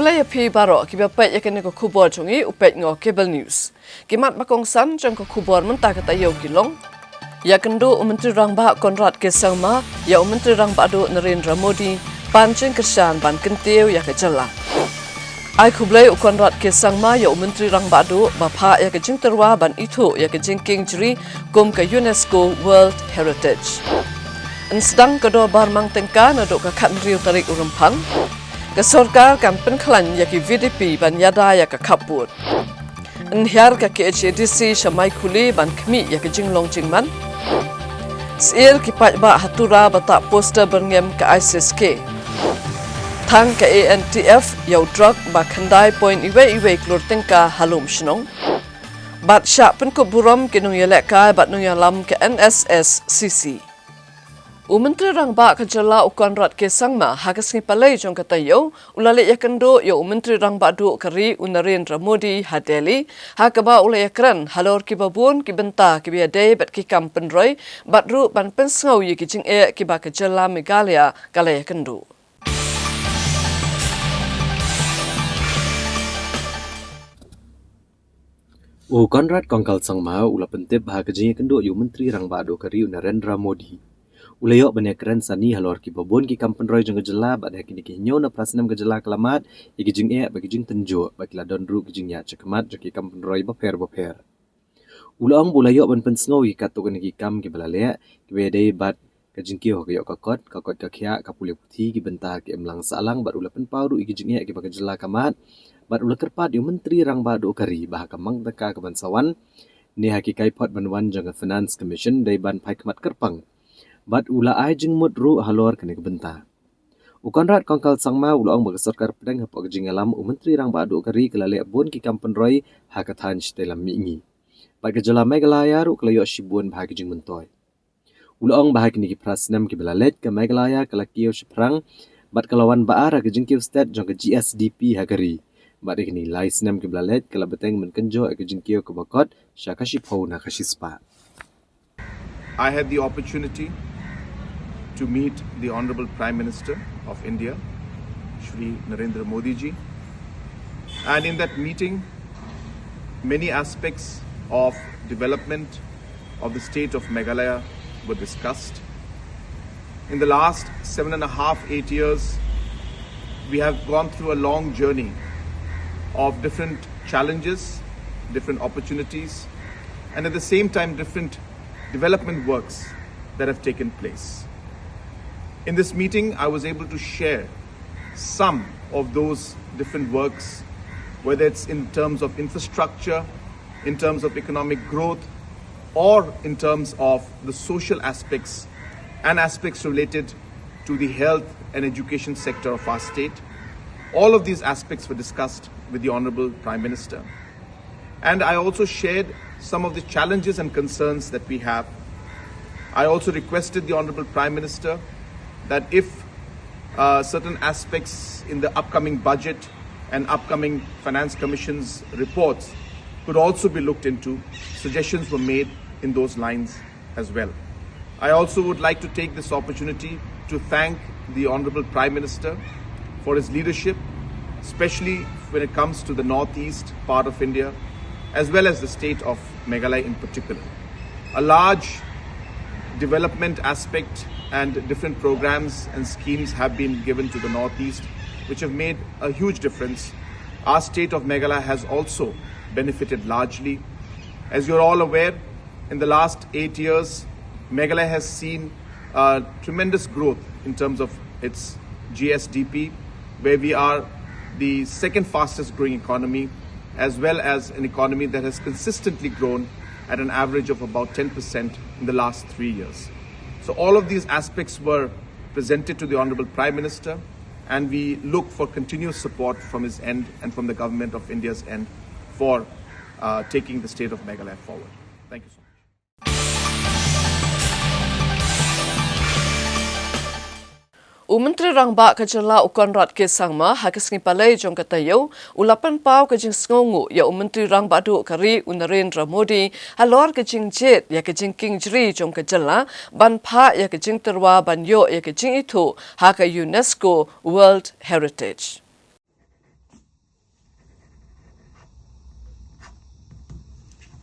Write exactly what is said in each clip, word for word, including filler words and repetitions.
Ïa phi baroh kiba peit ïa kane ka khubor jong ngi, u peit noh Cable News. Ki mat ba kongsan jong ka khubor mynta ka taïew ki long: Ïakynduh u Myntri Rangbah Conrad K Sangma ïa u Myntri Rangbah Duh Narendra Modi ban jingkyrshan ban kyntiew ïa ka jylla. Ai khublei u Conrad K Sangma ïa u Myntri Rangbah Duh ba phah ïa ka jingtyrwa ban ithuh ïa ka jingkieng jri kum ka UNESCO World Heritage. Yn sdang ka dorbar mang tyngka naduh ka khathynriew tarik u Rymphang. Ka sorkar kan pynkhlaiñ ïa ki VDP ban ïada ïa ka khappud. Yn hiar ka KHADC sha Maikhuli ban khmih ïa ka jinglong jingman. Syier ki paidbah ha Tura ba tah poster byrngem ka ISIS-K. Thang ka ANTF ïa u drok ba khyndai point iwei iwei klur tyngka ha lum shnong. Bad shah pynkup burom ki nongïalehkai bad nongïalam ka NSSCC. U Myntri Rangbah ka jylla u Conrad K Sangma ha ka sngi Palei jong ka taïew u la leit ïakynduh ïa u Myntri Rangbah Duh ka ri u Narendra Modi ha Delhi, ha kaba u la ïakren halor kiba bun ki bynta kiba ïadei bad ki kam pynroi, bad ruh ban pynsngew ïa ki jingeh kiba ka jylla Meghalaya ka la ïakynduh. U Conrad Kongkal Sangma u la pyntip ba ha ka jingïakynduh ïa u Myntri Rangbah Duh ka ri u Narendra Modi, u la ïoh ban ïakren sani halor kiba bun ki kam pynroi jong ka jylla, bad ha kine ki hynñiew na phra snem ka jylla ka la mad ïa ki jingeh bad ki jingtynjuh, bad ki la don ruh ki jingïaid shakhmat jong ki kam pynroi bapher bapher. U la ong ba u la ïoh ban pynsngew ïa katto katne ki kam kiba la leh kiba ïadei bad ka jingkiew ha ka ïoh ka kot, ka koit ka khiah, ka pule puthi, ki bynta ha ka imlang sahlang, bad u la pynpaw ruh ïa ki jingeh kiba ka jylla ka mad, bad u la kyrpad ïa u Myntri Rangbah Duh ka ri ba ha ka mang tyngka kaban sa wan, ne ha ki kaiphod ban wan jong ka Finance Commission dei ban phai khmat kyrpang. Bad u la ai jingmut ruh halor kane ka bynta. U Conrad Kongkal Sangma u la ong ba ka sorkar pdeng hapoh ka jingïalam u Myntri Rangbah Duh ka ri ka la leh bun ki kam pynroi ha ka thaiñ shatei lam mihngi. Bad ka jylla Meghalaya ruh ka la ïoh shibun bha ki jingmyntoi. U la ong ba ha kine ki phra snem kiba la leit ka Meghalaya ka la kiew shaphrang, bad ka la wan ba ar ha ka jingkiew stet jong ka GSDP ha ka ri. Bad ha kine ki lai snem kiba la leit ka la bteng ban kynjoh ïa ka jingkiew kaba kot sha ka shiphew na ka shispah. I had the opportunity to meet the Honorable Prime Minister of India, Shri Narendra Modi ji. And in that meeting, many aspects of development of the state of Meghalaya were discussed. In the last seven and a half, eight years, we have gone through a long journey of different challenges, different opportunities, and at the same time, different development works that have taken place. In this meeting, I was able to share some of those different works, whether it's in terms of infrastructure, in terms of economic growth, or in terms of the social aspects and aspects related to the health and education sector of our state. All of these aspects were discussed with the Honorable Prime Minister. And I also shared some of the challenges and concerns that we have. I also requested the Honorable Prime Minister that if, uh, certain aspects in the upcoming budget and upcoming Finance Commission's reports could also be looked into, suggestions were made in those lines as well. I also would like to take this opportunity to thank the Honorable Prime Minister for his leadership, especially when it comes to the northeast part of India, as well as the state of Meghalaya in particular. A large development aspect and different programs and schemes have been given to the northeast, which have made a huge difference. Our state of Meghalaya has also benefited largely. As you're all aware, in the last eight years, Meghalaya has seen, uh, tremendous growth in terms of its GSDP, where we are the second fastest growing economy, as well as an economy that has consistently grown at an average of about ten percent in the last three years. So all of these aspects were presented to the Honorable Prime Minister, and we look for continuous support from his end and from the Government of India's end for, uh, taking the state of Meghalaya forward. Thank you so much. U Myntri Rangbah ka jylla u Conrad K Sangma ha ka sngi Palei jong ka taïew u la pynpaw ka jingsngewnguh ïa u Myntri Rangbah Duh ka ri u Narendra Modi halor ka jingjied ïa ka jingkieng jri jong ka jylla ban phah ïa ka jingtyrwa ban ïoh ïa ka jingithuh ha ka UNESCO World Heritage.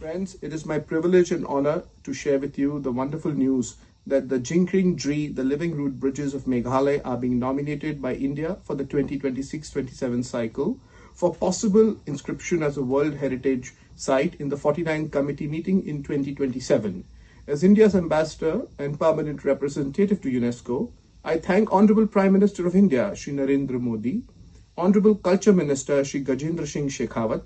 Friends, it is my privilege and honor to share with you the wonderful news that the Jingkring Jri, the Living Root Bridges of Meghalaya, are being nominated by India for the twenty twenty-six twenty-seven cycle for possible inscription as a World Heritage Site in the forty-ninth Committee meeting in twenty twenty-seven. As India's ambassador and permanent representative to UNESCO, I thank Honorable Prime Minister of India, Shri Narendra Modi, Honorable Culture Minister, Shri Gajendra Singh Shekhawat,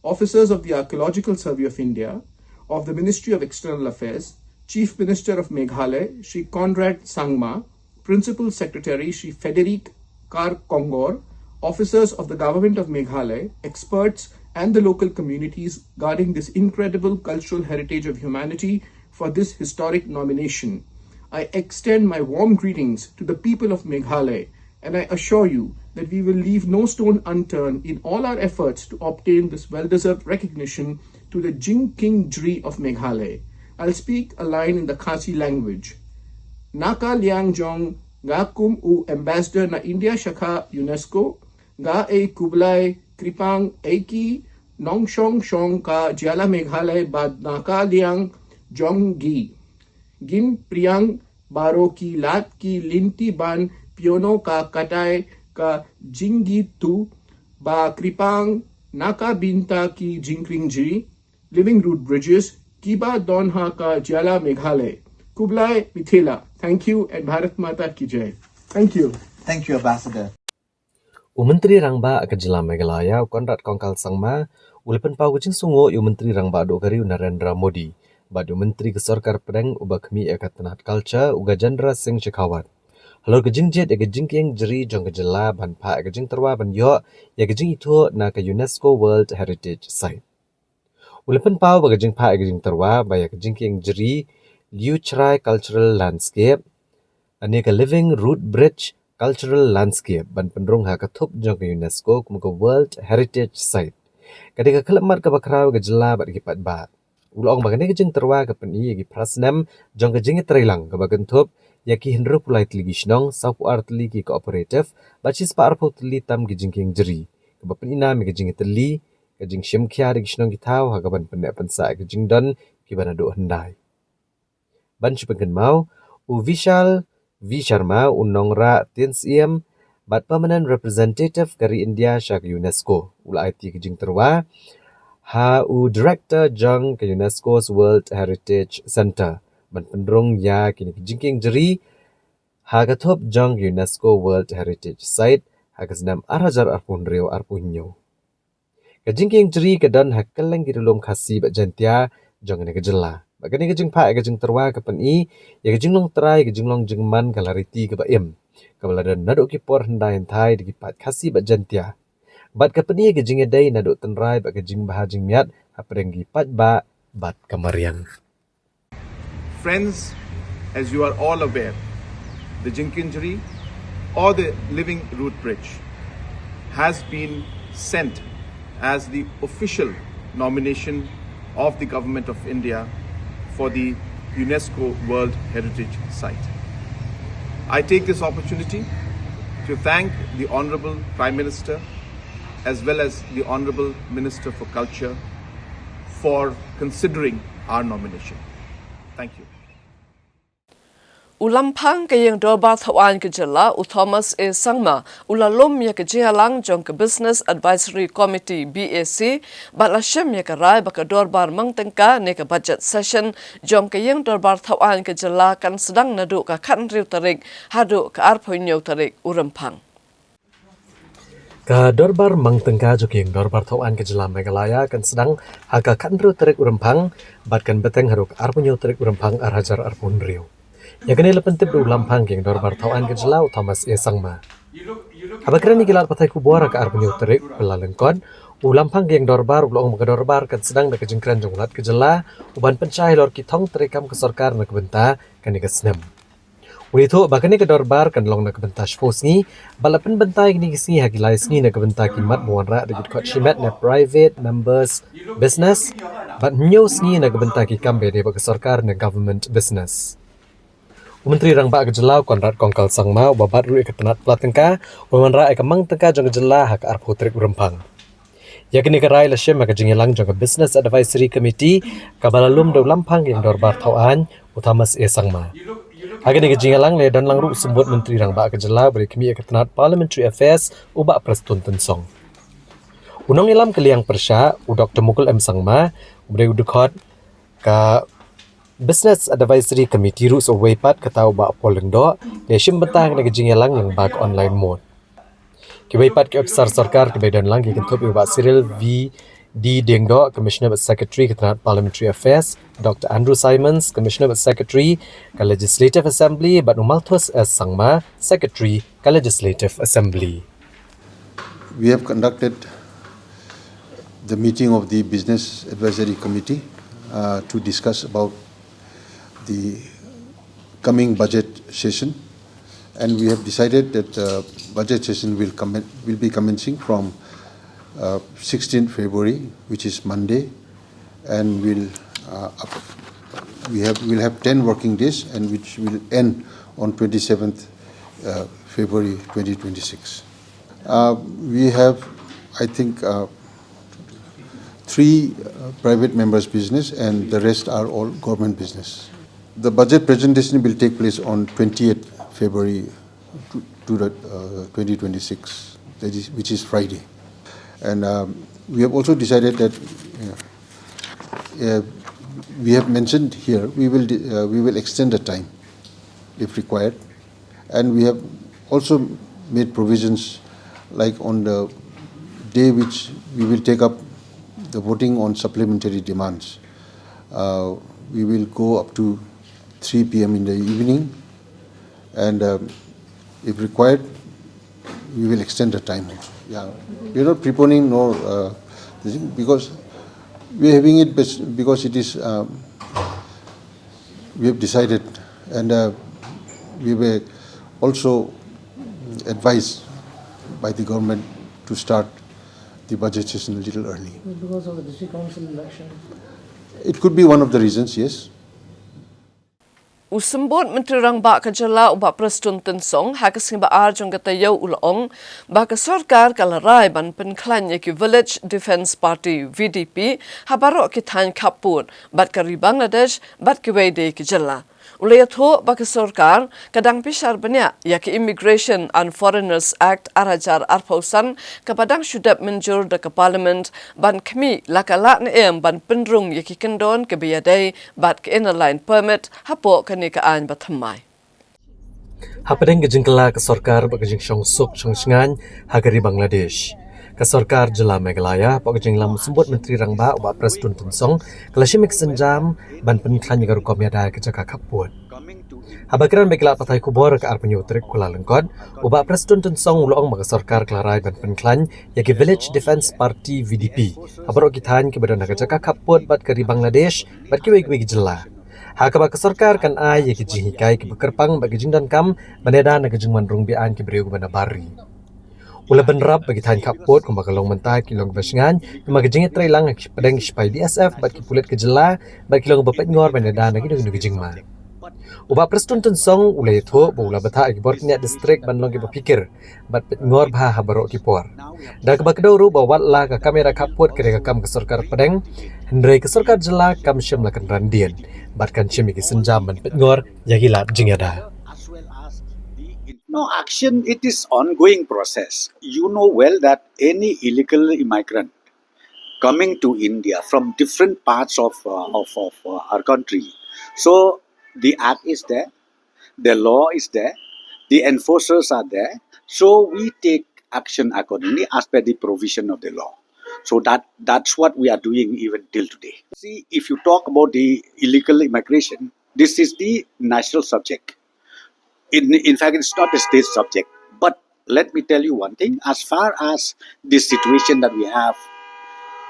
officers of the Archaeological Survey of India, of the Ministry of External Affairs, Chief Minister of Meghalaya, Shri Conrad Sangma, Principal Secretary, Shri Frederic Kar Kongor, officers of the Government of Meghalaya, experts, and the local communities guarding this incredible cultural heritage of humanity for this historic nomination. I extend my warm greetings to the people of Meghalaya, and I assure you that we will leave no stone unturned in all our efforts to obtain this well-deserved recognition to the Jingkring Jri of Meghalaya. I'll speak a line in the Khasi language. Naka liang jong nga kum u ambassador na India shakha UNESCO, nga ei khublei kyrpang ei ki nongshong shong ka jylla Meghalaya bad naka liang jong ngi. Ngim priang baroh ki lad ki lynti ban pynïoh ka katai ka jingïathuh ba kyrpang na ka bynta ki jingkring jri, living root bridges, kiba don ha ka jylla Meghalaya. Khublei Mithila. Thank you and Bharat Mata ki jai. Thank you. Thank you, Ambassador. U Myntri Rangbah ka jylla Meghalaya, u Conrad Kongkal Sangma, u la pynpaw ka jingsngewnguh ïa u Myntri Rangbah duh ka ri u Narendra Modi bad u Myntri ka Sorkar Pdeng uba khmih ïa ka tnat culture, u Gajendra Singh Shekhawat, halor ka jingjied ïa ka jingkieng jri jong ka jylla ban phah ïa ka jingtyrwa ban ïoh ïa ka jingithuh na ka UNESCO World Heritage Site. U la pynpaw ba ka jingphah ïa ka jingtyrwa ba ïa ka jingkieng jri Liuchrai Cultural Landscape, ane ka Living Root Bridge Cultural Landscape, ban pynrung ha ka thup jong ka UNESCO kum ka World Heritage Site, ka dei ka khyllipmat kaba khraw ïa ka jylla bad ki paidbah. U la ong ba kane ka jingtyrwa ka pyni ïa ki phra snem jong ka jingïatreilang kaba kynthup ïa ki hynriewphew lai tylli ki shnong, sawphew ar tylli ki cooperative bad shispah arphew tylli tam ki jingkieng jri, kaba pyni nam ïa ka jingïatylli, ka jingshim khia da ki shnong ki thaw ha kaban pynneh pynsah ïa ka jingdon kiba naduh hyndai. Ban shu pynkynmaw, u Vishal V Sharma, u nongrah tien syiem bad permanent representative ka ri India sha ka UNESCO, u la aiti ka jingtyrwa ha u director jong ka UNESCO's World Heritage Centre ban pynrung ïa kine ki jingkieng jri ha ka thup jong UNESCO World Heritage Site ha ka snem ar hajar arphew hynriew arphew hynñiew. Ka jingkieng jri ka don ha kylleng ki riewlum Khasi bad Jaiñtia jong kane ka jylla. Bad kane ka jingphah ïa ka jingtyrwa ka pyni ïa ka jinglong trai, ka jinglong jingman, ka lariti kaba im, kaba la don naduh ki por hyndai hynthai da ki paid Khasi bad Jaiñtia. Bad ka pyni ïa ka jingïadei naduh tynrai bad ka jingbha jingmiat hapdeng ki paidbah bad ka mariang. Friends, as you are all aware, the Jingkieng Jri or the Living Root Bridge has been sent as the official nomination of the Government of India for the UNESCO World Heritage Site. I take this opportunity to thank the Honorable Prime Minister as well as the Honorable Minister for Culture for considering our nomination. Thank you. U Lamphang ka Ïing Dorbar Thawaiñ ka Jylla, u Thomas A Sangma, u la lum ïa ka jingïalang jong ka Business Advisory Committee, BAC, bad la shim ïa ka rai ba ka dorbar mang tyngka ne ka budget session jong ka Ïing Dorbar Thawaiñ ka Jylla kan sdang naduh ka khathynriew tarik haduh ka arphew hynñiew tarik u Rymphang. Ka dorbar mang tyngka jong ka Ïing Dorbar Thawaiñ ka Jylla Meghalaya kan sdang ha ka khathynriew tarik u Rymphang bad kan bteng haduh ka arphew hynñiew tarik u Rymphang ar hajar arphew hynriew. Ïa kane la pyntip da u Lamphang ka Ïing Dorbar Thawaiñ ka Jylla, u Thomas A Sangma. Haba kren ïa ki lad pathai khubor ha ka arphew hynñiew tarik Kyllalyngkot, u Lamphang ka Ïing Dorbar u la ong ba ka dorbar kan sdang da ka jingkren jong u Lat ka Jylla, u ban pynshai halor ki thong treikam ka sorkar na ka bynta kane ka snem. U la ïathuh ba kane ka dorbar kan long na ka bynta shiphew sngi, bad la pynbynta ïa kine ki sngi ha ki lai sngi na ka bynta ki mat ba wanrah da ki dkhot shimet ne private members business, bad hynñiew sngi na ka bynta ki kam ba ïadei bad ka sorkar ne government business. U Myntri Rangbah ka Jylla, u Conrad Kongkal Sangma, uba bat ruh ïa ka tnat pla tyngka, u la wanrah ïa ka mang tyngka jong ka jylla ha ka arphew tarik u Rymphang. Ïa kane ka rai la shim ha ka jingïalang jong ka Business Advisory Committee kaba la lum da u Lamphang ïing dorbar thaw aiñ u Thomas A Sangma. Ha kane ka jingïalang la ïadon lang ruh u Symbud Myntri Rangbah ka jylla uba dei khmih ïa ka tnat Parliamentary Affairs u Bah Prestone Tynsong. U nongïalam ka liang pyrshah u Doctor Mukul M Sangma uba dei u dkhot ka Business Advisory Committee ruh sa uwei pat kata u Bah Paul Lyngdoh la shim bynta ha kane ka jingïalang lyngba ka online mode. Kiwei pat ki ophisar sorkar kiba ïadon lang ki kynthup ïa u Bah Cyril V D Diengdoh, Commissioner bad Secretary ka tnat Parliamentary Affairs, Doctor Andrew Simons, Commissioner bad Secretary ka Legislative Assembly bad u Malthus S Sangma, Secretary ka Legislative Assembly. We have conducted the meeting of the Business Advisory Committee uh, to discuss about the coming budget session, and we have decided that the budget session will, commen- will be commencing from uh, sixteenth February, which is Monday, and will uh, up- we have will have ten working days, and which will end on twenty-seventh uh, February twenty twenty-six. Uh, we have, I think, uh, three uh, private members' business, and the rest are all government business. The budget presentation will take place on twentieth February to, to the, uh, twenty twenty-six, that is, which is Friday. And um, we have also decided that uh, uh, we have mentioned here we will de- uh, we will extend the time if required, and we have also made provisions like on the day which we will take up the voting on supplementary demands. Uh, we will go up to three p.m. in the evening, and um, if required, we will extend the time also. Yeah, we are not preponing nor uh, this thing because we are having it bes- because it is um, we have decided, and uh, we were also advised by the government to start the budget session a little early. Because of the district council election. It could be one of the reasons, yes. U Symbud Myntri Rangbah ka jylla u Bah Prestone Tynsong ha ka sngi ba ar jong ka taïew u la ong ba ka sorkar ka la rai ban pynkhlaiñ ïa ki Village Defence Party V D P ha baroh ki thaiñ khappud bad ka ri Bangladesh bad kiwei de ki jylla. U la ïathuh ba ka sorkar ka dang bishar bniah ïa ka Immigration and Foreigners Act ar hajar arphew san kaba dang shu dep mynjur da ka Parliament ban khmih la ka lah ne em ban pynrung ïa ki kyndon kiba ïadei bad ka Inner Line Permit hapoh kane ka aiñ ba thymmai. Hapdeng ka jingkylla ka sorkar bad ka jingshong suk shong shngaiñ ha ka ri Bangladesh, ka sorkar jylla Meghalaya hapoh ka jinglam u Symbud Myntri Rangbah u Bah Prestone Tynsong ka la shim ïa ka sienjam ban pynkhlaiñ ïa ka rukom ïada ka jaka khappud. Haba kren bad ki lad pathai khubor ha ka arphew hynñiew tarik Kyllalyngkot, u Bah Prestone Tynsong u la ong ba ka sorkar ka la rai ban pynkhlaiñ ïa ki Village Defence Party V D P ha baroh ki thaiñ kiba don ha ka jaka khappud bad ka ri Bangladesh bad kiwei kiwei ki jylla. Ha kaba ka sorkar kan ai ïa ki jinghikai kiba kyrpang bad ki jingdonkam ban ïada na ka jingwan rung be-aiñ ki briew kiba na bar ri. U la bynrap ba ki thaiñ khappud kumba ka long mynta ki long kiba shngaiñ kumba ka jingïatreilang ha ki pdeng ki shipai B S F bad ki pulit ka jylla bad ki long ba peitngor ban ïada na kino kino ki jingma. U Bah Prestone Tynsong u la ïathuh ba u la bthah ïa ki bor bniah district ban long kiba phikir bad peitngor bha ha baroh ki por. Da kaba kdew ruh ba wat la ka kam ïada khappud ka dei ka kam ka sorkar pdeng, hynrei ka sorkar jylla kam shym la kynran dien bad kan shim ïa ki sienjam ban peitngor ïa ki lad jingïada. No, action, it is ongoing process. You know well that any illegal immigrant coming to India from different parts of, uh, of, of uh, our country. So the act is there, the law is there, the enforcers are there. So we take action accordingly as per the provision of the law. So that that's what we are doing even till today. See, if you talk about the illegal immigration, this is the national subject. In, in fact, it's not a state subject. But let me tell you one thing, as far as the situation that we have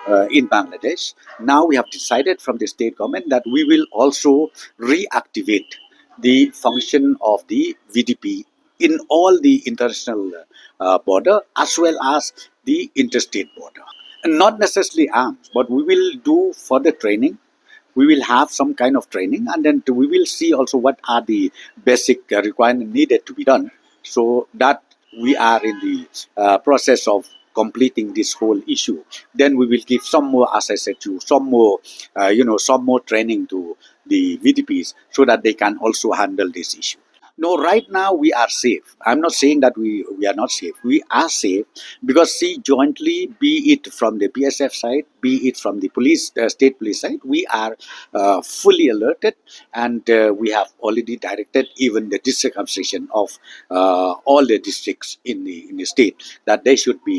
uh, in Bangladesh, now we have decided from the state government that we will also reactivate the function of the V D P in all the international uh, border as well as the interstate border. And not necessarily arms, but we will do further training. We will have some kind of training, and then we will see also what are the basic uh, requirements needed to be done. So that we are in the uh, process of completing this whole issue. Then we will give some more, as I said to you, some more, uh, you know, some more training to the V D Ps so that they can also handle this issue. No, right now we are safe. I'm not saying that we, we are not safe. We are safe because, see, jointly, be it from the P S F side, be it from the police, uh, state police side, we are uh, fully alerted, and uh, we have already directed even the district administration of uh, all the districts in the in the state that they should be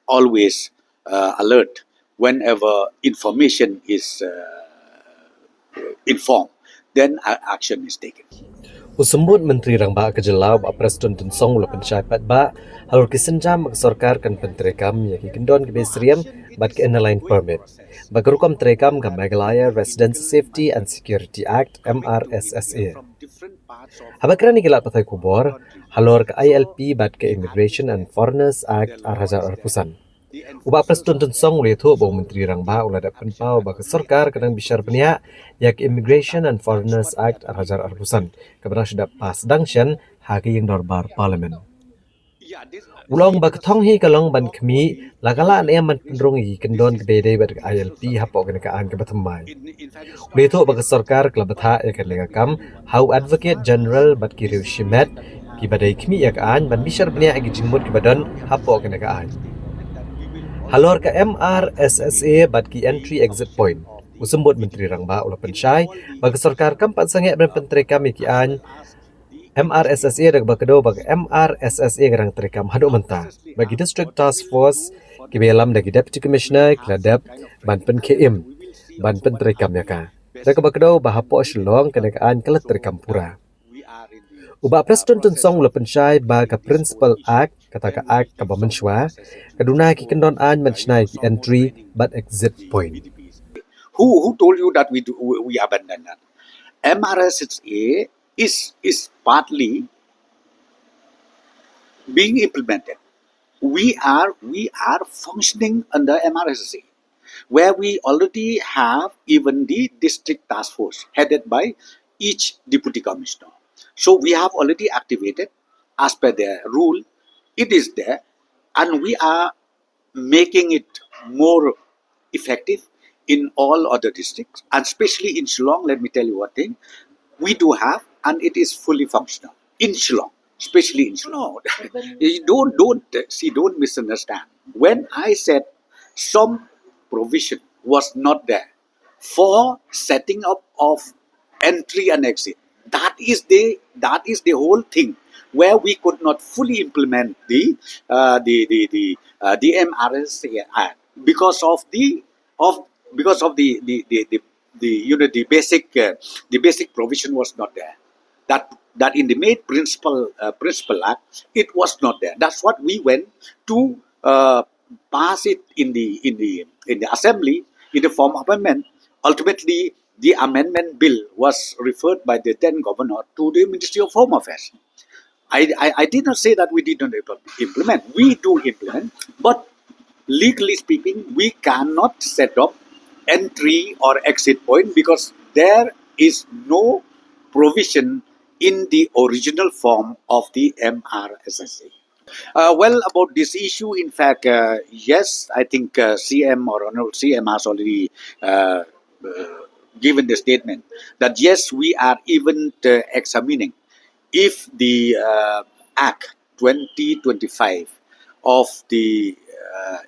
always uh, alert whenever information is uh, informed, then a- action is taken. U Symbud Myntri Rangbah ka Jylla, u Bah Prestone Tynsong, u la pynshai paidbah halor ki sienjam ba ka sorkar kan pyntreikam ïa ki kyndon ki bei syriem bad ki Inner Line Permit, ba ka rukom treikam ka Meghalaya Residents Safety and Security Act, M R S S A. Haba kren ïa ki lad pathai khubor halor ka I L P bad ka Immigration and Foreigners Act ar hajar arphew san, u Bah Prestone Tynsong u la ïathuh ba u Myntri Rangbah u la dep pynpaw ba ka sorkar ka dang bishar bniah ïa ka Immigration and Foreigners Act ar hajar arphew san, kaba dang shu dep pass dang shen ha ka ïing dorbar Parliament. U la ong ba ka thong hi ka long ban khmih la ka lah ne em ban pynrung ïa ki kyndon kiba ïadei bad ka I L P hapoh kane ka aiñ kaba thymmai. U la ïathuh ba ka sorkar ka la bthah ïa kane ka kam ha u Advocate General bad ki riew shimet kiba dei khmih ïa ka aiñ ban bishar bniah ïa ki jingmut kiba don hapoh kane ka aiñ. Halor ka M R S S A bad ki Entry Exit Point, u Symbud Myntri Rangbah u la pynshai ba ka sorkar kam pat sangeh ban pyntreikam ïa ki aiñ M R S S A da kaba kdew ba ka M R S S A ka dang treikam haduh mynta, ba ki District Task Force kiba ïalam da ki Deputy Commissioner ki la dep ban pynkhie im ban pyntreikam ïa ka, da kaba kdew ba hapoh Shillong kane ka aiñ ka la treikam pura. U Bah Prestone Tynsong u la pynshai ba ka Principal Act, kata ka Act kaba mynshuwa, ka duna ki kyndon aiñ ban shna ïa ki Entry bad Exit Point. Who who told you that we do, we, we abandon that? M R S S A is is partly being implemented. We are we are functioning under M R S S A, where we already have even the district task force headed by each deputy commissioner. So we have already activated as per the rule. It is there, and we are making it more effective in all other districts, and especially in Shillong. Let me tell you one thing: we do have, and it is fully functional in Shillong, especially in Shillong. You don't don't uh, see, don't misunderstand. When I said some provision was not there for setting up of entry and exit, that is the that is the whole thing where we could not fully implement the uh, the the the, uh, the M R S A Act because of the of because of the the the, the, the you know the basic uh, the basic provision was not there. That that in the main principal uh, principal act, it was not there. That's what we went to uh, pass it in the in the in the assembly in the form of amendment. Ultimately, the amendment bill was referred by the then governor to the Ministry of Home Affairs. I, I, I did not say that we did not impl- implement. We do implement, but legally speaking, we cannot set up entry or exit point because there is no provision in the original form of the M R S S A. Uh, well, about this issue, in fact, uh, yes, I think uh, C M or Honorable C M has already uh, uh, given the statement that yes, we are even uh, examining if the uh, Act twenty twenty-five of the uh,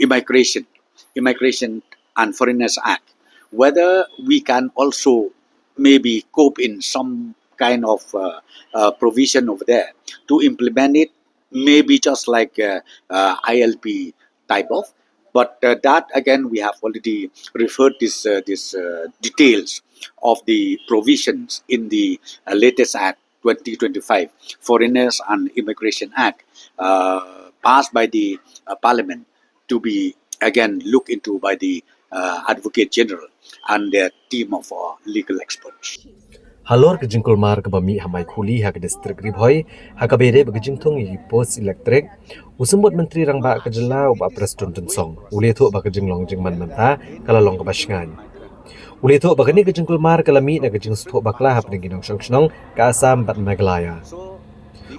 Immigration, Immigration and Foreigners Act, whether we can also maybe cope in some kind of uh, uh, provision over there to implement it, maybe just like uh, uh, I L P type of. But uh, that again, we have already referred this uh, this uh, details of the provisions in the uh, latest Act twenty twenty-five, Foreigners and Immigration Act, uh, passed by the uh, Parliament, to be again looked into by the uh, Advocate General and their team of uh, legal experts. Halor ka jingkulmar kaba mih ha Maikhuli ha ka district Ri Bhoi, ha kaba ïadei bad ka jingthung ïa ki post elektrik, u Symbud Myntri Rangbah ka Jylla, u Bah Prestone Tynsong, u la ïathuh ba ka jinglong jingman mynta ka la long kaba shngaiñ. U la ïathuh ba kane ka jingkulmar ka la mih na ka jingsngewthuh bakla hapdeng ki nongshong shnong ka Assam bad Meghalaya.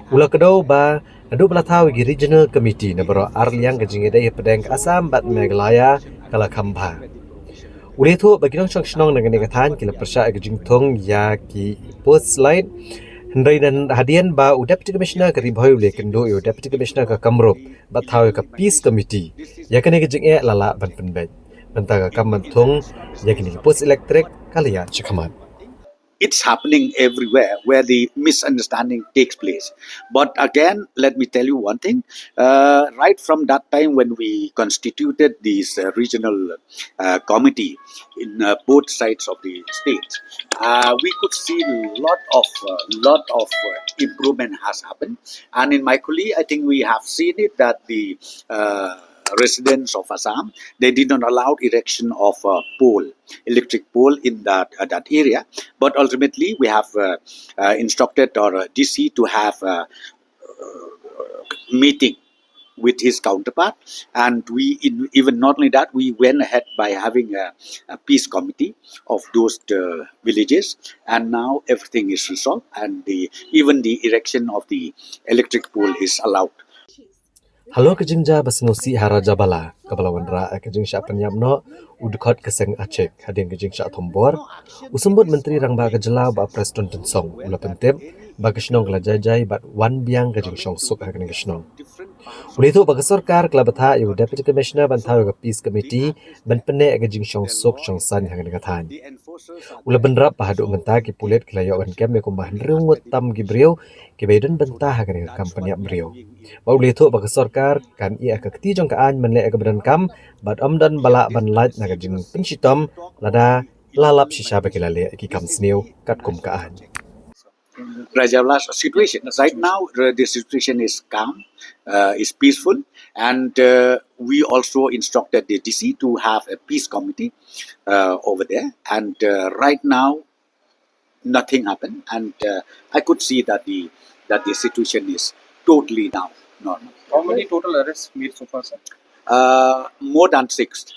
U la kdew ba Naduh ba la thaw ïa ki Regional Committee na baroh arliang, ka jingïadei hapdeng ka Assam bad Meghalaya ka la kham bha. U la ïathuh ba ki nongshong shnong na kane ka thaiñ ki la pyrshah ïa ka jingthung ïa ki post light. Hynrei hadien ba u Deputy Commissioner ka Ri Bhoi u la ïakynduh ïa u Deputy Commissioner ka Kamrup bad thaw ïa ka Peace Committee, ïa kane ka jingeh la lah ban pynbeit. Bynta ka kam ban thung ïa kine ki post elektrik ka la ïaid shakhmat. It's happening everywhere where the misunderstanding takes place. But again, let me tell you one thing. Uh, right from that time when we constituted this uh, regional uh, committee in uh, both sides of the state, uh, we could see a lot of uh, lot of uh, improvement has happened. And in Maikuli, I think we have seen it that the uh, residents of Assam, they did not allow erection of a pole, electric pole in that uh, that area. But ultimately, we have uh, uh, instructed our uh, D C to have a uh, meeting with his counterpart, and we in, even not only that, we went ahead by having a, a peace committee of those uh, villages, and now everything is resolved, and the even the erection of the electric pole is allowed. Halor ka jingjia ba sngewsih ha Rajabala kaba la wanrah ïa ka jingshah pynïap noh u dkhot ka seng Achik hadien ka jingshah thombor, u Symbud Myntri Rangbah ka Jylla u Bah Prestone Tynsong u la pyntip ba ka shnong ka la jai jai bad wan biang ka jingshong suk ha kane ka shnong. U la ïathuh ba ka sorkar ka la bthah ïa u Deputy Commissioner ban thaw ïa ka Peace Committee ban pynneh ïa ka jingshong suk shong saiñ ha kane ka thaiñ. U la bynrap ba haduh mynta ki pulit ki la ïoh ban kem ïa kumba hynriew ngut tam ki briew kiba ïadon bynta ha kane ka kam pynïap briew. Bad u la ïathuh ba ka sorkar kan ïeh ha ka kti jong ka aiñ ban leh ïa kaba donkam bad ym don ba lah ban lait na ka jingpynshitom lada la lap shisha ba ki la leh ïa ki kam sniew katkum ka aiñ. Rajabala situation. Right now, uh, the situation is calm, uh, is peaceful, and uh, we also instructed the D C to have a peace committee uh, over there. And uh, right now, nothing happened, and uh, I could see that the that the situation is totally now normal. How many total arrests made so far, sir? Uh, more than six,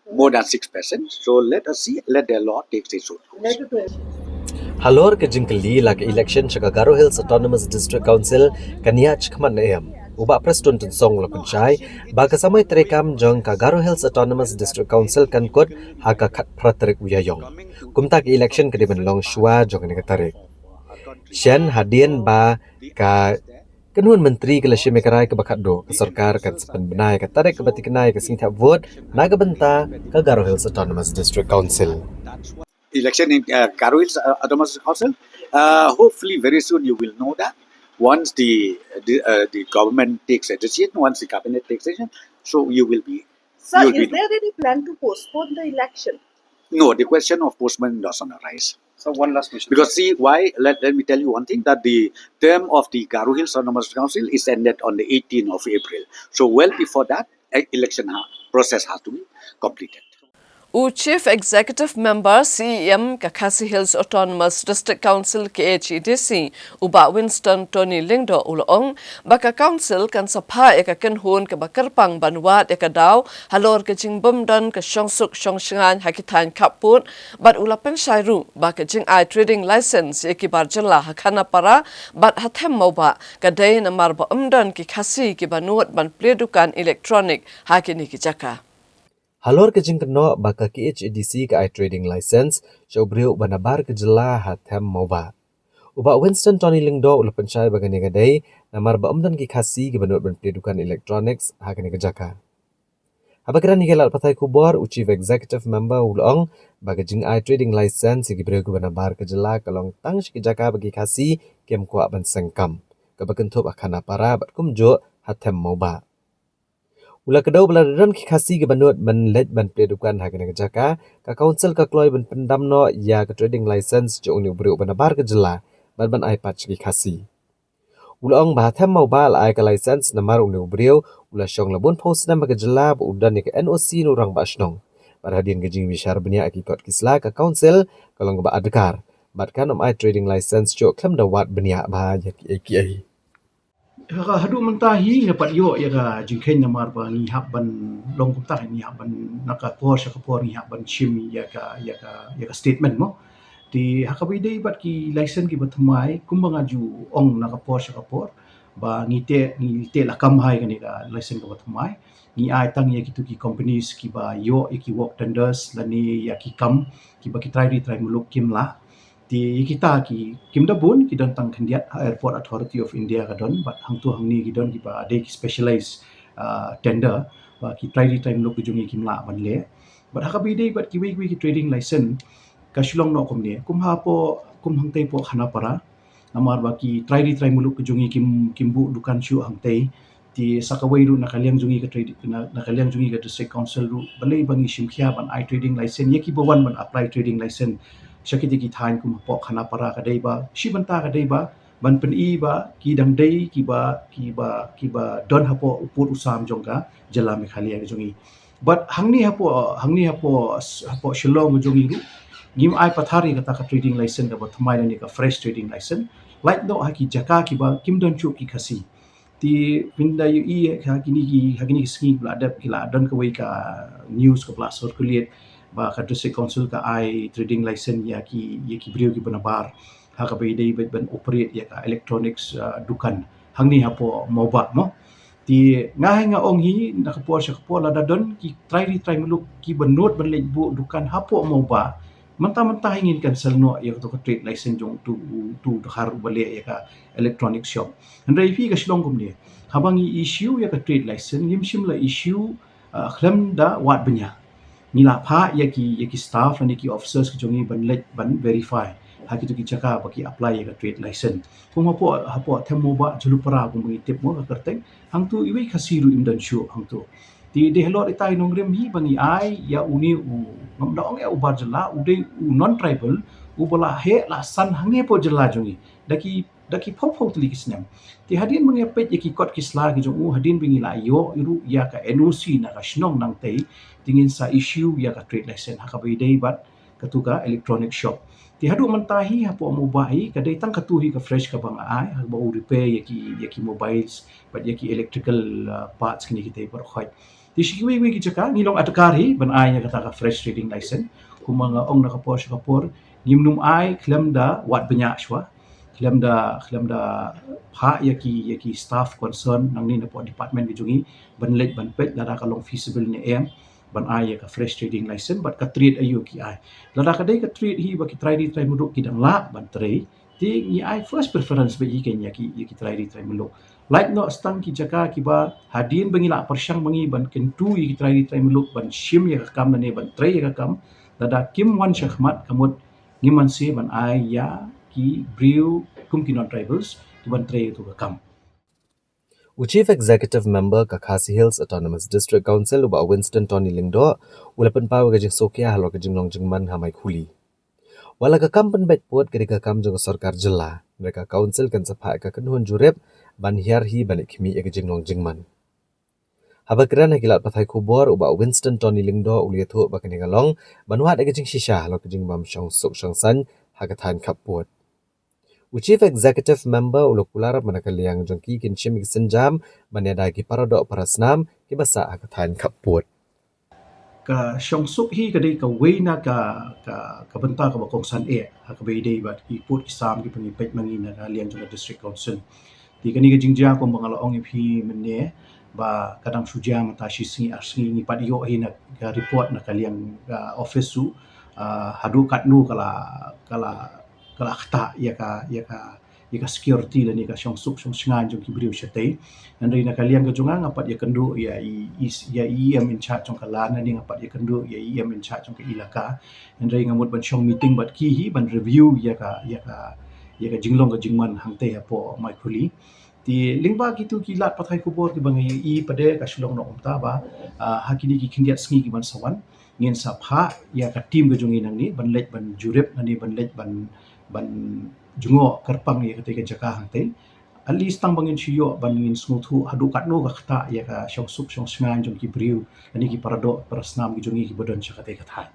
more than six percent. So let us see, let the law take its own course. Halor ka jingkylli la ka election sha ka Garo Hills Autonomous District Council kan ïaid shakhmat ne em, u Bah Prestone Tynsong u la pynshai ba ka samoi treikam jong ka Garo Hills Autonomous District Council kan kut ha ka khatphra tarik u Ïaïong. Kumta ka election ka dei ban long shuwa jong kane ka tarik. Shen hadien ba ka kynhun myntri ka la shim ïa ka rai kaba khatduh, ka sorkar kan sa pynbna ïa ka tarik kaba tikna ïa ka sngi thep vote na ka bynta ka Garo Hills Autonomous District Council. Election in uh, Garo Hills uh, Autonomous Council. Uh, hopefully, very soon you will know that once the the, uh, the government takes a decision, once the cabinet takes a decision, so you will be. Sir, You'll be is there any plan to postpone the election? No, the question of postponement doesn't arise. So one last question. Because see, why? Let, let me tell you one thing, that the term of the Garo Hills Autonomous Council is ended on the eighteenth of April. So well before that, e- election ha- process has to be completed. U Chief Executive Member, C E M, ka Khasi Hills Autonomous District Council, K H A D C, u Bah Winston Tony Lyngdoh u la ong ba ka Council kan sa phah ïa ka kynhun kaba kyrpang ban wad ïa ka daw halor ka jingbymdon ka shongsuk shongshngaiñ ha ki thaiñ khappud, bad u la pynshai ruh ba ka jingai trading license ïa ki bar jylla ha Khanapara bad ha Them Mawbah ka dei namar ba ym don ki Khasi kiba nud ban plie dukan electronic ha kine ki jaka. Halor ka jingkynnoh ba ka K H A D C ka ai trading license sha u briew uba nabar ka jylla ha Them Mawbah, u Bah Winston Tony Lyngdoh u la pynshai ba kane ka dei namar ba ym don ki Khasi kiba nud ban plie dukan electronics ha kane ka jaka. Haba kren ïa ki lad pathai khubor, u Chief Executive Member u la ong ba ka jingai trading license ïa ki briew kiba nabar ka jylla ka long tang sha ki jaka ba ki Khasi kim kwah ban seng kam, kaba kynthup ha Khanapara bad kumjuh ha Them Mawbah. U la kdew ba lada don ki Khasi kiba nud ban leit ban plie dukan ha kane ka jaka, ka Council ka kloi ban pyndam noh ïa ka trading license jong une u briew uba nabar ka jylla bad ban ai pat sha ki Khasi. U la ong ba ha Them Mawbah la ai ka license namar une u briew u la shong la bun phew snem ha ka jylla bad u don ïa ka N O C na u rangbah shnong. Bad hadien ka jingbishar bniah ki kot ki sla, ka Council ka long kaba adkar bad kan ym ai trading license shuh khlem da wad bniah bha ïa kiei kiei. Ka haduh mynta hi nga pat ïoh ïa ka jingkheiñ namar ba ngi hap ban long kumta, ngi hap ban na ka por sha ka por ngi hap ban shim ïa ka, ïa ka, ïa ka statement mo. Te ha kaba ïadei bad ki license kiba thymmai, kumba nga ju ong na ka por sha ka por, ba ngi te, ngi te la kam hai kane ka license kaba thymmai. Ngi ai tang ïa kitu ki companies kiba ïoh ïa ki work tenders lane ïa ki kam kiba ki trai ri trai muluk kim lah. Te ïa kita ki kim da bun, ki don tang khyndiat ha Airport Authority of India ka don, bad hangtu hangne ki don kiba dei ki specialized, ah, tender ba ki trai ri trai muluk ki jong ngi kim lah ban leh. Bad ha kaba ïadei bad kiwei kiwei ki trading license, ka Shillong noh kumne, kum hapoh, kum hangtei hapoh Khanapara, namar ba ki trai ri trai muluk ki jong ngi kim, kim buh dukan shuh hangtei. Te sa kawei ruh na ka liang jong ngi ka trade, na, na ka liang jong ngi ka District Council ruh, balei ba ngi shim khia ban ai trading license ïa kiba wan ban apply trading license sha kita ki thaiñ kum hapoh Khanapara, ka dei ba shi bynta ka dei ba ban pyni ba ki dang dei kiba, kiba, kiba don hapoh u pud u sam jong ka jylla Meghalaya ka jong ngi. Bad hangne hapoh, hangne hapoh, hapoh Shillong ka jong ngi ruh, ngim ai pathar ïa kata ka trading license kaba thymmai lane ka fresh trading license. Lait noh ha ki jaka kiba kim don shuh ki Khasi. Te phin da ïohi ha kine ki, ha kine ki sngi ba la dep, ki la don kawei ka news kaba la circulate ba ka District Council ka ai trading license ïa ki, ïa ki briew kiba nabar ha kaba ïadei bad ban operate ïa ka electronics, ah, dukan hangne hapoh Mawbah mo. Te nga hi nga ong hi, na ka por sha ka por, lada don ki trai ri trai muluk kiba nud ban leit buh dukan hapoh Mawbah, mynta mynta hi ngin cancel noh ïa kato ka trade license jong utu, utu u dkhar uba leh ïa ka electronic shop. Hynrei phi, ka Shillong kumne, haba ngi issue ïa ka trade license, ngim shym la issue, ah, khlem da wad bniah. Ngi la phah ïa ki, ïa ki staff lane ki officers ki jong ngi ban leit ban verify ha kito ki jaka ba ki apply ïa ka trade license. Kum hapoh, hapoh Them Mawbah, Jhalupara, kum ba ngi tip mo ka kyrteng, hangtu iwei Khasi ruh im don shuh hangtu. Te dei halor ita i nongrim hi ba ngi ai ïa une u, ngam da ong ïa u bar jylla, u dei u non tribal uba la heh la san hangne hapoh jylla jong ngi da ki, da ki phew phew tylli ki snem. Te hadien ba ngi peit ïa ki kot ki sla ki jong u, hadien ba ngi la ïoh ruh ïa ka N O C na ka shnong Nangtei, te ngin sa issue ïa ka trade license ha kaba ïadei bad katu ka electronic shop. Te haduh mynta hi hapoh Mawbah hi ka dei tang katu hi ka fresh kaba nga ai, ha kaba u repair ïa ki, ïa ki mobiles bad ïa ki electrical, uh, parts kine kitai baroh khoit. Te sha kiwei kiwei ki jaka ngi long adkar hi ban ai ïa kata ka fresh trading license. Kumba nga ong na ka por sha ka por, ngim nym ai khlem da wad bniah shuwa, khlem da, khlem da phah ïa ki, ïa ki staff concern nangne napoh department ki jong ngi ban leit ban peit lada ka long feasible ne em ban ai ïa ka fresh trading license bad ka trade aïu ki ai. Lada ka dei ka trade hi ba ki trai ri trai muluk ki dang lah ban trei, te ngi ai first preference beit hi kein ïa ki, ïa ki trai ri trai muluk. Lait noh tang ki jaka kiba hadien ba ngi la pyrshang ba ngi ban kyntu ïa ki trai ri trai muluk ban shim ïa ka kam lane ban trei ïa ka kam, lada kim wan shakhmat, ka mut ngim mon shuh ban ai ïa ki briew kum ki non tribals ki ban trei ïa tu ka kam. U Chief Executive Member ka Khasi Hills Autonomous District Council, u Bah Winston Tony Lyngdoh, u la pynpaw ïa ka jingsngewsih halor ka jinglong jingman ha Maikhuli. Wat la ka kam pynbeit pud ka dei ka kam jong ka sorkar jylla, hynrei ka council kan sa phah ïa ka kynhun jurip ban hiar hi ban leit khmih ïa ka jinglong jingman. Haba kren ha ki lad pathai khubor, u Bah Winston Tony Lyngdoh u la ïathuh ba kane ka long ban wad ïa ka jingshisha halor ka jingbym shong suk shong saiñ ha ka thaiñ khappud. U Chief Executive Member u la kular ba na ka liang jong ki kin shim ïa ki sienjam ban ïada ïa ki paradoh parasnam kiba sah ha ka thaiñ khappud. Ka shong suk hi ka dei kawei na ka, ka, ka bynta kaba kongsan eh ha kaba ïadei bad ki pud ki sam kiba ngi peit ma ngi na ka liang jong ka District Council. Te kane ka jingjia kumba nga la ong ïa phi mynne ba ka dang shu jia mynta shi sngi ar sngi, ngi pat ïoh hi na ka report na ka liang, ah, office u, ah, haduh katno ka la, ka la, ka la ktah ïa ka, ïa ka, ïa ka security lane ka shong suk shong shngaiñ jong ki briew shatei. Hynrei na ka liang ka jong nga, nga pat ïakynduh ïa i, i, ïa i E M in charge jong ka lad, lane nga pat ïakynduh ïa i E M in charge jong ka ilaka. Hynrei nga mut ban shong meeting bad ki hi ban review ïa ka, ïa ka, ïa ka jinglong ka jingman hangtei hapoh Maikhuli. Te lyngba kitu ki lad pathai khubor kiba nga ïohi pat de, ka shu long noh kumta ba, ah, ha kine ki khyndiat sngi ki ban sa wan, ngin sa phah ïa ka team ka jong ngi nangne ban leit ban jurip, nangne ban leit ban, ban jngoh kyrpang ïa katei ka jaka hangtei. At least tang ba ngin shu ïoh ban ngin sngewthuh haduh katno ka ktah ïa ka shong suk shong shngaiñ jong ki briew, nangne ki paradoh parasnam ki jong ngi kiba don sha katei ka thaiñ.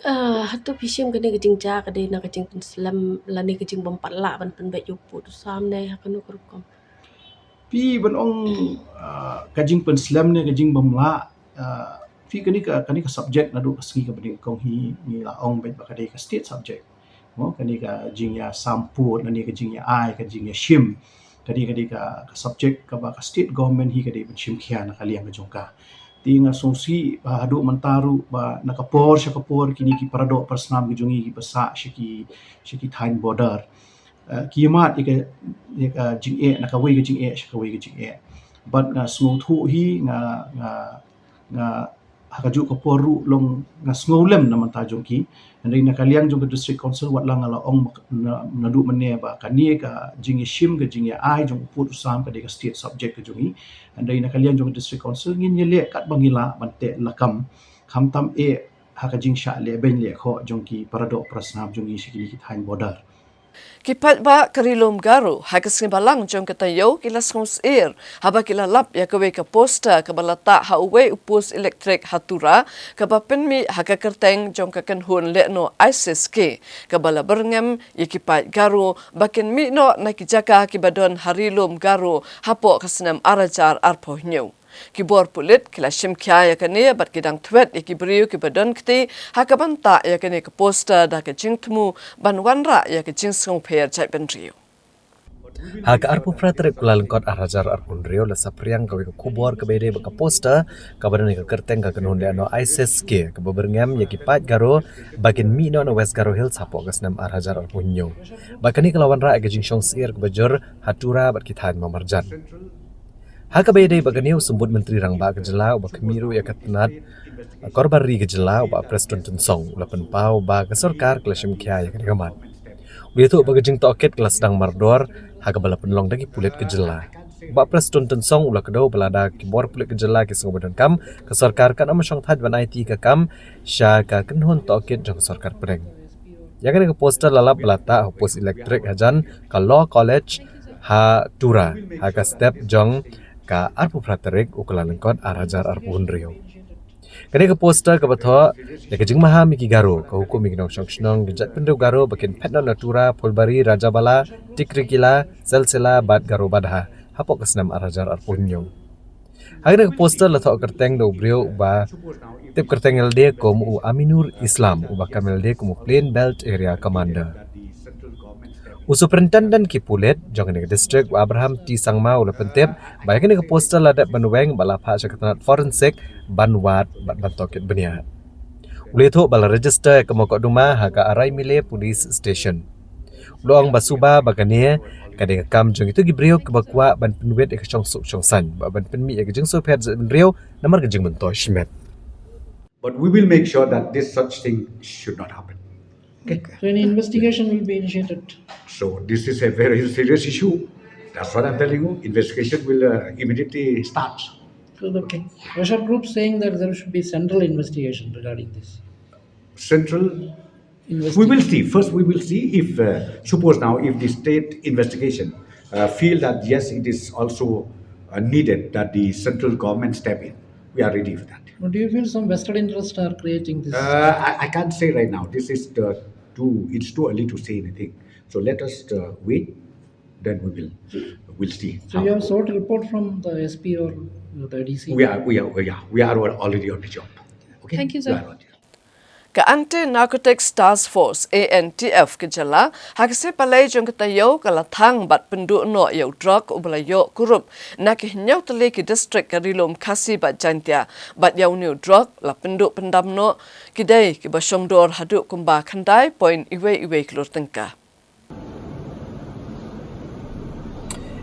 Ah, hato phi shim kane ka jingjia ka dei na ka jingpynslem lane ka jingbym pat lah ban pynbeit ïa u pud u sam ne ha kano ka rukom? Phi, ban ong, ah, ka jingpynslem ne ka jingbym lah, ah, phi, kane ka, kane ka subject naduh ka sngi kaba nyngkong hi ngi la ong beit ba ka dei ka state subject. Mo, kane ka jingïasam pud lane ka jingïa ai, ka jingïashim, Ka dei ka dei ka, ka subject kaba ka state government hi ka dei ban shim khia na ka liang ka jong ka. Te nga sngewsih ba haduh mynta ruh ba na ka por sha ka por kine ki paradoh parasnam ki jong ngi kiba sah sha ki, sha ki thaiñ border, eh, ki ïa mad ïa ka, ïa ka jingeh na kawei ka jingeh sha kawei ka jingeh. Bad nga sngewthuh hi, nga, nga, nga ha kajuh ka por ruh long nga sngewlem na bynta jong ki. Hynrei na ka liang jong ka District Council, wat la nga la ong na, naduh mynne ba kane ka jingïashim, ka jingïa-ai jong u pud u sam ka dei ka state subject ka jong ngi. Hynrei na ka liang jong ka District Council ngin ïaleh katba ngi lah ban teh lakam, khamtam eh ha ka jingshah lehbeiñ lehkhoh jong ki paradoh parasnam jong ngi sha kine ki thaiñ border. Ki paidbah ka Ri Lum Garo ha ka Sngi Balang jong ka taïew ki la sngewsyier haba ki la lap ïa kawei ka poster kaba la tah ha uwei u post elektrik ha Tura, kaba pynmih ha ka kyrteng jong ka kynhun lehnoh ISIS-K, kaba la byrngem ïa ki paid Garo ba kin mih noh na ki jaka kiba don ha Ri Lum Garo hapoh ka snem ar hajar arphew hynñiew. Ki bor pulit ki la shim khia ïa kane bad ki dang thwet ïa ki briew kiba don kti ha kaba tah ïa kane ka poster da ka jingthmu ban wanrah ïa ka jingsngewpher jaitbynriew. Ha ka arphew phra tarik Kyllalyngkot ar hajar arphew hynriew la saphriang kawei ka khubor kaba ïadei bad ka poster kaba don ïa ka kyrteng ka kynhun lehnoh ISIS-K kaba byrngem ïa ki paid Garo ba kin mih noh na West Garo Hills hapoh ka snem ar hajar arphew hynñiew. Bad kane ka la wanrah ïa ka jingsngewsyier kaba jur ha Tura bad ki thaiñ marjan. Ha kaba ïadei bad kane, u Symbud Myntri Rangbah ka jylla uba khmih ruh ïa ka tnat Korbari ka jylla, u Bah Prestone Tynsong, u la pynpaw ba ka sorkar ka la shim khia ïa kane ka mat. U la ïathuh ba ka jingtohkit ka la sdang mardor ha kaba la pynlong da ki pulit ka jylla. U Bah Prestone Tynsong u la kdew ba lada ki bor pulit ka jylla ki sngew ba donkam, ka sorkar kan ym shong thait ban aiti ka kam sha ka kynhun tohkit jong ka sorkar pdeng. Ïa kane ka poster la lap ba la tah ha u post elektrik hajan ka Law College ha Tura ha ka step jong ka arphew phra tarik u Kyllalyngkot ar hajar arphew hynriew. Kane ka poster kaba thoh ïa ka jingmaham ïa ki Garo, ka hukum ïa ki nongshong shnong, ki jaitbynriew Garo ba kin phet noh na Tura, Phulbari, Rajabala, Tikrikilla, Silsila bad Garo Badha hapoh ka snem ar hajar arphew hynñiew. Ha kane ka poster la thoh kyrteng da u briew uba tip kyrteng ïalade kum u Aminur Islam, uba kam ïalade kum u Plain Belt Area Commander. U Superintendent ki pulit jong kane ka district, u Abraham T Sangma, u la pyntip ba ïa kane ka poster la dep ban weng bad la phah sha ka tnat forensic ban wad bad ban tohkit bniah. U la ïathuh ba la register ïa ka mukotduma ha ka Araimile Police Station. U la ong ba suba ba kane ka dei ka kam jong kito ki briew kiba kwah ban pynwit ïa ka shongsuk shongsaiñ bad ban pynmih ïa ka jingsngewpher jaitbynriew namar ka jingmyntoi shimet. But we will make sure that this such thing should not happen. Okay. So any investigation will be initiated? So this is a very serious issue. That's what I'm telling you. Investigation will, uh, immediately start. So the pressure group saying that there should be central investigation regarding this. Central. We will see. First, we will see if, uh, suppose now, if the state investigation, uh, feel that yes, it is also, uh, needed that the central government step in. We are ready for that. But do you feel some vested interests are creating this? Uh, I, I can't say right now. This is the too, it's too early to say anything. So let us, uh, wait. Then we will, we'll see. So you have sought report from the S P or the D C? We are, we are, we are, we are already on the job. Okay? Thank you, sir. We are on the job. Ka Anti Narcotics Task Force, A N T F, ka jylla ha ka sngi Palei jong ka taïew ka la thang bad pynduh noh ïa u drok uba la ïoh kurup na ki hynñiew tylli ki district ka Ri Lum Khasi bad Jaintia, bad ïa une u drok la pynduh pyndam noh ki dei kiba shongdor haduh kumba khyndai point wei wei klur tyngka.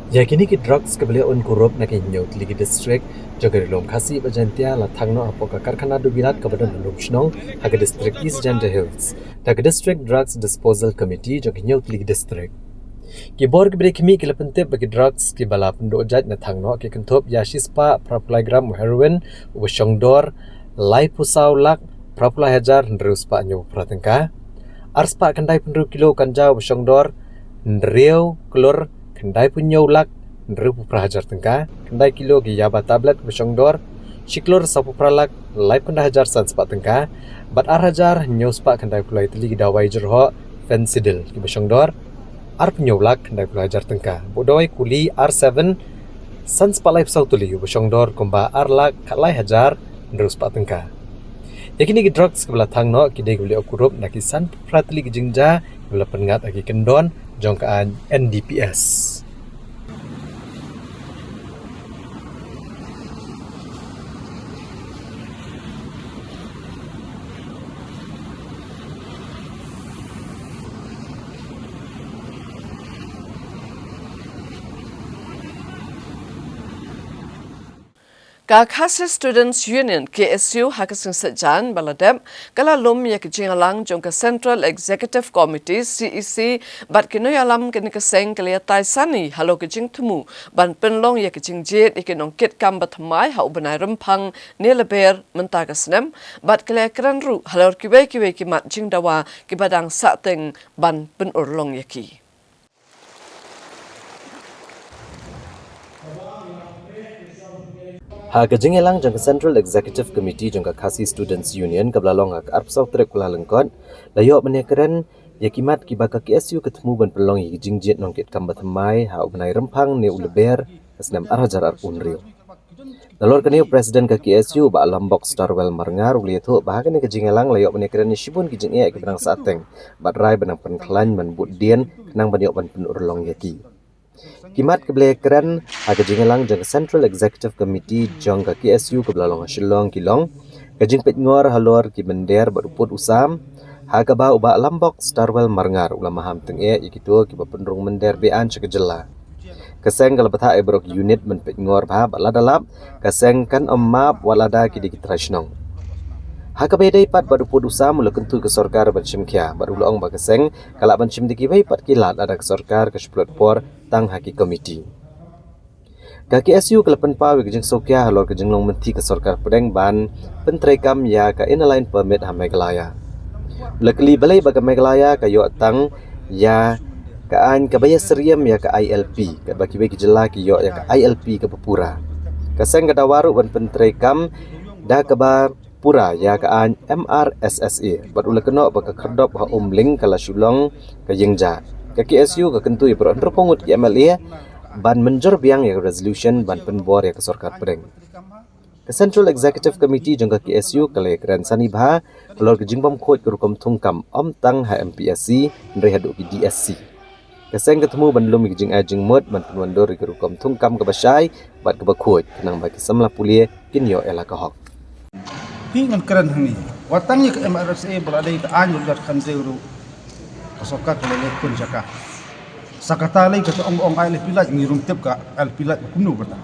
Ïa kine ki drugs kiba la ïoh kurup na ki hynñiew tylli ki district jong ka Ri Lum Khasi bad Jaintia la thang noh hapoh ka karkhana dewbilat kaba don ha Lumshnong ha ka district East Jaintia Hills da ka District Drugs Disposal Committee jong ki hynñiew tylli ki district. Ki bor kiba dei khmih ki la pyntip ba ki drugs kiba la pynduh jait ne thang noh ki kynthup ïa shispah phraphew lai gram u heroin uba shongdor laiphew saw lak phraphew lai hajar hynriew spah hynñiewphew phra tyngka, arspah khyndaiphew hynriew kilo ganja uba shongdor hynriew klur khyndaiphew hynñiew lak hynriewphew phra hajar tyngka, khyndai kilo ki yaba tablet uba shongdor shi klur sawphew phra lak laiphew khyndai hajar san spah tyngka, bad ar hajar hynñiew spah khyndaiphew lai tylli ki dawai jyrhoh Phensedyl kiba shongdor arphew hynñiew lak khyndaiphew lai hajar tyngka, bad u dawai kuli R seven san spah laiphew saw tylli uba shongdor kumba ar lak khatlai hajar hynriew spah tyngka. Ïa kine ki drugs kiba la thang noh ki dei kiba la ïoh kurup na ki sanphew phra tylli ki jingjia kiba la pynngat ha ki kyndon jong ka aiñ N D P S. Ka Khasi Students Union, K S U, ha ka sngi Saitjaiñ ba la dep, ka la lum ïa ka jingïalang jong ka Central Executive Committee, C E C, bad ki nongïalam kane ka seng, ka la ïatai sani halor ka jingthmu ban pynlong ïa ka jingjied ïa ki nongkitkam bathymmai ha u bnai Rymphang ne Lber mynta ka snem, bad ka la ïakren ruh halor kiwei kiwei ki mat jingdawa kiba dang sahteng ban pynurlong ïa ki. Ha ka jingïalang jong ka Central Executive Committee jong ka Khasi Students Union kaba la long ha ka arphew saw tarik u Kyllalyngkot, la ïoh ban ïakren ïa ki mat kiba ka K S U ka thmu ban pynlong ïa ki jingjied nongkitkam bathymmai ha u bnai Rymphang ne u Lber ka snem ar hajar arphew hynriew. Nalor kane, u President ka K S U, Bah Lambok Starwell Marngar, u la ïathuh ba ha kane ka jingïalang la ïoh ban ïakren ïa shibun ki jingeh kiba dang sahteng bad rai ban nang pynkhlaiñ ban bud dien khnang ban ïoh ban pynurlong ïa ki. Ki mat kiba la ïakren ha ka jingïalang jong ka Central Executive Committee jong ka K S U kaba la long ha Shillong ki long ka jingpeitngor halor ki mynder bad u pud u sam, ha kaba u Bah Lambok Starwell Marngar u la maham tyngeh ïa kito kiba pynrung mynder be-aiñ sha ka jylla. Ka seng ka la bthah ïa baroh ki unit ban peitngor bha bad lada lap, ka seng kan ym map wat lada ki dei ki trai shnong. Ha kaba ïadei pat bad u pud u sam, u la kyntu ïa ka sorkar ban shim khia bad u la ong ba ka seng ka lah ban shim da kiwei pat ki lad lada ka sorkar ka shu pynlut por tang ha ki komiti. Ka K S U ka la pynpaw ïa ka jingsngewkhia halor ka jinglong mynthi ka sorkar pdeng ban pyntreikam ïa ka Inner Line Permit ha Meghalaya. U la kylli balei ba ka Meghalaya ka ïoh tang ïa ka aiñ kaba ïasyriem ïa ka I L P, katba kiwei ki jylla ki ïoh ïa ka I L P kaba pura. Ka seng ka dawa ruh ban pyntreikam da kaba pura ïa ka aiñ M R S S A, bad u la kynnoh ba ka khyrdop ha Umling ka la shu long ka ïingjah. Ka K S U ka kyntu ïa baroh hynriewphew ngut ki M L A ban mynjur biang ïa ka resolution ban pynbor ïa ka sorkar pdeng. Ka Central Executive Committee jong ka K S U ka la ïakren sani bha halor ka jingbymkhuid ka rukom thungkam, ym tang ha M P S C hynrei haduh ki D S C. Ka seng ka thmu ban lum ïa ka jingai jingmut ban pynwandur ïa ka rukom thungkam kaba shai bad kaba khuid khnang ba ki samla pule kin ïoh ïa la ka hok. Hi ngan kren hangne, wat tang ïa ka M R S S A ba la dei ka aiñ ba la jot khan dei ruh, ka sorkar ka la leh pynjaka. Sa kata lei kata ong ong I L P lait, ngi ruh ngim tip ka I L P lait kumno kata.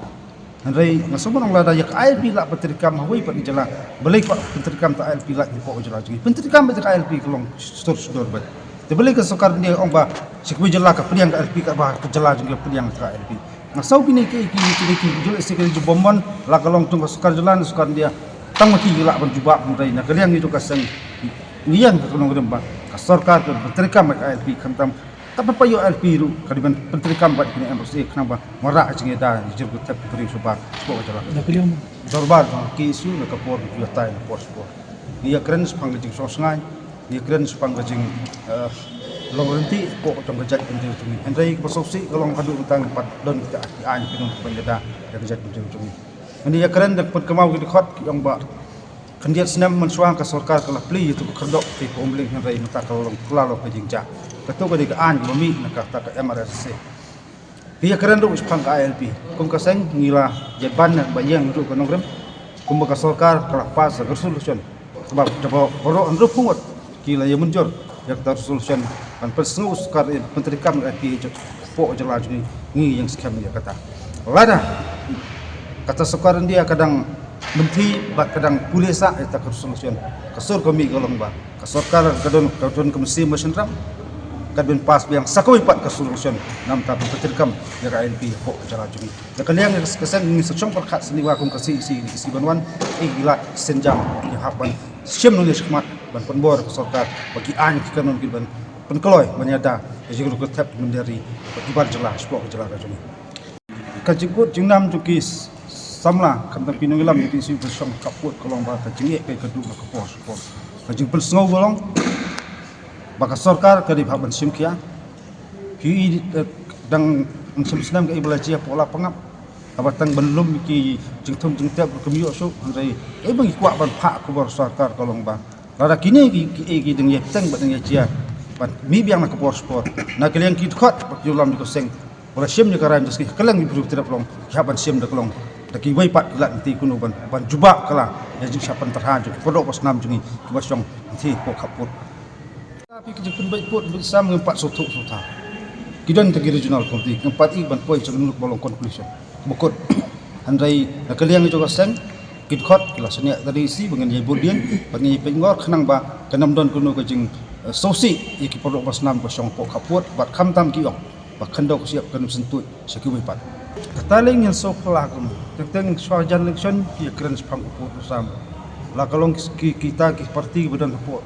Hynrei nga sngewbha ong lada ïa ka I L P lah pyntreikam ha wei pat ka jylla, balei kwah pyntreikam ta I L P lah hapoh ka jylla jong ngi? Pyntreikam beit ka I L P, ka long sdor sdor beit. Te balei ka sorkar India ong ba sha kiwei jylla ka pdiang ka I L P, katba ka jylla jong ngi ka pdiang ka I L P? Nga sngew kine ki, ki, kine ki jylla, ki jingbymman, la ka long jong ka sorkar jylla ne sorkar India, tang ma ki lah ban jubab. Hynrei na ka liang ngi jong ka seng ngi ïeng ka nongrim ba ka sorkar ka pyntreikam ka I L P, khamtam Ka pynpaw ïa I L P ruh ka dei ban pyntreikam bad kine M R S S A khnang ba wanrah jingïada jingïarap ki briew shabar shapoh ka jylla. Da ka liang dorbar jong ka K S U na ka por ba ju ïatai na por sha por. Ngi ïakren shaphang ka jingsngewsynei, ngi ïakren shaphang ka jing, eh, long lynti hapoh jong ka jaitbynriew jong ngi. Hynrei kaba sngewsih ka long haduh mynta ngim pat don kita ki aiñ ki don kiban ïada ïa ka jaitbynriew jong ngi. Ngi ïakren da pynkynmaw ki dkhot ki ong ba khyndiat snem mynshuwa ka sorkar ka la plie ïa ka khyrdop ka Umling, hynrei mynta ka la long, ka la long ka jingjia. Kato ka dei ka aiñ kaba mih na kata ka M R S S A. Ngi ïakren ruh shaphang ka I L P. Kum ka seng ngi la ïa ban ba ïeng ruh ka nongrim. Kumba ka sorkar ka la pass ka resolution kaba, kaba baroh hynriewphew ngut ki la ïa mynjur ïa kata resolution ban pynsngew sorkar, eh, pyntreikam ka I L P hapoh jylla jong ngi, ngi ïeng skhem ïa kata. Lada kata sorkar India ka dang mynthi bad ka dang pule sah ïa kata ka resolution, ka sur ka mih ka long ba ka sorkar ka don, ka don ka mynsiem ba shynrang, ka dei ban pass biang sa kawei pat ka resolution namar ban pyntreikam ïa ka I L P hapoh jylla jong ngi. Da ka liang ka seng ngi sa shong pyrkhat sniew kum ka C E C, ka C E C ban wan, eh, ki lad ki sienjam ki hap ban shim nongïashakmat ban pynbor ka sorkar ba ki aiñ ki kanun ki ban pynkloi ban ïada ïa ka jingruh ka thep mynder ri ba ki bar jylla shapoh ka jylla ka jong ngi. Ka jingkut jingnam jong ki samla khamtam ki nongïalam jong ki, sa shong khappud ka long ba ka jingeh ka, ka duk na ka por sha ka por. Ka jingpynsngew ka long ba ka sorkar ka dei ban shim khia. Ki, eh, dang mynshem snem ka i ba la jia hapoh Lapangap. Haba tang ban lum ki jingthung jingtep ruh kim ïoh shuh, hynrei ka i ba ngi kwah ban phah khubor sorkar ka long ba lada kine ki, ki, ki dang ïa teng bad dang ïa jia ban mih biang na ka por sha ka por. Na ka liang ki dkhot bad ki nongïalam jong ka seng ba la shim ïa ka rai mynta ka sngi, ka liang ki briew ki dep long ki hap ban shim da ka long da kiwei pat ki lad mynta kumno ban, ban jubab kylla ïa ka jingshah pyntrha jong ki paralok ba snam jong ngi kiba shong mynta hapoh khappud. Phi, ki jingpynbeit pud beit sam ngim pat sngewthuh sngewthaw. Ki don tang ki regional committee, ngim pat i ban poi sha ka nongleit ba long conclusion ba kut. Hynrei na ka liang jong ka seng, ki dkhot ki la shaniah da D C ba ngin ïa bud dien, ba ngin ïa pynngor khnang ba kan ym don kano ka jing, eh, sngewsih ïa ki paralok ba snam ba shong hapoh khappud, bad khamtam ki ong ba khyndew ka shyiap kan ym syntuid sha kiwei pat. Kata lei ngin sngewphylla kumno, teng teng shuwa jan election ki ïa kren shaphang ka pud u sam. La ka long ki, ki, kita ki party ba don hapoh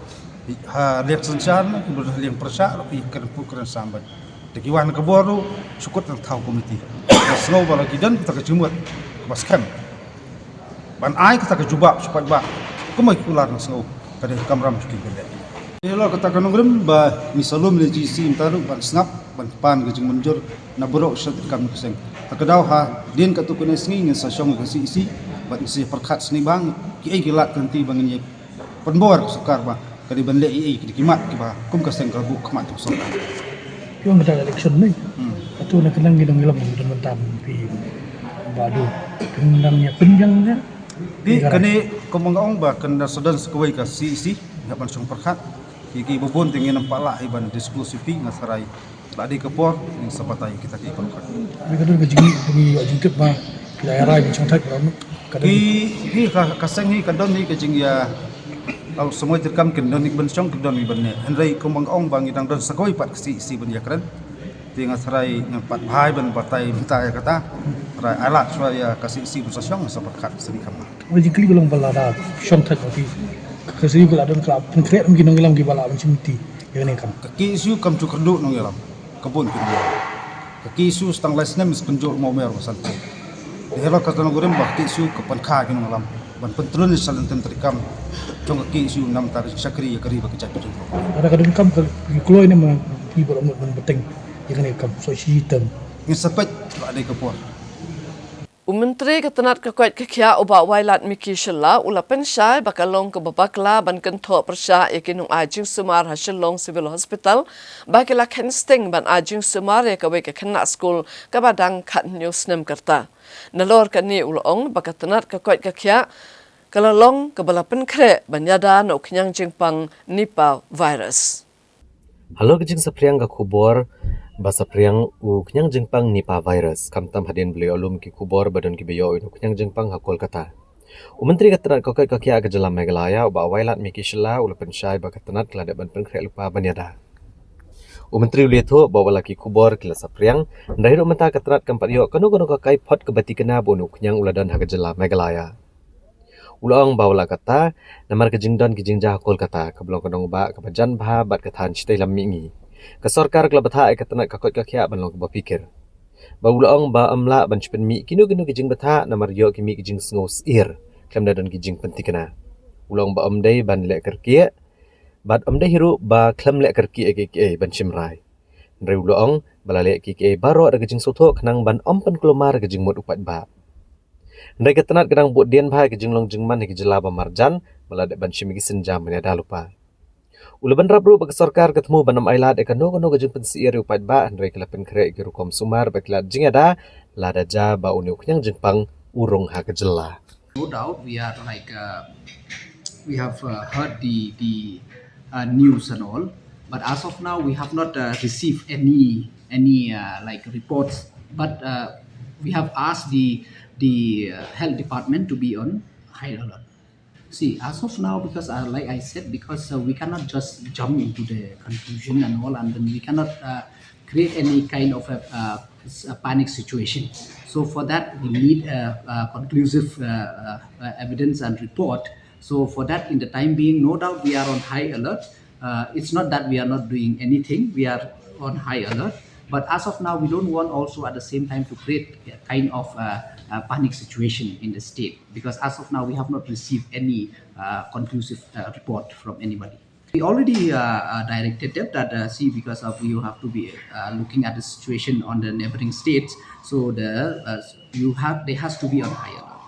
ha liang synshar ne, ki ba don ha liang pyrshah ruh ki ïa kren pud kren sam bad. Te ki wan ka bor ruh, shu kut tang thaw komiti. Nga sngew ba la ki don kita ka jingmut kaba skhem ban ai kata ka jubab shu paidbah. Kumba ki kular nga sngew ka dei ka kamram jong ki ban leh. Ïa la kata ka nongrim ba ngi sa lum ïa G C mynta ruh ban sngap ban pan ka jingmynjur na baroh sha treikam ka seng. Ta ka daw hadien katto katne sngi ngin sa shong ka C E C bad ngin sa pyrkhat snieh ba kiei ki lad ki lynti ba ngin ïa pynbor ka sorkar ba ka dei ban leh ei ei ki dei ki mat kiba kum ka seng ka la buh khmat jong ka sorkar. Ki ong kata election ne. Hmm. Atu na ka nang ki nongïalam ki don bynta phi ba du. Ki nang ïa pynjang ne. Te kane kumba nga ong ba kan da sa don sa kawei ka C E C, nga ban shong pyrkhat. Ki, ki ba bun te ngin ym pat lah hi ban disclose ïa phi, nga tharai la dei ka por ngin sa batai kita ki pyrkhat. Te ka don ka jing, ka jingtip ba ki la rai ban shong thait ba ka don. Ki, hi ka, ka seng hi ka don hi ka jingïa, au, samoi treikam kin don hi ban shong, kin don hi ban ne. Hynrei kumba nga ong ba ngi dang don sa kawei pat ka C E C ban ïakren. Te nga tharai ngan pat bha ban batai mynta ïa kata. Tharai ai lad shuwa ïa ka C E C ban sa shong, sa pyrkhat snieh kham. Oi, jingkylli ka long ba lada shong thait ba phi, ka C E C ka la don, ka la pynkhreh ïa ki nongïalam kiba lah ban shim ti ïa kane ka kam. Ka K S U kam ju kyrduh nongïalam, ka bun ki nongïalam. Ka K S U sa tang lai snem sa kynjoh mo mer ba san. Te halor kata nongrim ba ka K S U ka pynkha ki nongïalam ban pyntrun ïa sha lyntiem treikam jong ka K S U, namar ka shakri ïa ka ri bad ka jaitbynriew. Lada ka donkam ka, ki kloi ne ma phi ba la mut ban bteng ïa kane ka kam, sa shitom. Ngin sa peit la dei ka por. U Myntri ka tnat ka koit ka khiah u Bah Wailadmiki Shylla u la pynshai ba ka long kaba bakla ban kynthoh pyrshah ïa ki nongai jingsumar ha Shillong Civil Hospital ba ki la kheiñ sting ban ai jingsumar ïa kawei ka khynnah skul kaba dang khathynñiew snem ka rta. Nalor kane u la ong ba ka tnat ka koit ka khiah ka la long kaba la pynkhreh ban ïada na u khñiang jingpang Nipah virus. Halor ka jingsaphriang ka khubor ba saphriang u khñiang jingpang Nipah virus, khamtam hadien ba la ïoh lum ki khubor ba don kiba ïoh ïa u khñiang jingpang ha Kolkata, u Myntri ka tnat ka koit ka khiah ka jylla Meghalaya u Bah Wailadmiki Shylla u la pynshai ba ka tnat ka la dep ban pynkhreh lypa ban ïada. U Myntri u la ïathuh ba wat la ki khubor ki la saphriang, hynrei ruh mynta ka tnat kam pat ïoh kano kano ka kaiphod kaba thikna ba une u khñiang u la don ha ka jylla Meghalaya. U la ong ba wat la kata, namar ka jingdon ki jingjia ha Kolkata, kaba long ka nongbah kaba jan bha bad ka thaw shatei lam mihngi, ka sorkar ka la bthah ïa ka tnat ka koit ka khiah ban long kaba phikir. Bad u la ong ba ym lah ban shu pynmih kino kino ki jingbthah namar ïoh ki mih ki jingsngew syier khlem da don ki jingpynthikna. U la ong ba ym dei ban leh kyrkieh bad ym dei hi ruh ba khlem leh kyrkieh ïa kiei kiei ban shim rai. Hynrei u la ong ba la leh kiei kiei baroh da ka jingsngewthuh khnang ban ym pynkulmar ka jingmut u paidbah. Hynrei ka tnat ka dang bud dien bha ïa ka jinglong jingman ha ki jylla ba marjan ba la dep ban shim ïa ki sienjam ban ïada lypa. U la bynrap ruh ba ka sorkar ka thmu ban ym ailad ïa kano kano ka jingpynsyier ïa u paidbah, hynrei ka la pynkhreh ïa ki rukom sumar ba ki lad jingïada lada jia ba une u khñiang jingpang u rung ha ka jylla. No doubt, we are like, uh, we have, uh, heard the, the, uh, news and all, but as of now, we have not, uh, received any, any, uh, like, reports. But, uh, we have asked the, the, uh, health department to be on high alert. See, as of now, because, uh, like I said, because, uh, we cannot just jump into the conclusion and all, and then we cannot, uh, create any kind of a, uh, s-, a panic situation. So for that, we need a, a conclusive, uh, uh, uh, evidence and report. So for that, in the time being, no doubt we are on high alert. Uh, it's not that we are not doing anything. We are on high alert. But as of now, we don't want also at the same time to create a kind of, uh, a panic situation in the state, because as of now, we have not received any, uh, conclusive, uh, report from anybody. We already, uh, uh, directed them that, uh, see, because of you have to be, uh, looking at the situation on the neighboring states, so the, uh, you have, they has to be on high alert.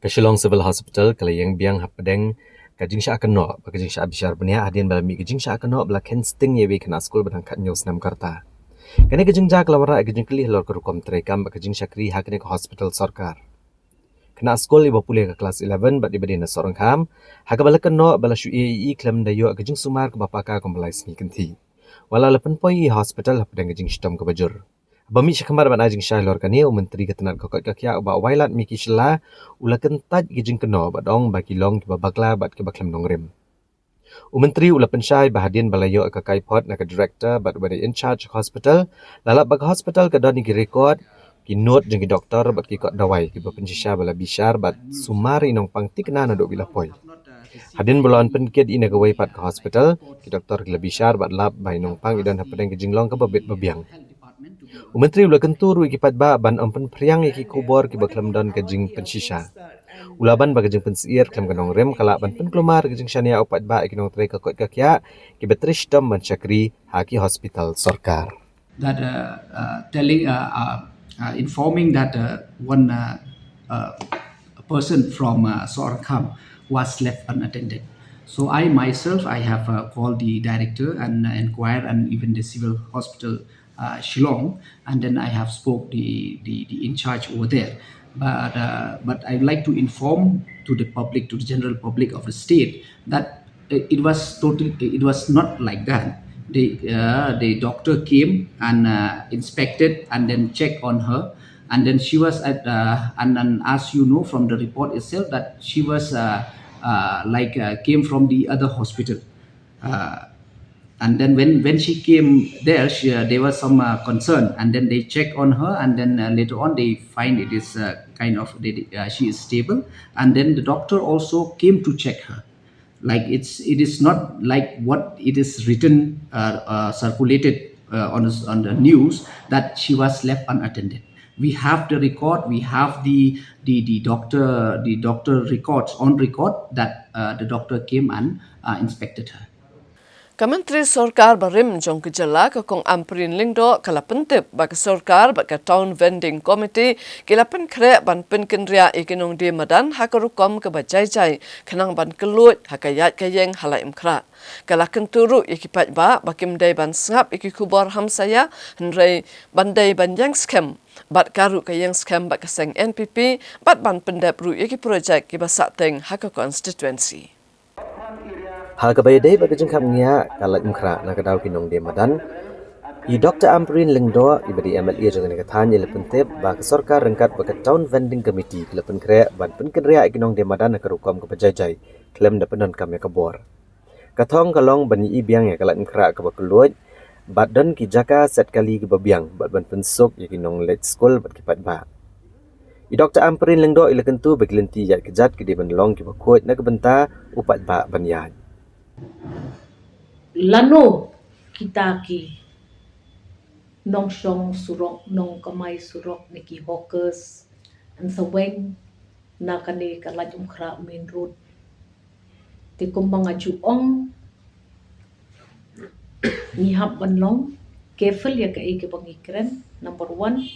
Ka Shillong Civil Hospital ka la ïeng biang hapdeng ka jingshah kynnoh bad ka jingshah bishar bniah hadien ba la mih ka jingshah kynnoh ba la kheiñ sting ïa iwei i khynnah skul ba dang khathynñiew snem ka rta. Kane ka jingjia ka la wanrah ïa ka jingkylli halor ka rukom treikam bad ka jingshakri ha kane ka hospital sorkar. Khynnah skul iba pule ha ka klas eleven bad iba dei na Sohryngkham, ha kaba la kynnoh ba la shu ïeh ïa i khlem da ïoh ka jingsumar kaba paka kumba lai sngi kynthih. Wat la la pynpoi ïa i ha hospital hapdeng ka jingshitom kaba jur. Ba mih shakhmat ban ai jingshai halor kane, u Myntri ka tnad ka koit ka khiah, u Bah Wailadmiki Shylla, u la kyntait ki jingkynnoh bad ong ba ki long kiba bakla bad kiba khlem nongrim. U Myntri u la pynshai ba hadien ba la ïoh ka kaiphod na ka director bad uba dei in charge hospital, la lap ba ka hospital ka don ïa ki record, ki note jong ki doktor bad ki kot dawai kiba pynshisha ba la bishar bad sumar ïa i nongpang thikna naduh ba i la poi. Hadien ba la wan pynkit i na kawei pat ka hospital, ki doktor ki la bishar bad lap ba i nongpang i don hapdeng ka jinglong kaba bit ba biang. U Myntri u la kyntu ruh ïa ki paidbah ban ym pynphriang ïa ki khubor kiba khlem don ka jingpynshisha. U la ban ba ka jingpynsyier khlem ka nongrim ka lah ban pynkulmar ka jingshaniah u paidbah ïa ki nongtrei ka koit ka khiah kiba trei shitom ban shakri ha ki hospital sorkar. That uh, uh, telling, uh, uh, uh, informing that uh, one uh, uh, a person from uh, Sohar Kham was left unattended. So I myself, I have uh, called the director and uh, inquired, and even the civil hospital uh, Shillong, and then I have spoke the, the, the in charge over there. But uh, but I'd like to inform to the public, to the general public of the state, that it was totally, it was not like that. The uh, the doctor came and uh, inspected and then checked on her, and then she was at uh, and, and as you know from the report itself, that she was uh, uh, like uh, came from the other hospital. Uh, and then when when she came there, she, uh, there was some uh, concern, and then they checked on her, and then uh, later on they find it is uh, kind of they, uh, she is stable. And then the doctor also came to check her. Like, it's it is not like what it is written, uh, uh, circulated uh, on the, on the news, that she was left unattended. We have the record. We have the the the doctor the doctor records on record that uh, the doctor came and uh, inspected her. Ka Myntri Sorkar Barim jong ka Jylla, ka Kong Ampareen Lyngdoh, ka la pyntip ba ka sorkar bad ka Town Vending Committee ki la pynkhreh ban pynkynriah ïa ki nongdie madan ha ka rukom kaba jai jai, khnang ban kylluid ha ka ïaid ka ïeng ha Laitumkhrah. Ka la kyntu ruh ïa ki paidbah ba kim dei ban sngap ïa ki khubor hamsaia, hynrei ban dei ban ïeng skhem bad ka ruh ka ïeng skhem bad ka seng N P P, bad ban pyndep ruh ïa ki projek kiba sahteng ha ka constituency. Ha kaba ïadei bad ka jingkhapngiah ka Laitumkhrah na ka daw ki nongdie madan, i Doktor Ampareen Lyngdoh, iba dei M L A jong kane ka thaiñ, i la pyntip ba ka sorkar ryngkat bad ka Town Vending Committee ki la pynkhreh ban pynkynriah ïa ki nongdie madan ha ka rukom kaba jai jai, khlem da pyndonkam ïa ka bor. Ka thong ka long ban ïohi biang ïa ka Laitumkhrah kaba kylluid, bad don ki jaka set kali kiba biang bad ban pynsuk ïa ki nongleit skul bad ki paidbah. I Doktor Ampareen Lyngdoh i la kyntu ba ki lynti ïaid kjat ki dei ban long kiba khuid na ka bynta u paidbah ban ïaid. Lano kita ki nongshong surok, nongkamai surok ne ki hawkers, yn sa weng na kane ka Laitumkhrah main road. Te kumba nga ju ong, ngi hap ban long careful ïa kaei kaba ngi kren, number one.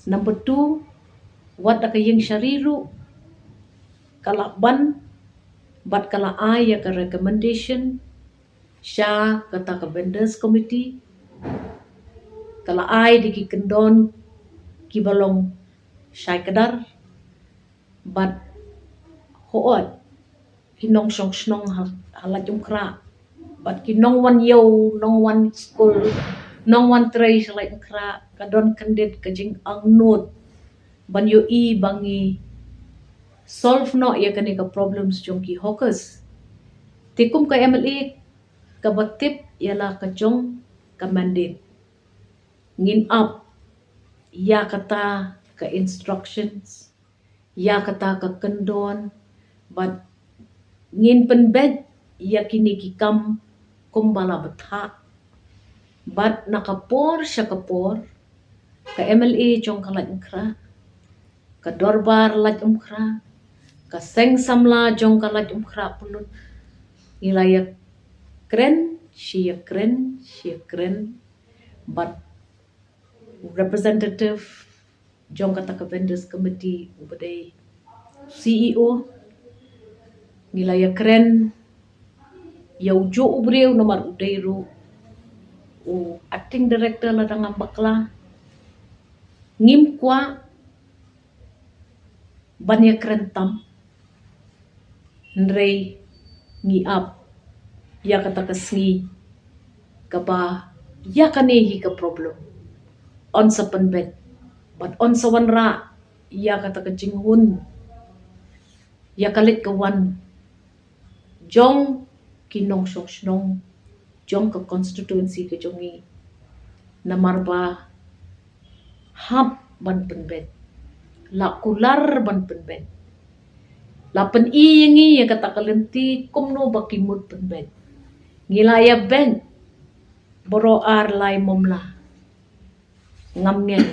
Number two, wat da ka ïing shari ruh ka la ban bad ka la ai ïa ka recommendation sha kata ka vendors committee, ka la ai da ki kyndon kiba long shai kdar. Bad hooid, ki nongshong shnong ha, ha Laitumkhrah, bad ki nongwan ïew, nongwan skul, nongwan trei sha Laitumkhrah, ka don kyndit ka jingangnud ban ïohi ba ngi solve noh ïa kane ka problems jong ki hawkers. Te kum ka M L A kaba tip ïa la ka jong ka mandate, ngin ap ïa kata ka instructions, ïa kata ka kyndon, bad ngin pynbeit ïa kine ki kam kumba la bthah. Bad na ka por sha ka por, ka M L A jong ka Laitumkhrah, ka Dorbar Laitumkhrah, ka Seng Samla jong ka Laitumkhrah Pynlut, ngi la ïa kren, shi ïa kren, shi ïa kren, bad representative jong kata ka vendors committee uba dei C E O, ngi la ïa kren ïa u juh u briew namar u dei ruh u acting director lada ngam bakla. Ngim kwah ban ïa kren tam, hynrei ngi ap ïa kata ka sngi kaba ïa kane hi ka problem. yn sa pynbeit bad yn sa wanrah ïa kata ka jinghun, ïa ka leit ka wan jong ki nongshong shnong jong ka constituency ka jong ngi. Namar ba hap ban pynbeit, la kular ban pynbeit, la pyni ïa ngi ïa kata ka lynti kumno ba ki mut pynbeit. Ngi la ïa beit baroh ar lai mamla. Ngam ngeit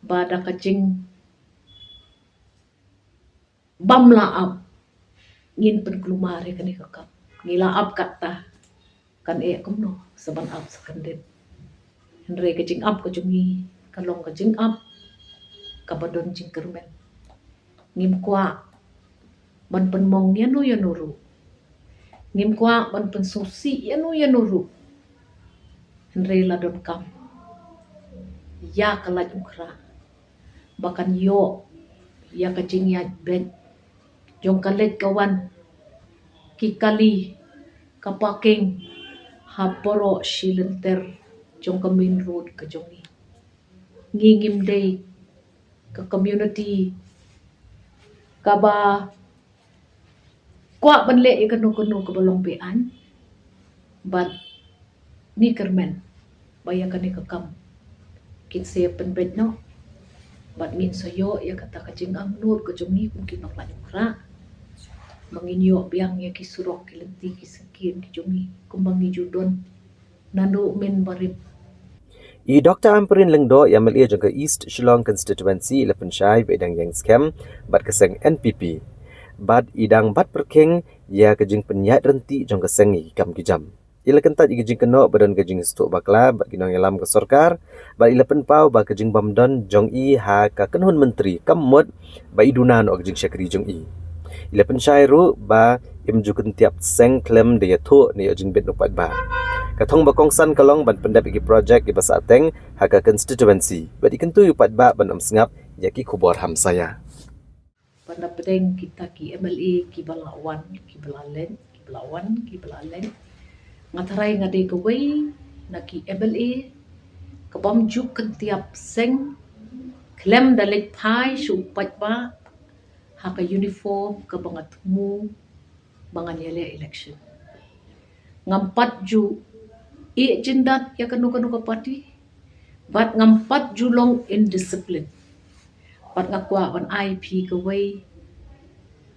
ba da ka jing bym la ap ngin pynkulmar ïa kane ka kam. Ngi la ap kata, kan eh kumno sa ban ap sa kyndit. Hynrei ka jingap ka jong ngi ka long ka jingap kaba don jingkyrmen. Ngim kwah ban pynmong ïano ïano ruh. Ngim kwah ban pynsngewsih ïano ïano ruh. Hynrei la donkam ïa ka lait u khrah ba kan ïoh ïa ka jingïaid beit jong ka leit ka wan, ki kali, ka parking ha baroh shi lynter jong ka main road ka jong ngi. Ngi ngim dei ka community kaba kwah ban leh ïa kano kano kaba long be-aiñ. Bad ngi kyrmen ba ïa kane ka kam kin sa ïa pynbeit noh. Bad ngin sa ïoh ïa kata ka jingangnud ka jong ngi kum ki nonglait u khrah, ba ngin ïoh biang ïa ki surok, ki lynti, ki syngkien ki jong ngi kumba ngi ju don naduh mynbarim. I Doktor Ampareen Lyngdoh, i MLA jong ka East Shillong Constituency, i la pynshai ba i dang ïeng skhem bad ka seng NPP, bad i dang bat pyrkhing ïa ka jingpynïaid rynti jong ka seng ïa ki kam ki jam. I la kyntait ïa ka jingkynnoh ba don ka jingsngewthuh bakla bad ki nongïalam ka sorkar, bad i la pynpaw ba ka jingbym don jong i ha ka kynhun myntri kam mut ba i duna noh ka jingshakri jong i. I la pynshai ruh ba im ju kyntiap seng khlem da ïathuh ne ïoh jingbit na u paidbah. Ka thong ba kongsan ka long ban pyndep ïa ki projek kiba sahteng ha ka constituency, bad i kyntu ïa u paidbah ban ym sngap ïa ki khubor hamsaïa. Ban da pdeng kita ki MLA kiba la wan, kiba la leit, kiba la wan, kiba la leit, nga tharai nga dei kawei na ki MLA ka bym ju kyntiap seng khlem da leit phai sha u paidbah ha ka uniform kaba nga thmu ba ngan ïaleh election. Ngam pat ju ïeh jyndat ïa kano kano ka party, bad ngam pat ju long indiscipline. Bad nga kwah ban ai phi kawei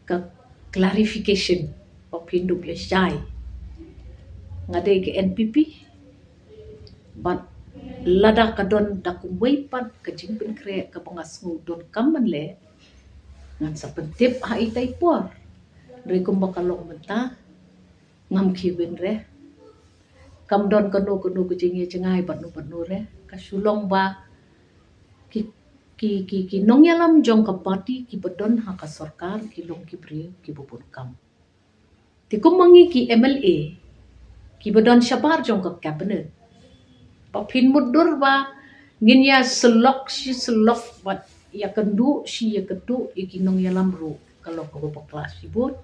ka clarification ba phin dup ïa shai. Nga dei ka NPP, bad lada ka don da kumwei pat ka jingpynkhreh kaba nga sngew donkam ban leh, ngan sa pyntip ha itai i por. Hynrei kumba ka long mynta, ngam khie win re. Kam don kano kano ka jingïajngai bad no bad no re. Ka shu long ba ki, ki, ki, ki nongïalam jong ka party kiba don ha ka sorkar ki long ki briew kiba bun kam. Te kum ma ngi ki MLA kiba don shabar jong ka cabinet, ba phin mutdur ba ngin ïa syllok shi syllok bad ïa kynduh shi ïa kynduh ïa ki nongïalam ruh, ka long kaba bakla shibun.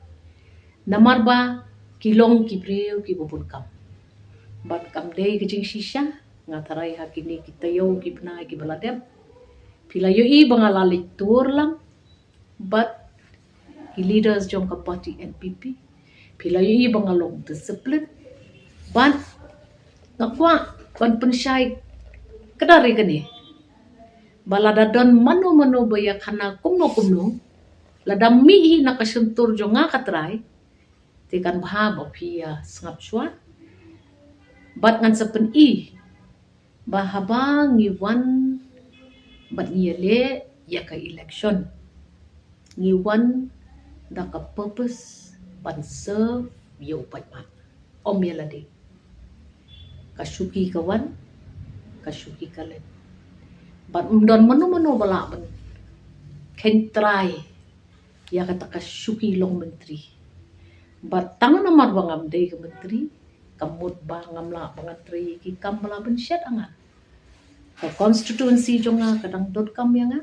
Namar ba ki long ki briew kiba bun kam. Bad kam dei ka jingshisha, nga tharai ha kine ki taïew ki bnai kiba la dep, phi la ïohi ba nga la leit tur lang bad ki leaders jong ka party NPP. Phi la ïohi ba nga long discipline. Bad nga kwah ban pynshai kdar ïa kane, ba lada don mano mano ba ïa khana kumno kumno, lada mih hi na ka shyntur jong nga ka trai, te kan bha ba phi ïa sngap shuwa. Bad ngan sa pyni ba haba ngi wan bad ngi ïaleh ïa ka election, ngi wan da ka purpose ban serve ïa u paidbah, ym ïa lade. Ka shuki ka wan, ka shuki ka leit. Bad ym don mano mano ba lah ban khein trai ïa kata ka shuki long myntri. Bad tang namar ba ngam dei ka myntri, kam mut ba ngam lah ba ngan trei ïa ki kam ba lah ban shet ha nga. Ka constituency jong nga ka dang donkam ïa nga.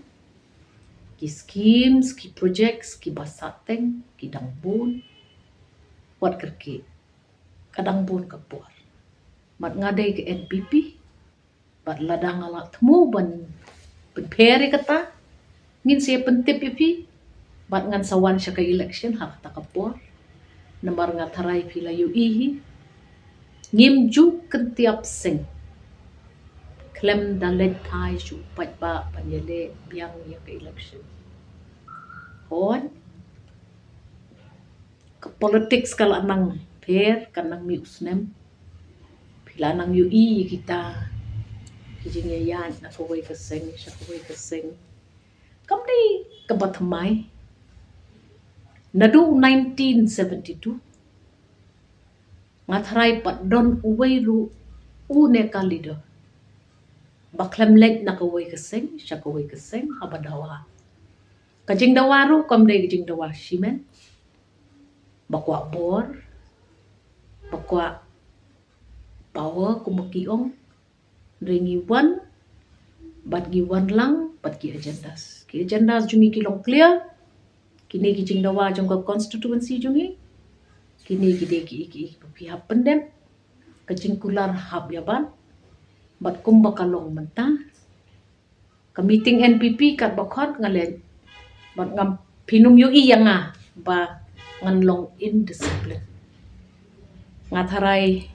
Ki schemes, ki projects kiba sahteng ki dang bun. Wat kyrkieh, ka dang bun ka por. Bad nga dei ka NPP, Bad lada nga la thmu ban pynpher ïa kata, ngin sa pyntip ïa phi. Bad ngan sa wan sha ka election ha kata ka por. Namar nga tharai phi la ïohi hi. Ngim ju kyntiap seng khlem da leit thai sha u paidbah ban ïaleh biang ïa ka election. Hooid, ka politics ka la nang pher, ka nang mih u snem. Phi la nang ïohi ïa kita ki jingïaid na kawei ka seng sha kawei ka seng. Kam dei kaba thymmai. Naduh nineteen seventy-two, nga tharai pat don uwei ruh une ka leader ba khlem leit na kawei ka seng sha kawei ka seng haba dawa. Ka jingdawa ruh kam dei ka jingdawa shimet, ba kwah bor, ba kwah power, kumba ki ong. Hynrei ngi wan bad ngi wan lang bad ki agendas. Ki agendas jong ngi ki long clear. Kine ki jingdawa jong ka constituency jong ngi. Kine ki dei ki, ki, ki ba phi hap pyndep. Ka jingkular hap ïa ban. Bad kumba ka long mynta, ka meeting N P P katba khot nga leit. Bad ngam, phin ym ïohi ïa nga ba ngan long indiscipline. Nga tharai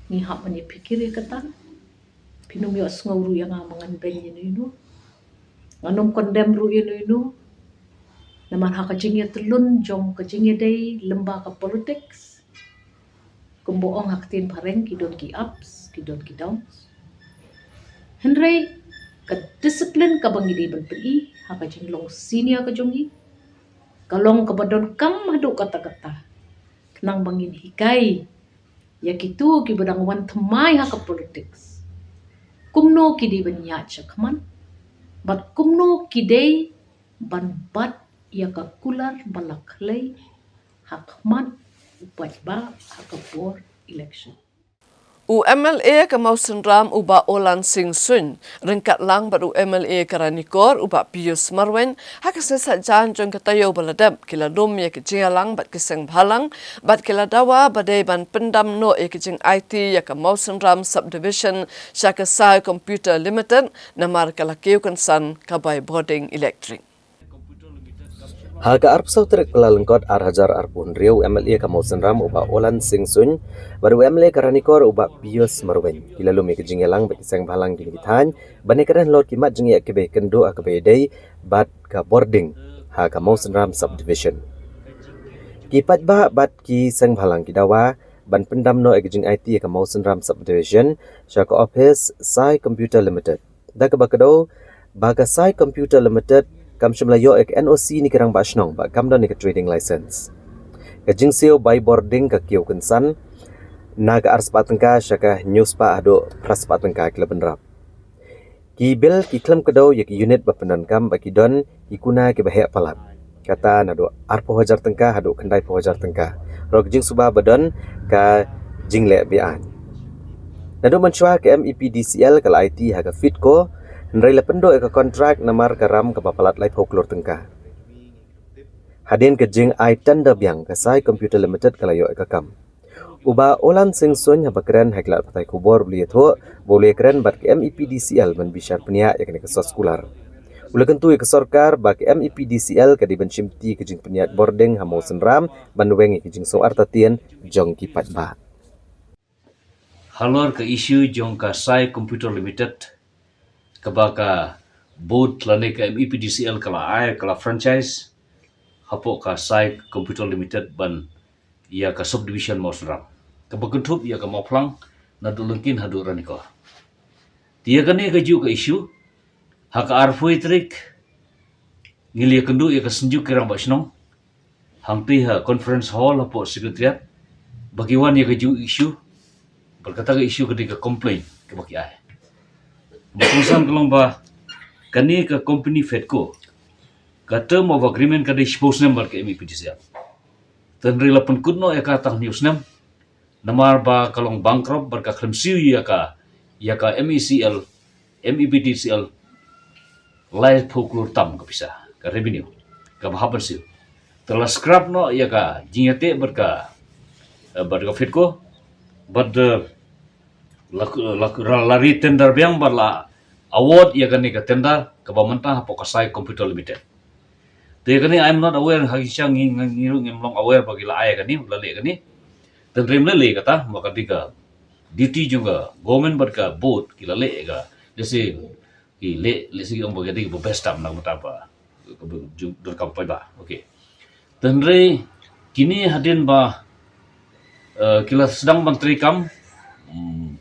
ngi hap ban ïa phikir ïa kata. Phin ym ïohsngew ruh ïa nga ba ngan beiñ ïa uno uno. Ngan ym condemn ruh ïa uno uno. Namar ha ka jingïatyllun jong ka jingïadei lyngba ka politics, kumba ong ha ka ktien phareng, ki don ki ups, ki don ki downs. Hynrei ka discipline kaba ngi dei ban pyni ha ka jinglong senior ka jong ngi, ka long kaba donkam haduh katta katta. Khnang ba ngin hikai ïa kito kiba dang wan thymmai ha ka politics, kumno ki dei ban ïaid shakhmat, bad kumno ki dei ban bat ïa ka kular ba la khlei hakhmat u paidbah ha ka por election. U M L A ka Mawsynram u Bah Olan Singh Suin ryngkat lang bad u M L A ka Ranikor u Bah Pius Marwein ha ka sngi Saitjaiñ jong ka taïew ba la dep ki la lum ïa ka jingïalang bad ki seng bhalang bad ki la dawa ba dei ban pyndam noh ïa ka jingaiti ïa ka Mawsynram Subdivision sha ka Sai Computer Limited namar ka la kiew kynsan ka bai bording elektrik. Ha ka arphew saw tarik Kyllalyngkot ar hajar arphew hynriew, u M L A ka Mawsynram u Bah Olan Singh Suin bad u M L A ka Ranikor u Bah Pius Marwein ki la lum ïa ka jingïalang bad ki seng bhalang kine ki thaiñ ban ïakren halor ki mat jingïakynduh ha kaba ïadei bad ka bording ha ka Mawsynram Subdivision. Ki paidbah bad ki seng bhalang ki dawa ban pyndam noh ïa ka jingaiti ïa ka Mawsynram Subdivision sha ka ophis Sai Computer Limited, da kaba kdew ba ka Sai Computer Limited kam shym la ïoh ïa ka N O C na ki rangbah shnong bad kam don ïa ka trading license. Ka jingsiew bai bording ka kiew kynsan na ka arspah tyngka sha ka hynñiewspah haduh phraspah tyngka ki la bynrap. Ki bill ki khlem kdew ïa ki unit ba pyndonkam bad ki don ki kuna kiba heh palat, kata naduh arphew hajar tyngka haduh khyndaiphew hajar tyngka. Ruh ka jingsuba ba don ka jingleh be-aiñ. Naduh mynshuwa ka M E P D C L ka la aiti ha ka FEEDCO, hynrei la pynduh ïa ka kontrak namar ka ram kaba palat laiphew klur tyngka. Hadien ka jingai tender biang, ka Sai Computer Limited ka la ïoh ïa ka kam. U Bah Olan Singh Suin haba kren ha ki lad pathai khubor u la ïathuh ba u la ïakren bad ka M E P D C L ban bishar bniah ïa kane ka soskular. U la kyntu ïa ka sorkar ba ka M E P D C L ka dei ban shimti ka jingpynïaid bording ha Mawsynram ban weng ïa ka jingsngew artatien jong ki paidbah. Halor ka issue jong ka Sai Computer Limited, kaba ka board lane ka M E P D C L ka la ai, ka la franchise hapoh ka Sai Computer Limited ban ïa ka subdivision Mawsynram, kaba kynthup ïa ka Mawphlang naduh Lyngkien haduh Ranikor. Te ïa kane kajuh ka issue, ha ka arphew tarik ngi la ïakynduh ïa ka Synjuk ki Rangbah Shnong hangtei ha conference hall hapoh secretariat, ba ki wan ïa kajuh issue. Bad kata ka issue ka dei ka complaint kaba ki ai. Ba kongsan ka long ba kane ka company FEEDCO, ka term of agreement ka dei shiphew snem bad ka M E P D C L. Te hynrei la pynkut noh ïa ka tang hynñiew snem namar ba ka long bankrupt bad ka khlem siew ïa ka, ïa ka M E C L, M E P D C L laiphew klur tam ka pisa ka revenue kaba hap ban siew. Te la scrap noh ïa ka jingïateh bad ka, eh, bad ka FEEDCO, bad, eh, la, la, la, la re tender biang bad la award ïa kane ka tender kaba mynta hapoh Kasai Computer Limited. Te kane I'm not aware, ha ki sha ngi, ngi, ngi ruh ngim long aware ba ki la ai kane, la leh kane. Tender ym leh leh kata, ma ka dei ka duty jong ka government bad ka board ki la leh ka. Lehse ki leh, lehse ki ong ba ka dei ka best tam na mynta ba. Ka ba jong don ka paidbah. Okay. Tender kine hadien ba, eh, ki la sdang ban treikam, hmm,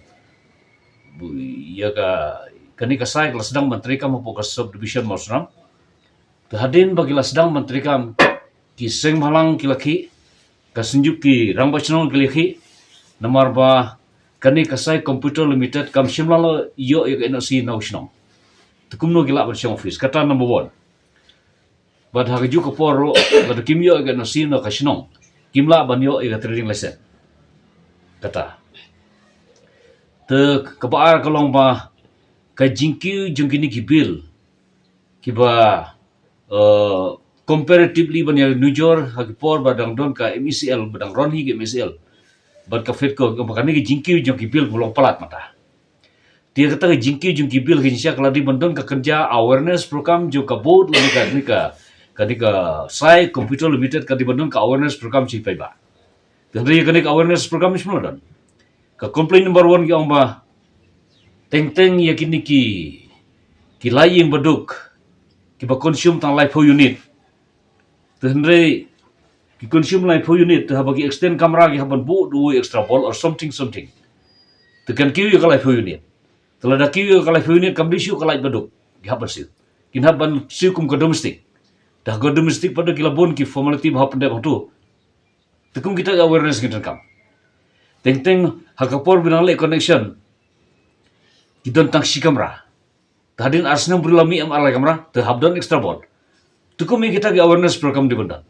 bu-, ïa ka, kane ka site ka la sdang ban treikam hapoh ka subdivision Mawsynram. Te hadien ba ki la sdang ban treikam, ki seng bhalang ki la khih, ka synjuk ki rangbah shnong ki la khih, namar ba kane ka Kasai Computer Limited kam shym la ïoh ïa ka N O C na u shnong. Te kumno ki lah ban shong office, kata number one. Bad ha kajuh ka por ruh, lada kim ïoh ïa ka N O C na ka shnong, kim lah ban ïoh ïa ka trading license. Kata. Te kaba ar ka long ba ka jingkiew jong kine ki bill kiba, eh, comparatively ban ïa nujor ha ki por ba dang don ka M E C L, ba dang ron hi ka M E C L bad ka FEDCO, kaba kane ka jingkiew jong ki bill ba long palat mynta. Te kata ka jingkiew jong ki bill ka jingshisha ka la dei ban don ka kynja awareness program jong ka board lane ka, kane ka, kane ka Kasai Computer Limited ka dei ban don ka awareness program sha ki paidbah. Te hynrei kane ka awareness program shym la don. Ka complaint number one ki ong ba teng teng ïa kine ki, ki lai ïing baduk kiba consume tang laiphew unit. Te hynrei ki consume laiphew unit, te haba ki extend kamra ki hap ban buh da uwei extra bulb or something, something. Te kan kiew ïa ka laiphew unit. Te lada kiew ïa ka laiphew unit kam dei shuh ka light baduk, ki hap ban siew. Kin hap ban siew kum ka domestic. Te ha ka domestic pat da ki la bun ki formality ba hap pyndep hangto. Te kum kita ki awareness ki donkam. Teng teng ha ka por ba dang leh connection, ki don tang shi kamra. Te hadien ar snem briew la mih em ar lai kamra, te hap don extra bulb. Te kum ïa kita ki awareness program dei ban don.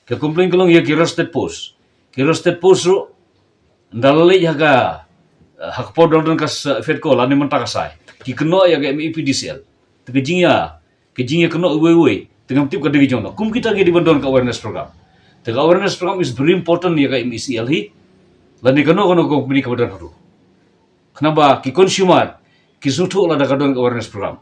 Ka complaint ka long ïa ki roasted post. Ki roasted post ruh, ynda la leit ha ka, ha ka por dang don ka s-, FEDCO lane mynta ka Kasai, ki kynnoh ïa ka M E P D C L. Te ka jingïa, ka jingïakynnoh uwei uwei, te ngam tip ka dei ka jong no. Kum kita ki dei ban don ka awareness program. Te ka awareness program is very important ïa ka M E C L hi. Lane kano kano ka company kaba don haduh. Khnang ba ki consumer ki sngewthuh lada ka don ka awareness program.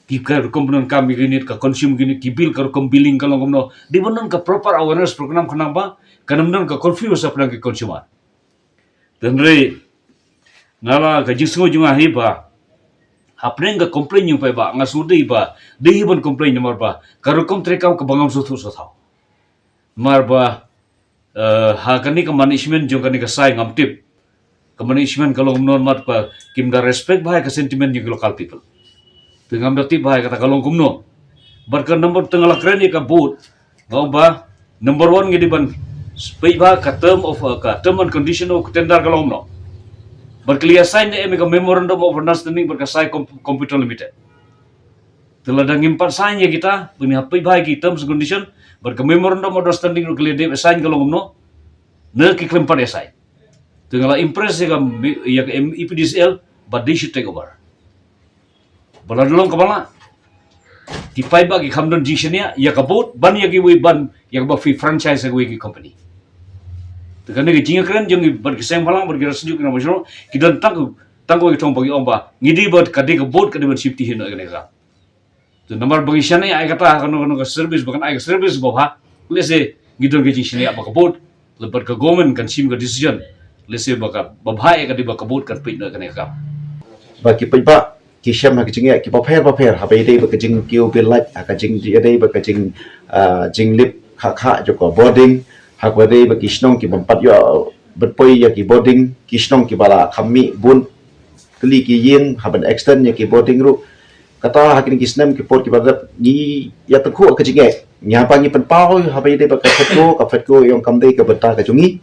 Ki ka rukom pyndonkam ïa ki unit, ka consume ki unit, ki bill, ka rukom billing ka long kumno. Dei ban don ka proper awareness program khnang ba kan ym don ka confuse hapdeng ki consumer. Te hynrei nga la, ka jingsngew jong nga hi ba hapdeng ka complaint jong paidbah nga sngewdei ba dei hi ban complain namar ba ka rukom treikam kaba ngam sngewthuh sngewthaw. Namar ba, eh, ha kane ka management jong kane ka Kasai ngam tip. Ka management ka long kumno mat ba kim da respect bha ïa ka sentiment jong ki local people. Te ngam da tip bha ïa kata ka long kumno. Bad ka number, te nga la kren ïa ka board, nga ong ba number one ngi dei ban peit bha ka term of, uh, ka term and condition of tender ka long kumno. Bad ki la sign ne em ïa ka memorandum of understanding bad ka Kasai Com-, Computer Limited. Te lada ngim pat sign ïa kita, ba ngi hap peit bha ïa ki terms and condition, bad ka memorandum of understanding ruh ki la dep sign ka long kumno, ne ki khlem pat ïa sign. Te nga la impress ïa ka, ïa ka M-, E P D C L, but they should take over. Ba lada long kaba lah, ki paidbah ki kham don jingshaniah ïa ka board, ban ïa kiwei, ban ïa kaba phi franchise ïa kiwei ki company. Te kane ka jingïakren jong ngi bad ki seng bhalang, bad ki rest ki rangbah shnong, ki don tang, tang kawei ka thong ba ki ong ba ngi dei ba ka dei ka board ka dei ban shimti hi noh ïa kane ka. Te namar ba ngi shaniah ïa kata, kano kano ka service ba kan ai ka service ba bha, lehse ngi don ka jingshaniah ba ka board, lehse bad ka government kan shim ka decision, lehse ba ka, ba bha ïa ka dei ba ka board kan peit noh ïa kane ka kam. Ba ki paidbah ki shem ha ka jingeh kiba pher ba pher, haba ïadei bad ka jingkiew bill light, ha ka jing, ïadei bad ka jing, ah, jinglip khah khah jong ka boarding, ha kaba ïadei bad ki shnong ki bym pat ïoh ban poi ïa ki boarding, ki shnong kiba la kham mih bun tylli ki ïing, hap ban extend ïa ki boarding ruh. Kata ha kine ki snem ki por kiba dep ngi ïa tyngkhuh ka jingeh. Ngi haba ngi pynpaw, haba ïadei bad ka FEDCO, ka FEDCO ïa ong kam dei ka bynta ka jong ngi.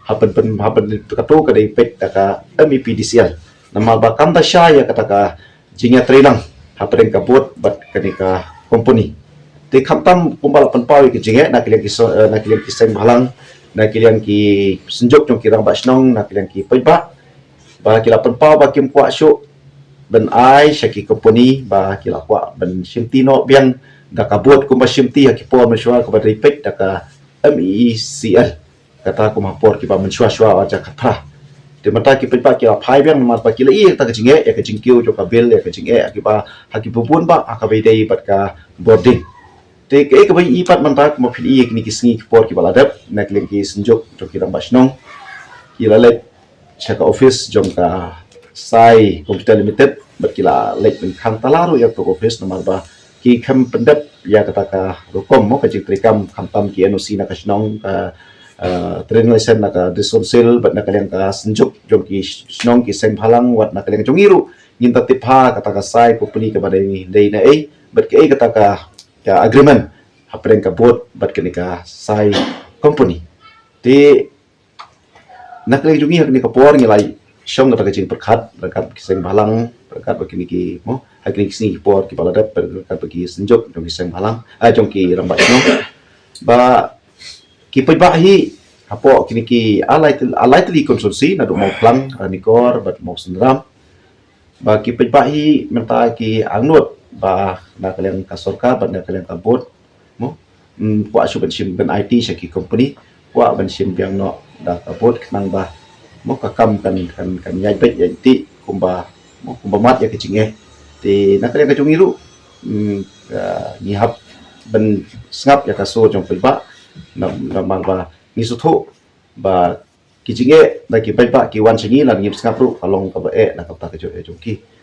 Hap ban pyn, hap ban kato ka dei peit da ka M E P D C L. Namar ba kam da shai ïa kata ka jingïatreilang hapdeng ka board bad kane ka company. Te khamtam kumba la pynpaw ïa ki jingeh na ki liang ki so, eh, na ki liang ki seng bhalang, na ki liang ki synjuk jong ki rangbah shnong, na ki liang ki paidbah. Ba ki la pynpaw ba kim kwah shuh ban ai sha ki company, ba ki la kwah ban shimti noh biang da ka board kumba shimti ha ki por mynshuwa kaba dei peit da ka M E E C L. Kata kum ha por kiba mynshuwa shuwa, ar hajar khatphra. Te mynta ki paidbah ki la phai biang namar ba ki la ïohi ïa kata ka jingeh, ïa ka jingkiew jong ka bill, ïa ka jingeh ïa kiba, ha kiba bun bah ha kaba ïadei bad ka bordiñ. Te kaei kaba ïohi pat mynta kumba phi ïohi ïa kine ki sngi ki por kiba la dep, na ka liang ki synjuk jong ki rangbah shnong ki la leit sha ka office jong ka Sai Computer Limited bad ki la leit ban khang tala ruh ïa ka office namar ba ki khlem pyndep ïa kata ka rukom mo, ka jingtrei kam, khamtam ki N O C na ka shnong, ka, eh, trading license na ka District Council bad na ka liang ka synjuk jong ki shnong ki seng bhalang wat na ka liang jong ngi ruh ngin da tip ha kata ka Sai Company kaba dei, dei na ei bad kaei kata ka, ka agreement hapdeng ka board bad kane ka Sai Company. Te na ka liang jong ngi ha kane ka por ngi la shong kata ka jingpyrkhat ryngkat ki seng bhalang, ryngkat bad kine ki mo, ha kine ki sngi ki por kiba la dep ryngkat bad ki synjuk jong ki seng bhalang, ah, jong ki rangbah shnong. Ba ki paidbah hi hapoh kine ki ar lai tylli, ar lai tylli ki constituency naduh Mawphlang, Ranikor bad Mawsynram. Ba ki paidbah hi mynta ki angnud ba na ka liang ka sorkar bad na ka liang ka board mo, mm, kwah shu ban shim ban aiti sha ki company, kwah ban shim biang noh da ka board khnang ba mo ka kam kan, kan, kan ïaid beit ïaid tih kumba mo, kumba mat ïa ka jingeh. Te na ka liang ka jong ngi ruh, mm, ah, ngi hap ban sngap ïa ka sur jong paidbah, na, namar ba ngi sngewthuh ba ki jingeh na ki paidbah ki wan sha ngi lada ngim sngap ruh ka long kaba eh na ka bynta ka jingeh jong ki.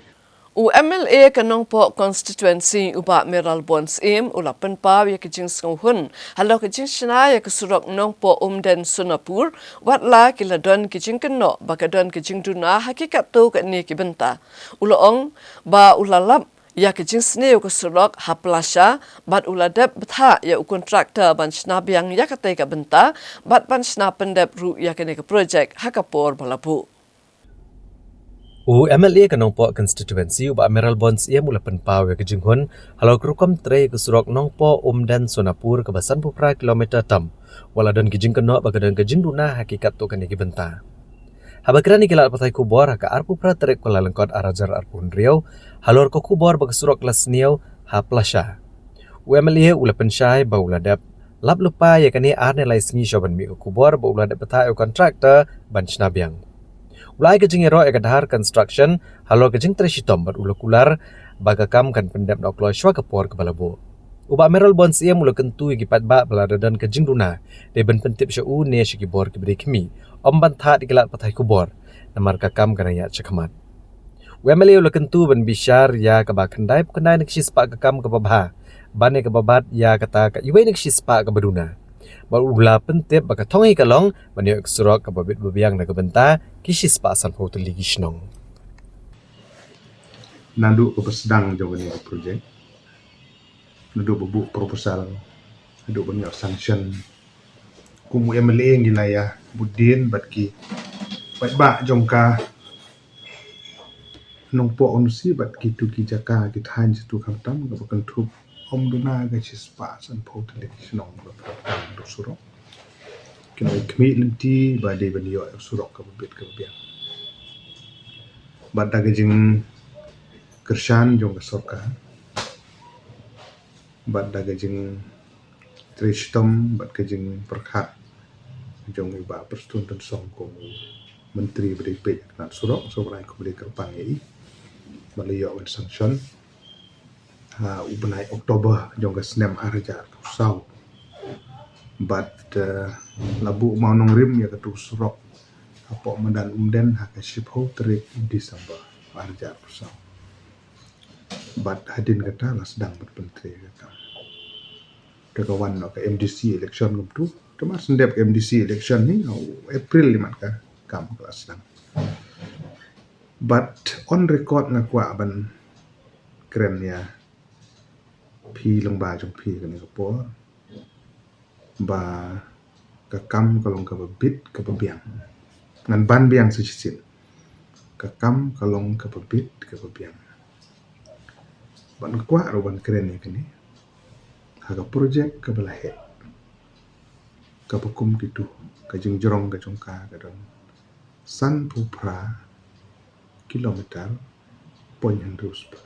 U M L A ka Nongpoh Constituency u Bah Mayralborn Syiem u la pynpaw ïa ka jingsngewhun halor ka jingshna ïa ka surok Nongpoh Umden Sonapur, wat la ki la don ki jingkynnoh ba ka don ka jingduna ha ki katto katne ki bynta. U la ong ba u la lap ïa ka jingsniew ka surok ha Plasha bad u la dep bthah ïa u kontraktor ban shna biang ïa katei ka bynta bad ban shna pyndep ruh ïa kane ka projek ha ka por ba la buh. U M L A ka Nongpoh Constituency u Bah Mayralborn Syiem u la pynpaw ïa ka jinghun halor ka rukom trei ka surok Nongpoh Umden Sonapur kaba sanphew phra kilometer tam, wat la don ki jingkynnoh ba ka don ka jingduna ha ki katto katne ki bynta. Haba kren ïa ki lad pathai khubor ha ka arphew phra tarik Kyllalyngkot ar hajar arphew hynriew halor ka khubor ba ka surok la sniew ha Plasha, u M L A u la pynshai ba u la dep lap lypa ïa kane ar ne lai sngi shuwa ban mih ka khubor ba u la dep bthah ïa u kontraktor ban shna biang. U la ai ka jingïaroh ïa ka Dhar Construction halor ka jingtrei shitom bad u la kular ba ka kam kan pyndep noh kloi shuwa ka por kaba la buh. U Bah Mayralborn Syiem u la kyntu ïa ki paidbah ba lada don ka jingduna, dei ban pyntip sha u ne sha ki bor kiba dei khmih, ym ban thad ïa ki lad pathai khubor, namar ka kam ka dang ïaid shakhmat. U M L A u la kyntu ban bishar ïa kaba khyndai phew khyndai na ka shispah ka kam kaba bha, ban ïa kaba bat ïa kata ka iwei na ka shispah kaba duna. Bad u la pyntip ba ka thong hi ka long ban ïoh ïa ka surok kaba bit ba biang na ka bynta ki shispah sanphew tylli ki shnong. Naduh kaba sdang jong kane ka projek, naduh ba buh proposal, naduh ban ïoh sanction, kum u M L A ngi la ïa bud dien bad ki paidbah jong ka Nongpoh Constituency bad kitu ki jaka ki thaiñ, kitu khamtam kaba kynthup ym duna ka shispah sanphew tylli ki shnong ba pyrkhat da u surok. Kin ïa khmih lynti ba dei ban ïoh surok kaba bit kaba biang. Bad da ka jingkyrshan jong ka sorkar, bad da ka jingtrei shitom bad ka jingpyrkhat jong i Bah Prestone Tynsong kum u Myntri ba dei peit ïa ka tnat surok, sngewbha ban ai khublei kyrpang ïa i ba la ïoh ban sanction ha u bnai October jong ka snem ar hajar arphew saw. Bad, eh, la buh mawnongrim ïa katu ka surok hapoh madan Umden ha ka shiphew tarik December ar hajar arphew saw. Bad hadien kata la sdang ban pyntrei ïa ka kam. Te ka wan noh ka M D C election kumtu. Te mar shen dep ka M D C election hi, ha u April hi mat ka kam ka la sdang. Bad on record nga kwah ban kren ïa phi lyngba jong phi kane ka por ba ka kam ka long kaba bit kaba biang. Ngan ban biang sa shisien. Ka kam ka long kaba bit kaba biang. Bad nga kwah ruh ban kren ïa kane ha ka projek kaba la heh, kaba kum kitu, ka jingjrong ka jong ka ka don sanphew phra kilometer point hynriew spah.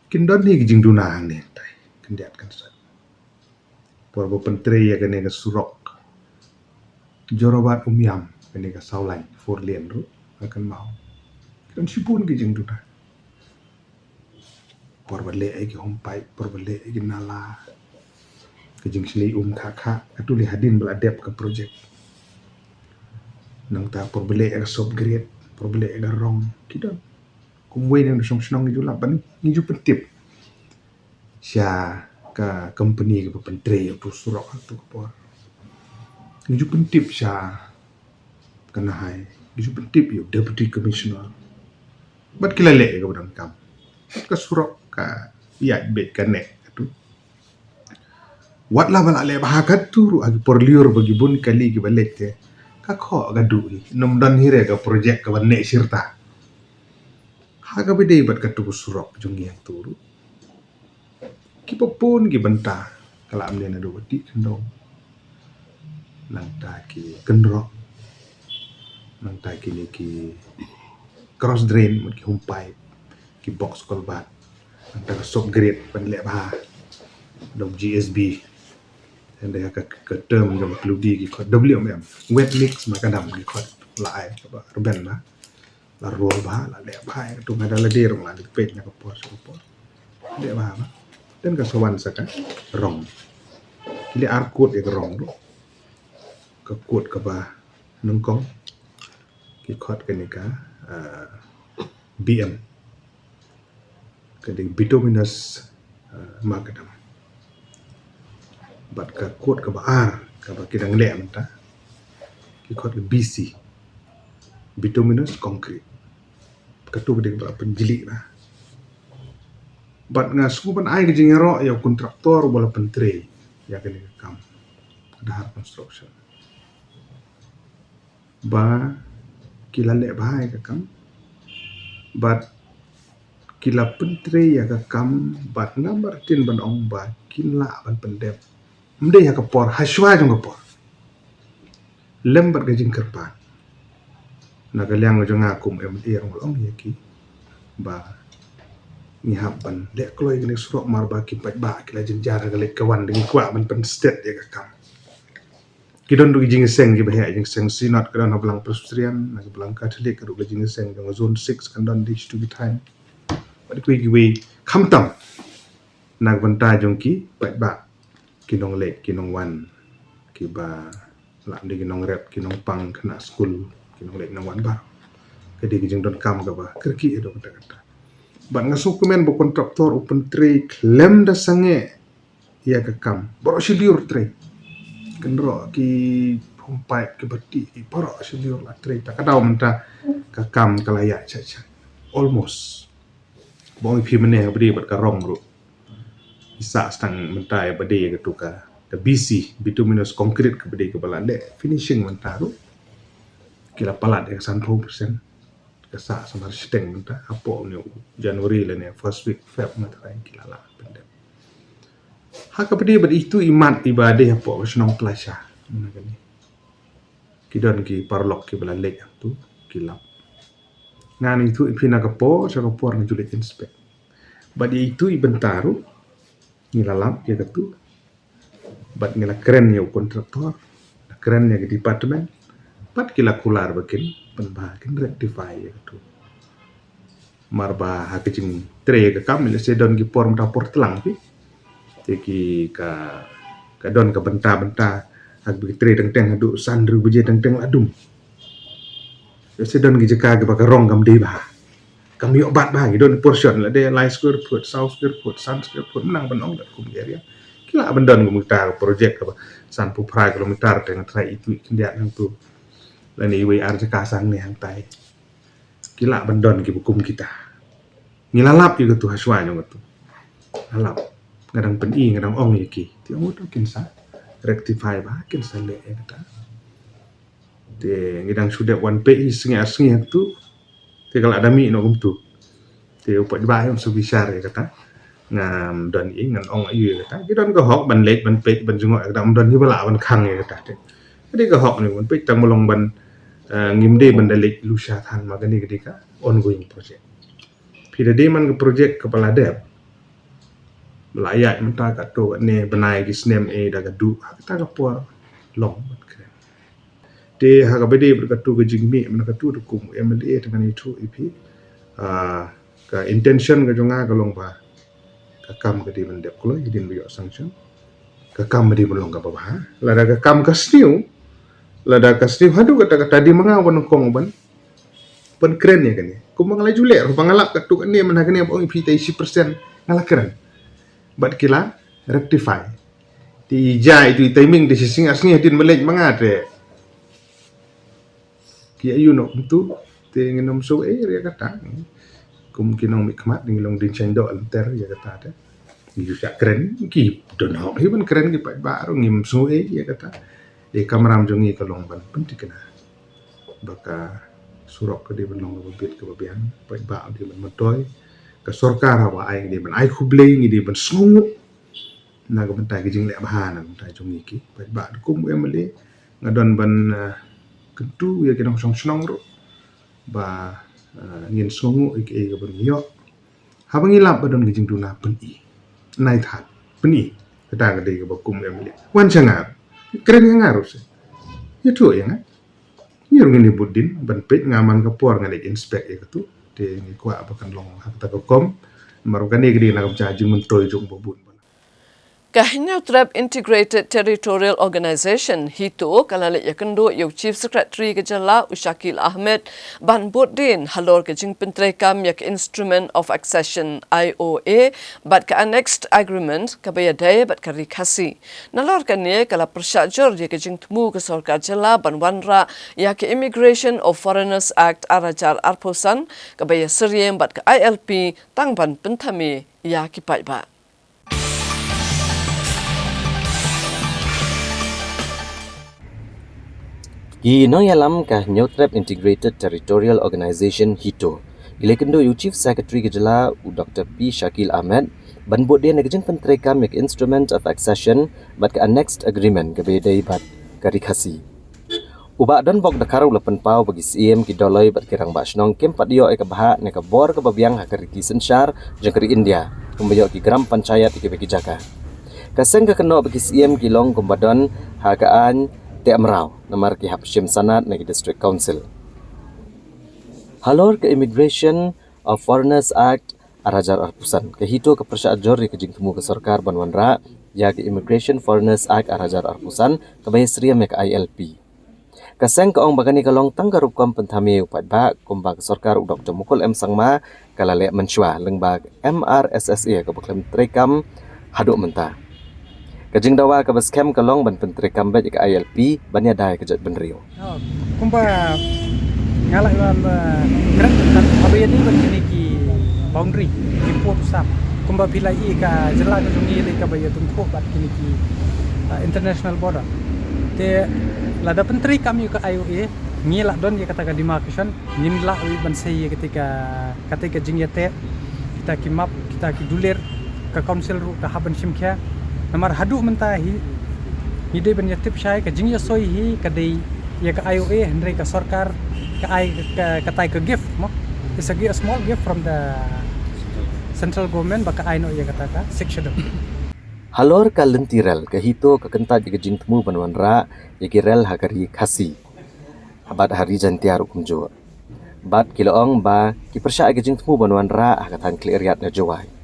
Kin don hi ka jingduna hangne, tai khyndiat khynsan. Por ba pyntrei ïa kane ka surok Jorabat Umiam, Kane ka saw lane four lane ruh nga kynmaw. Ki don shibun ki jingduna. Por ba leh ïa ki home pipe, por ba leh ïa ki nala, ka jingshlei um kha kha, katu lei hadien ba la dep ka project. Nangta por ba leh ïa ka soft grade, por ba leh ïa ka rong, ki don. Kumwei na shong shnong ngi ju lap ban ngi ju pyntip sha ka company kaba pyntrei ïa utu u surok ha katu ka por. Ngi ju pyntip sha ka NHAI, ngi ju pyntip ïa u Deputy Commissioner. Bad ki la leh ïa kaba donkam. Ka surok ka ïaid beit ka neh katu. Wat la ba la leh bha katu ruh ha ki por lyiur ba ki bun kali kiba leit te, ka khoh ka duh hi. Ym don hi re ka project kaba neh shirta. Ha kaba dei bad katu ka surok jong ngi hangtu ruh, kiba bun ki bynta ka la ym dei naduh ba dih khyndew. Nangta ki kynroh, nangta kine ki cross drain, mut ki home pipe, ki box culvert, nangta ka soft grade ban leh bha da u G S B. Hynrei ha ka, ka term jong ka phludi ki khot W M M, wet mix macadam ki khot, la ai kaba rben bha. La rol bha, la leh bha ïa katu, nga da lade ruh nga la peit na ka por sha ka por. Leh bha bha. Then ka sa wan sa ka rong. Ki leh ar kut ïa ka rong ruh. Ka kut kaba nyngkong ki khot kane ka, ah, B M. Ka dei bituminous, ah, macadam. Bad ka kut kaba ar kaba ki dang leh mynta, ki khot ka B C, bituminous concrete. Katu ka dei kaba la pynjlih bha. Bad nga sngew ban ai ka jingïaroh ïa u kontraktor uba la pyntrei ïa kane ka kam, Dahar Construction, ba ki la leh bha ïa ka kam, bad ki la pyntrei ïa ka kam, bad nga martin ban ong ba kin lah ban pyndep. Ym dei ha ka por, ha shuwa jong ka por. Lem bad ka jingkyrpad na ka liang jong nga kum M L A ruh nga ong ïa ki ba ngi hap ban leh kloi kane ka surok, mar ba ki paidbah ki la jynjar ha ka leit ka wan, da ngi kwah ban pynstet ïa ka kam. Ki don ruh ki jingïaseng kiba heh, jingïaseng Synod ka don ha Balang Presbyterian, na ka Balang Katholik ka don ka jingïaseng jong ka Zone six kan don dei shitu ki thaiñ. Bad kiwei kiwei, khamtam na ka bynta jong ki paidbah, ki nongleit ki nongwan, kiba lah dei ki nongrep ki nongpang khynnah skul, ki nongleit nongwan baroh. Ka dei ka jingdonkam kaba kyrkieh haduh katta katta. Bad nga sngewkmen ba kontraktor u pyntrei khlem da sangeh ïa ka kam. Baroh shi lyiur trei. Kynroh, ki pump pipe, ki bati, baroh shi lyiur la trei. Ta ka daw mynta ka kam ka la ïaid sha sha. Almost. Ba ong ïa phi mynne ha ba dei bad ka rong ruh, i sah stang mynta ïa ba dei ïa katu ka, ka B C, bituminous concrete, ka ba dei kaba la leh finishing mynta ruh. Ki la palat ïa ka sanphew percent. Ka sah samar shiteng mynta, hapoh une u January lane first week Feb nga tharai ki la lah pyndep. Ha kaba dei bad itu i mat iba dei hapoh ka shnong Plasha. Mynta kane ki don ki paralok kiba la leit hangtu, ki lap. Ngan ïathuh ïa phi na ka por sha ka por nga ju leit inspect. Bad ïa itu i bynta ruh ngi la lap ïa katu. Bad ngi la kren ïa u kontraktor, la kren ïa ka department, bad ki la kular ba kin pynbha, kin rectify ïa katu. Mar ba ha ka jingtrei ïa ka kam, lehse don ki por mynta por tlang phi. Te ki ka, ka don ka bynta bynta ha kaba ki trei teng teng haduh san hynriew baje teng teng la dum. Lehse don ki jaka kiba ka rong kam dei bha, kam ïoh bat bha, ki don portion, la dei lai square foot, saw square foot, san square foot, mynta ban ong da kum ki area. Ki lah ban don kum kita ka project kaba sanphew phra kilometer te nga tharai itu i khyndiat hangtu, lane iwei ar jaka sang ne hangtai. Ki lah ban don kiba kum kita. Ngi la lap ïa katu ha shuwa jong katu. La lap. Nga dang pyni, nga dang ong ïa ki. Te ong katu kin sa rectify bha, kin sa leh ïa kata. Te ngi dang shu dep wan peit hi sngi ar sngi hangtu. Te ka la da mih noh kumtu. Te u paidbah hi un sa bishar ïa kata. Ngam don ei ngan ong aïu ïa kata. Ki don ka hok ban leit ban peit ban jngoh ïa kata, ym don hi ba lah ban khang ïa kata. Te ka dei ka hok ne ban peit, tang ba long ban, eh, ngim dei ban da leit lusha than, ma kane ka dei ka ongoing project. Phi da dei man ka project kaba la dep, la ïaid mynta katto katne, bnai ki snem ei da ka duh, ha kata ka por long ban kren. Te ha kaba ïadei bad katu ka jingmih mynta katu te kum u M L A te ngan ïathuh ïa phi, ah, ka intention ka jong nga ka long ba ka kam ka dei ban dep kloi, hadien ba ïoh sanction. Ka kam ka dei ban long kaba bha. Lada ka kam ka sniew, lada ka sniew haduh katta katta, dei ma nga uba nyngkong ban, ban kren ïa kane. Kumba nga la ju leh ruh, ba nga lap katto katne mynta kane ba ong ïa phi te shi percent nga la kren. Bad ki la rectify. Te ïa itu i timing te shi sngi ar sngi hadien ba leit ma nga te ki ïa ïoh noh kumtu, te ngin ym sngew ei ïa kata. Kum ki nongmihkhmat ngi long dien shaiñdoh lynter ïa kata te. Ngi ju shah kren, ki don hok hi ban kren, ki paidbah ruh ngim sngew ei ïa kata. Te ka kamram jong ngi ka long ban pynthikna ba ka surok ka dei ban long kaba bit kaba biang, paidbah dei ban myntoi, ka sorkar haba ai ngi dei ban ai khublei, ngi dei ban sngewnguh na ka bynta ki jingleh bha na ka bynta jong ngi ki paidbah. Te kum u M L A nga don ban, eh, kyntu ïa ki nongshong shnong ruh ba, eh, ngin sngewnguh ïa kiei kiba ngi ïoh. Haba ngi lap ba don ka jingduna, pyni. Nai that, pyni. Kata ka dei kaba kum u M L A. Wan sha nga ruh, kren ïa nga ruh se. Ïathuh ïa nga. Ngi ruh ngin ïa bud dien ban peit, nga man ka por ngan leit inspect ïa katu. Te ngi kwah ba kan long ha kata ka rukom. Namar ba kane ka dei na ka bynta jingmyntoi jong ba bun. Ka Hynñiewtrep Integrated Territorial Organization, HITO, ka la leit ïakynduh ïa u Chief Secretary ka jylla, u Shakil Ahmed, ban bud dien halor ka jingpyntreikam ïa ka Instrument of Accession, I O A, bad ka Annexed Agreement kaba ïadei bad ka Ri Khasi. Nalor kane, ka la pyrshah jur ïa ka jingthmu ka sorkar jylla ban wanrah ïa ka Immigration of Foreigners Act ar hajar arphew san, kaba ïasyriem bad ka I L P, tang ban pynthame ïa ki paidbah. Ki nongïalam ka Hynñiewtrep Integrated Territorial Organization, HITO, ki la ïakynduh ïa u Chief Secretary ka jylla, u Doktor P Shakil Ahmed, ban bud dien ïa ka jingpyntreikam ïa ka Instrument of Accession bad ka Annexed Agreement kaba ïadei bad ka Ri Khasi. U Bah Donbok Dkhar u la pynpaw ba ki Syiem, ki Dolloi bad ki Rangbah Shnong kim pat ïoh ïa ka bhah ne ka bor kaba biang ha ka riti synshar jong ka ri India, kumba ïoh ki Gram Panchayat ïa kiba ki jaka. Ka seng ka kynnoh ba ki Syiem ki long kumba don ha ka aiñ teh mraw, namar ki hap shim sanad na ki District Council. Halor ka Immigration of Foreigners Act ar hajar arphew san, ka HITO ka pyrshah jur ïa ka jingthmu ka sorkar ban wanrah ïa ka Immigration Foreigners Act ar hajar arphew san, kaba ïasyriem ïa ka I L P. Ka seng ka ong ba kane ka long tang ka rukom pynthame u paidbah, kumba ka sorkar u Doktor Mukul M Sangma ka la leh mynshuwa, lyngba M R S S A kaba khlem treikam haduh mynta. Ka jingdawa kaba skhem ka long ban pyntreikam beit ïa ka I L P ban ïada ïa ka jaitbynriew. Oh, kumba nga la ïa, uh, kren tentang haba ïadei bad kine ki boundary, ki pud u sam. Kumba phi la ïohi ka jylla ka jong ngi dei kaba ïatyngkhuh bad kine ki, uh, international border. Te lada pyntreikam ïa ka I O A, ngi la don ïa kata ka demarcation, ngin lah ïa ban sei ïa kata ka, kata ka jingïateh, kita ki map, kita ki dulir, ka council ruh ka hap ban shim khia. Namar haduh mynta hi ngi dei ban ïatip shai, ka jingïasoi hi ka dei ïa ka I O A, hynrei ka sorkar ka ai ka, katai ka gift mo. It's a gi-, a small gift from the central government ba ka ai noh ïa kata ka Sixth Schedule. Halor ka lynti rel, ka HITO ka kyntait ïa ka jingthmu ban wanrah ïa ki rel ha ka Ri Khasi bad ha Ri Jaintia ruh kumjuh. Bad ki la ong ba ki pyrshah ïa ka jingthmu ban wanrah ha ka thaiñ Khliehriat na Jowai.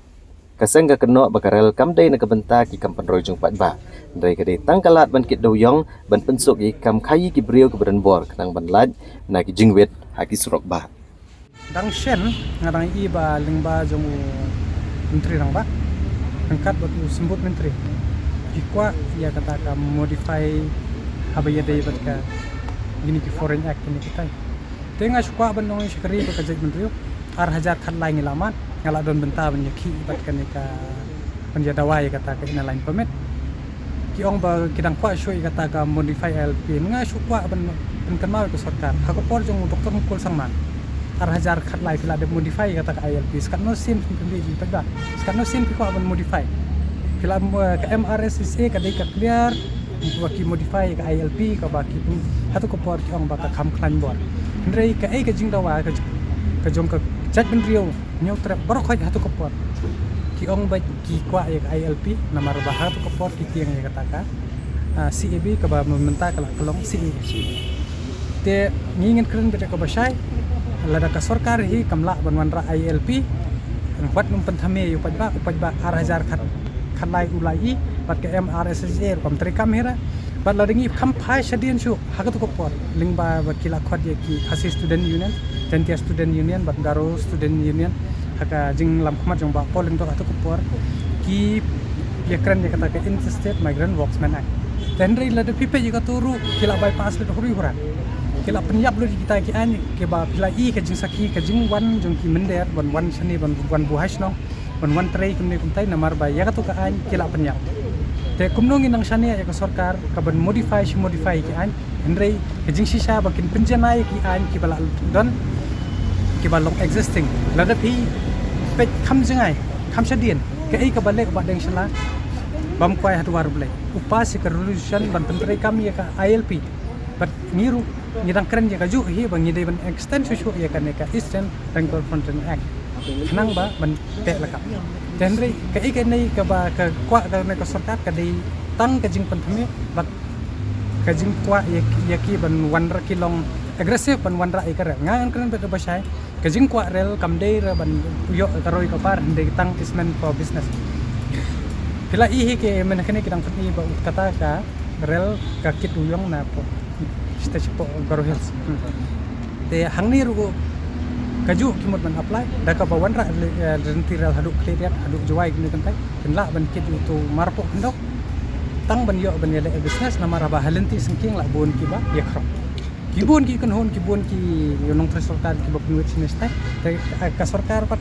Ka seng ka kynnoh ba ka rel kam dei na ka bynta ki kam pynroi jong paidbah, hynrei ka dei tang ka lad ban kit dewiong, ban pynsuk ïa ki kam khaïi ki briew kiba don bor, khnang ban lait na ki jingwit ha ki surok bah. Dang shen, nga dang ïohi ba lyngba jong u Myntri Rangbah ryngkat bad u Symbud Myntri ki kwah ïa kata ka modify haba ïadei bad ka, kine ki Foreign Act kine kitai. Te nga shu kwah ban ong shakri ba ka jaitbynriew, ar hajar khatlai ngi la mad, nga la don bynta ban ïakhih bad kane ka, ban ïa dawa ïa kata ka Inner Line Permit. Ki ong ba ki dang kwah shuh ïa kata ka modify I L P. Nga shu kwah ban, ban pynkynmaw ïa ka sorkar, ha ka por jong u Doktor Mukul Sangma, ar hajar khatlai phi la dep modify ïa kata ka I L P. Skat no sien phi pynbeit ïa ka, skat no sien phi kwah ban modify. Phi la, uh, ka M R S S A ka dei ka clear ba ki modify ïa ka I L P, kaba ki pyn, hato ka por ki ong ba ka kham khlaiñ bor. Hynrei kaei ka jingdawa ka, ka jong ka jaitbynriew Hynñiewtrep baroh khoit hato ka por ki ong ba ki kwah ïa ka I L P, namar ba hato ka por ki tieng ïa kata ka, ah, C A B, kaba mynta ka la ka long C A A. Te ngi ngin kren beit ïa kaba shai, lada ka sorkar hi kam lah ban wanrah I L P, wat nym pynthame ïa u paidbah, u paidbah ar hajar khat, khatlai u la ïohi, bad ka M R S S A ruh kam treikam hi ruh. Bad lada ngi kham phai shadien shuh ha kato ka por, lyngba ba ki la khot ïa ki Khasi Student Union, Jaintia Student Union bad Garo Student Union, ha ka jinglam khmat jong Bah Paul Lyngdoh ha kato ka por, ki ïakren ïa kata ka Interstate Migrant Workmen Act. Te hynrei lada phi peit ïa kato ruh ki la bypass lut huri hura. Ki la pynïap lut ïa kita ki aiñ kiba phi la ïohi ka jingsakhi ka jingwan jong ki mynder ban wan shane ban wan buh ha shnong, ban wan trei kumne kumtai, namar ba ïa kato ka aiñ ki la pynïap. Te kumno ngin nang shaniah ïa ka sorkar ka ban modify shi modify ki aiñ, hynrei ka jingshisha ba kin pynjanai ïa ki aiñ kiba la don, kiba long existing. Lada phi peit kham jngai, kham shadien, kaei kaba leh u Bah Deng Shylla, bam kwai ha dwar U Blei, u pass ïa ka resolution ban pyntreikam ïa ka I L P. Bad ngi ruh ngi dang kren ïa kajuh hi ba ngi dei ban extend shuh shuh ïa kane ka Eastern Bengal Frontier Act, khnang ba ban teh lakam. Te hynrei kaei kane kaba ka kwah kane ka sorkar ka dei tang ka jingpynthame bad ka jingkwah ïa, ïa ki ban wanrah, ki long aggressive ban wanrah ïa ka rel. Nga ngan kren beit ba shai, ka jingkwah rel kam dei ruh ban ïoh ka roi ka par, hynrei tang is meant for business. Phi la ïohi hi ki mynhynnin ki dang pyni ba u kata ka rel ka kit u ïong na pdeng station hapoh Garo Hills. Hmm. Te hangne ruh kajuh ki mut ban apply, da kaba wanrah, eh, lynti rel haduh Khliehriat, haduh Jowai kumne kumtai, kin lah ban kit ïa uto u mar hapoh Khyndaw, tang ban ïoh ban ïaleh business, namar haba ha lynti syngkien la bun kiba ïakhrong. Ki bun ki kynhun, ki bun ki nongtrei sorkar kiba pynwit shane shatai. Te, eh, ka sorkar pat,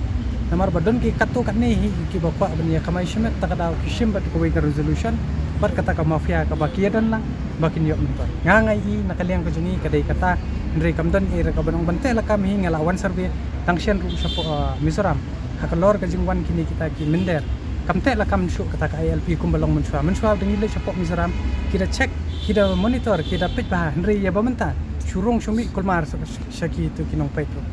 namar ba don ki katto katne hi kiba kwah ban ïa kamai shimet, ta ka daw ki shim beit kawei ka resolution bad kata ka mafia kaba ki ïa don lang ba kin ïoh myntoi. Nga nga ïohi na ka liang ka jong ngi ka dei kata, hynrei kam don ei ruh kaba ong ban teh lakam hi. Nga la wan survey tang shen ruh shapoh, eh, Mizoram, ha ka lor ka jingwan kine kita ki mynder. Kam teh lakam shuh kata ka I L P kumba long mynshuwa. Mynshuwa da ngi leit shapoh Mizoram, ki da check, ki da monitor, ki da peit bha, hynrei ïa ba mynta shu rung shu mih kulmar sha, sha kito ki nongpeit ruh.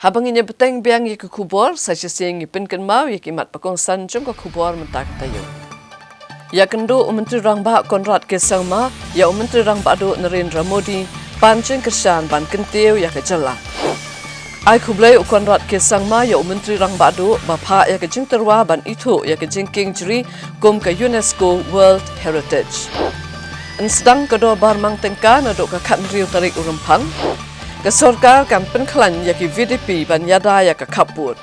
Haba ngin ïa bteng biang ïa ki khubor, sa shisien ngi pynkynmaw ïa ki mat ba kongsan jong ka khubor mynta ka taïew. Ïakynduh u Myntri Rangbah Conrad K Sangma ïa u Myntri Rangbah Duh Narendra Modi, pan jingkyrshan ban kyntiew ïa ka jylla. Ai khublei u Conrad K Sangma ïa u Myntri Rangbah Duh ba phah ïa ka jingtyrwa ban ithuh ïa ka jingkieng jri kum ka UNESCO World Heritage. Yn sdang ka dorbar mang tyngka naduh ka khathynriew tarik u Rymphang. Ka sorkar kan pynkhlaiñ ïa ki V D P ban ïada ïa ka khappud.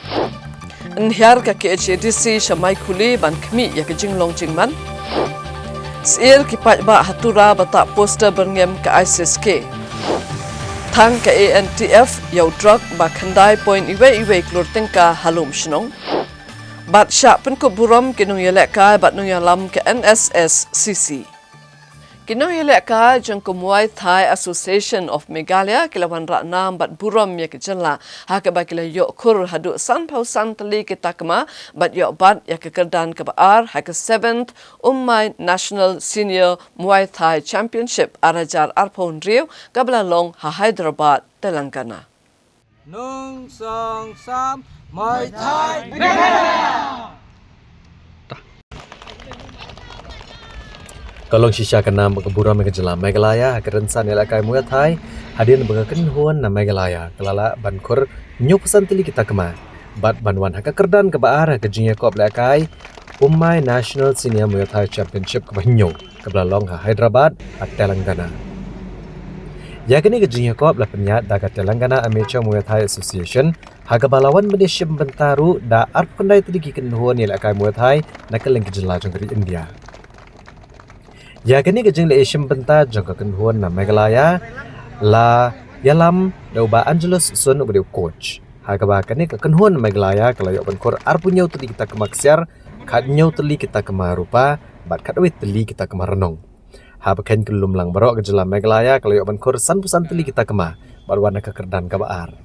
Yn hiar ka K H A D C sha Maikhuli ban khmih ïa ka jinglong jingman. Syier ki paidbah ha Tura ba tah poster byrngem ka I C S K. Thang ka A N T F ïa u drok ba khyndai point iwei iwei klur tyngka ha lum shnong. Bad shah pynkup burom ki nongïalehkai bad nongïalam ka N S S C C. Ki nongïalehkai jong ka Muay Thai Association of Meghalaya ki la wanrah nam bad burom ïa ka jylla ha kaba ki la ïoh khur haduh sanphew san tylli ki takma bad ïoh bat ïa ka kyrdan kaba ar ha ka seventh Ummai National Senior Muay Thai Championship ar hajar arphew hynriew kaba la long ha Hyderabad, Telangana. Nung song sam, Muay Thai Meghalaya. Ka long shisha ka nam bad ka burom ïa ka jylla Meghalaya ha ka rynsan ïalehkai Muay Thai, hadien ba ka kynhun na Meghalaya ka la lah ban khur hynñiewphew san tylli ki takma bad ban wan ha ka kyrdan kaba ar ha ka jingïakop lehkai Ummai National Senior Muay Thai Championship kaba hynñiew, kaba la long ha Hyderabad, ha Telangana. Ïa kane ka jingïakop la pynïaid da ka Telangana Amateur Muay Thai Association, ha kaba la wan ban ïashim bynta ruh da arphew khyndai tylli ki kynhun ïalehkai Muay Thai na kylleng ki jylla jong ka ri India. Ïa kane ka jingleit ïashim bynta jong ka kynhun na Meghalaya la ïalam da u Bah Angelus Sun uba dei u coach. Ha kaba kane ka kynhun Meghalaya ka la ïoh ban khur arphew hynñiew tylli ki takma ksiar, khathynñiew tylli ki takma rupa, bad khatwei tylli ki takma rnong. Haba khein kyllum lang baroh ka jylla Meghalaya ka la ïoh ban khur sanphew san tylli ki takma bad wan ha ka kyrdan kaba ar.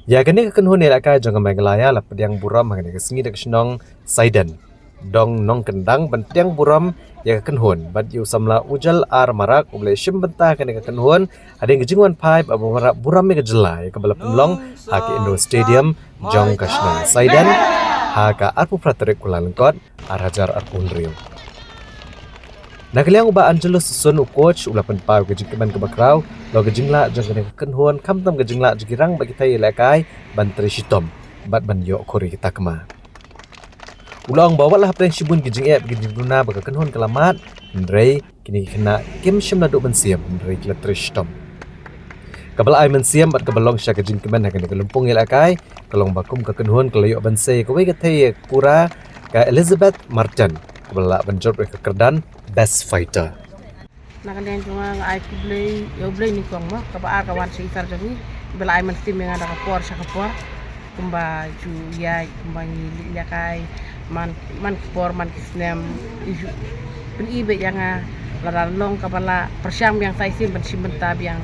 Ïa kane ka kynhun ïalehkai jong ka Meghalaya la pdiang burom ha kane ka sngi da ka shnong Saiden. Dong nongkyndang ban pdiang burom ïa ka kynhun bad ïa u samla Ujal R Marak uba la ïashim bynta ha kane ka kynhun, hadien ka jingwan phai bad ban wanrah burom ïa ka jylla ïa kaba la pynlong ha ka Indoor Stadium jong ka shnong Saiden ha ka arphew phra tarik Kyllalyngkot, ar hajar arphew hynriew. Na ka liang u Bah Angelo Suson, u coach, u la pynpaw ka jingkmen kaba khraw, la ka jinglah jong kane ka kynhun, khamtam ka jinglah jong ki rang bad ki thei ïalehkai ban trei shitom bad ban ïoh khuri ki takma. U la ong ba wat la hapdeng shibun ki jingeh bad ki jingduna ba ka kynhun ka la mad, hynrei kine ki khynnah kim shym naduh mynsiem, hynrei ki la trei shitom. Kaba la ai mynsiem bad kaba long sha ka jingkmen ha kane ka lympung ïalehkai ka long ba kum ka kynhun ka la ïoh ban sei kawei ka thei kura, ka Elizabeth Martin, kaba la lah ban jop ïa ka kyrdan Best Fighter. Na ka liang jong nga, nga ai khublei ïa U Blei nyngkong mo, kaba ar ka wan sha ki sar jong ngi, ba la ai mynsiem ïa nga da ka por sha ka por. Kumba ju ïaid, kumba ngi leit ïalehkai man, man ki por, man ki snem, i ju pyni beit ïa nga, lada long kaba la pyrshang biang sa shisien ban shim bynta biang.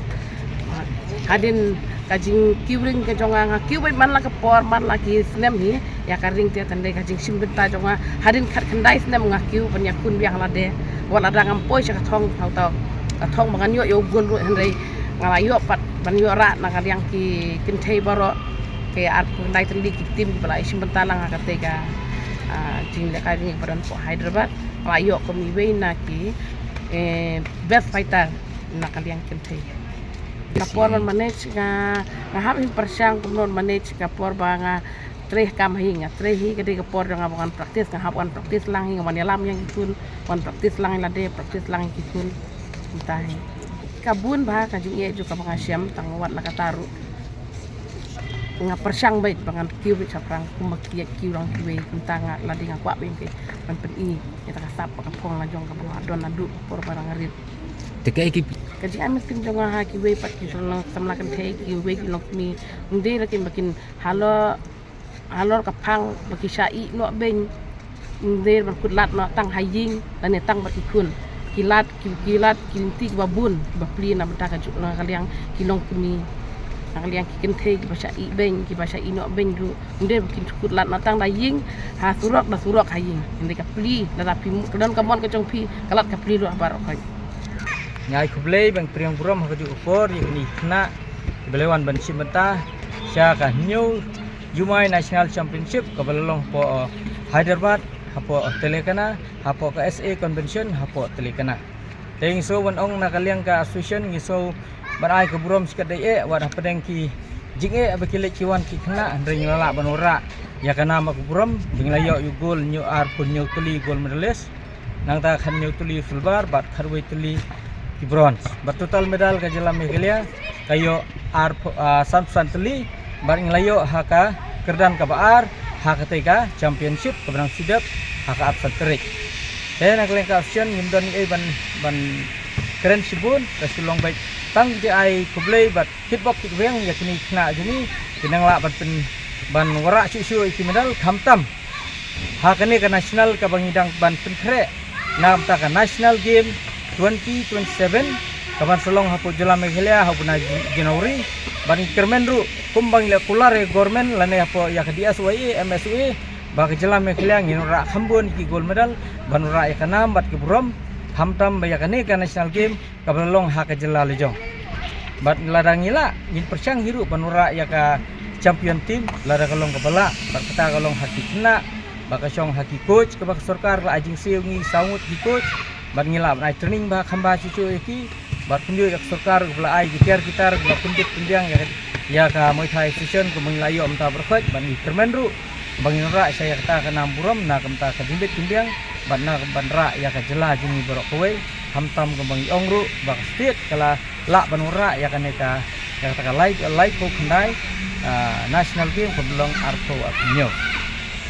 Hadien ka jingkiew ring ka jong nga, nga kiew beit man la ka por, man la ki snem hi ïa ka ring te, tang dei ka jingshim bynta jong nga hadien khatkhyndai snem nga kiew ban ïakhun biang lade. Wat lada ngam poi sha ka thong, hangta ka thong ba ngan ïoh ïa u gol ruh, hynrei nga la ïoh pat ban ïoh rah na ka liang ki kynthei baroh, ki arphew khyndai tylli ki team kiba la ïashim bynta lang ha katei ka, ah, jinglehkai ring kaba don hapoh Hyderabad. Nga la ïoh kum iwei na ki, eh, best fighter na ka liang kynthei. Na por ban manage nga, nga hap hin pyrshang kumno ban manage ka por ba nga trei kam hi, nga trei hi ka dei ka por jong nga ba ngan practice, nga hap wan practice lang hi, nga wan ïalam ïa ki khun, wan practice lang ïa lade, practice lang ïa ki khun. Kumta hi. Ka bun bha ka jingeh jong kaba nga shem, tang wat la katta ruh nga pyrshang beit ba ngan kiew beit shaphrang kumba ki kiew lang kiwei, kumta nga lade nga kwah beit ban pyni ïa ka sap bad ka phong la jong kaba nga don naduh ka por ba nga rit. Te kaei ki, ka jingai mynsiem jong nga ha kiwei pat ki samla kynthei, kiwei ki longkmie, ym dei la kim ba kin halor, halor ka phang ba ki shah ïeh noh beiñ. Ym dei ban kut lad noh tang ha ïing lane tang bad ki khun. Ki lad, ki, ki lad ki lynti kiba bun, kiba plie na bynta ka juk, na ka liang ki longkmie, na ka liang ki kynthei kiba shah ïeh beiñ, kiba shah ïeh noh beiñ ruh. Ym dei ba kin kut lad noh tang da ïing, ha surok da surok ha ïing. Hynrei ka plie, lada phi, ka don ka mon ka jong phi, ka lad ka plie ruh ha baroh khoit. Nga ai khublei bad pdiang burom ha kajuh ka por ïa kine ki khynnah kiba la wan ban shim bynta sha ka hynñiew Jumai National Championship kaba la long hapoh, uh, Hyderabad, hapoh, uh, Telangana, hapoh ka S A Convention, hapoh Telangana. Te ngi shu ban ong na ka liang ka association ngi shu ban ai ka burom shikatdei eh, wat hapdeng ki jingeh ba ki leit ki wan ki khynnah, hynrei ngi la lah ban wanrah ïa ka nam ka burom, ba ngi la ïoh ïa u gold, hynñiew, arphew hynñiew tylli gold medalist. Nangta khathynñiew tylli silver bad khatwei tylli ki bronze. Bad total medal ka jylla Meghalaya ka ïoh ar, ah, sanphew san tylli bad ngi la ïoh ha ka kyrdan kaba ar ha katei ka championship kaba nang shu dep ha ka arphew san tarik. Te na ka liang ka association ngim don ei ban, ban kren shibun, ka shu long beit tang ki jingai khublei bad kitbok kitweng ïa kine ki khynnah jong ngi, ki nang lah ban pyn, ban wanrah shuh shuh ïa ki medal, khamtam ha kane ka national kaba ngi dang ban pynkhreh na ka bynta ka National Game twenty twenty-seven, kaban sa long hapoh jylla Meghalaya ha u bnai Jan-, January. Bad ngi kyrmen ruh kumba ngi la kular ïa ka government lane hapoh ïa ka D S Y A, M S Y A, ba ka jylla Meghalaya ngin wanrah kham bun ki gold medal ban wanrah ïa ka nam bad ki burom, khamtam ba ïa kane ka National Game kaba la long ha ka jylla la jong. Bad lada ngi lah, ngin pyrshang hi ruh ban wanrah ïa ka champion team lada ka long kaba lah, bad kata ka long ha ki khynnah, ba ka shong ha ki coach kaba ka sorkar la ai jingsiew, ngi saw ngut ki coach, bad ngi lah ban ai training ba kham bha shuh shuh ïa ki, bad kumjuh ïa ka sorkar kaba la ai ki tiar ki tar kaba pynbit pynbiang ïa ka, ïa ka Muay Thai Association kaba ngi la ïoh mynta baroh khoit, bad ngi kyrmen ruh ba ngin wanrah sha ïa kata ka nam burom na ka bynta ka jingbit jinbiang bad na ka ban rah ïa ka jylla jong ngi baroh kawei, khamtam kumba ngi ong ruh ba ka state ka la lah ban wanrah ïa kane ka, ïa kata ka lai, laiphew khyndai, ah, National Game kaba long arphew arphew hynñiew.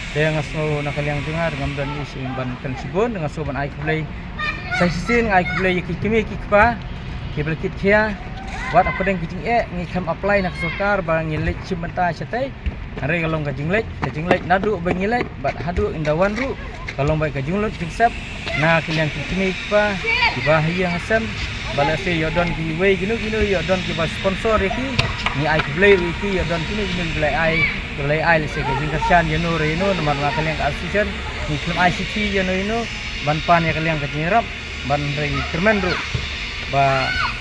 Te nga sngew na ka liang jong nga ngam don ei shuh ban kren shibun, nga sngew ban ai khublei sa shisien, nga ai khublei ïa ki kmie ki kpa kiba la kit khia. Wat hapdeng ki jingeh ngi khlem apply na ka sorkar ba ngin leit shim bynta shatei. Hynrei ka long ka jingleit, ka jingleit naduh ba ngi leit bad haduh ynda wan ruh, ka long beit ka jinglut jingsep na ka liang ki kmie ki kpa kiba ha ïing ha sem. Ba lehse ïoh don kiwei kino kino ïoh don kiba sponsor ïa ki, ngi ai khublei ruh ïa ki, ïoh don kino kino kiba la ai, kiba la ai lehse ka jingkyrshan ïano re ïano, namar na ka liang ka association ngi khlem ai shithi ïano ïano ban pan ïa ka liang ka jingïarap. Ban, hynrei ngi kyrmen ruh ba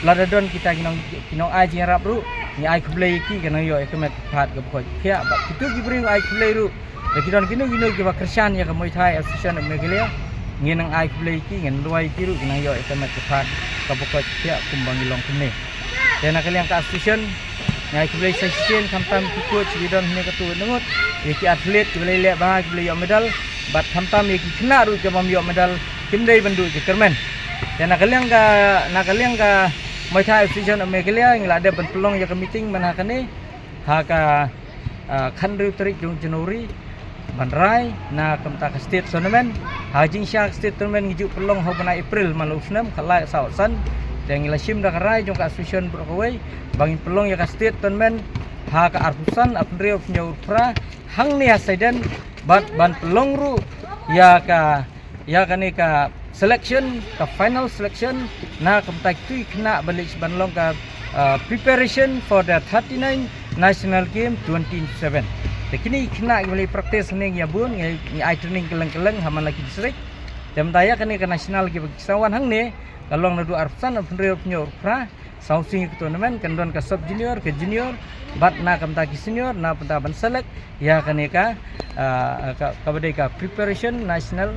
lada don kita ki nong, ki nongai jingïarap ruh, ngi ai khublei ïa ki, ka nang ïoh ïa ka met ka phad kaba khoit. Khia bad kito ki briew ngi ai khublei ruh ba ki don kino kino kiba kyrshan ïa ka Muay Thai Association of Meghalaya, Ngin nang ai khublei ki, ngin duwai ki ruh ki nang ïoh ïa ka met ka phad kaba koit ka khiah kumba ngi long kumne. Te na ka liang ka association, ngi ai khublei sa shisien khamtam ki coach ki don hangne katto katne ngut, ïa ki athlete kiba la leh bha kiba la ïoh medal, bad khamtam ïa ki khynnah ruh kiba ym ïoh medal, kim dei ban duh jingkyrmen. Te na ka liang ka, na ka liang ka Muay Thai Association of Meghalaya, ngi la dep ban pynlong ïa ka meeting mynta kane ha ka, ah, khathynriew tarik jong January, ban rai na ka bynta ka state tournament. Ha ka jingshisha ka state tournament ngi ju pynlong ha u bnai April man la u snem, khatlai, saw, san. Te ngi la shim da ka rai jong ka association baroh kawei ba ngin pynlong ïa ka state tournament ha ka arphew san, arphew hynriew, arphew hynñiew, arphew phra hangne ha Saiden, bad ban pynlong ruh ïa ka, ïa kane ka selection, ka final selection na ka bynta kito ki khynnah ba leit ban long ka, uh, preparation for the thirty-nine National Game twenty twenty-seven. Te kine ki khynnah kiba leit practice hangne ngi ïa bun, ngi, ngi ai training kylleng kylleng ha man la ki district. Te mynta ïa kane ka national kiba ki sa wan hangne ka long naduh arphew san, arphew hynriew, arphew hynñiew, arphew phra. Saw sien ïa ka tournament, kan don ka sub junior, ka junior, bad na ka bynta ki senior, na bynta ban select ïa kane ka, ah, ka, kaba dei ka preparation national,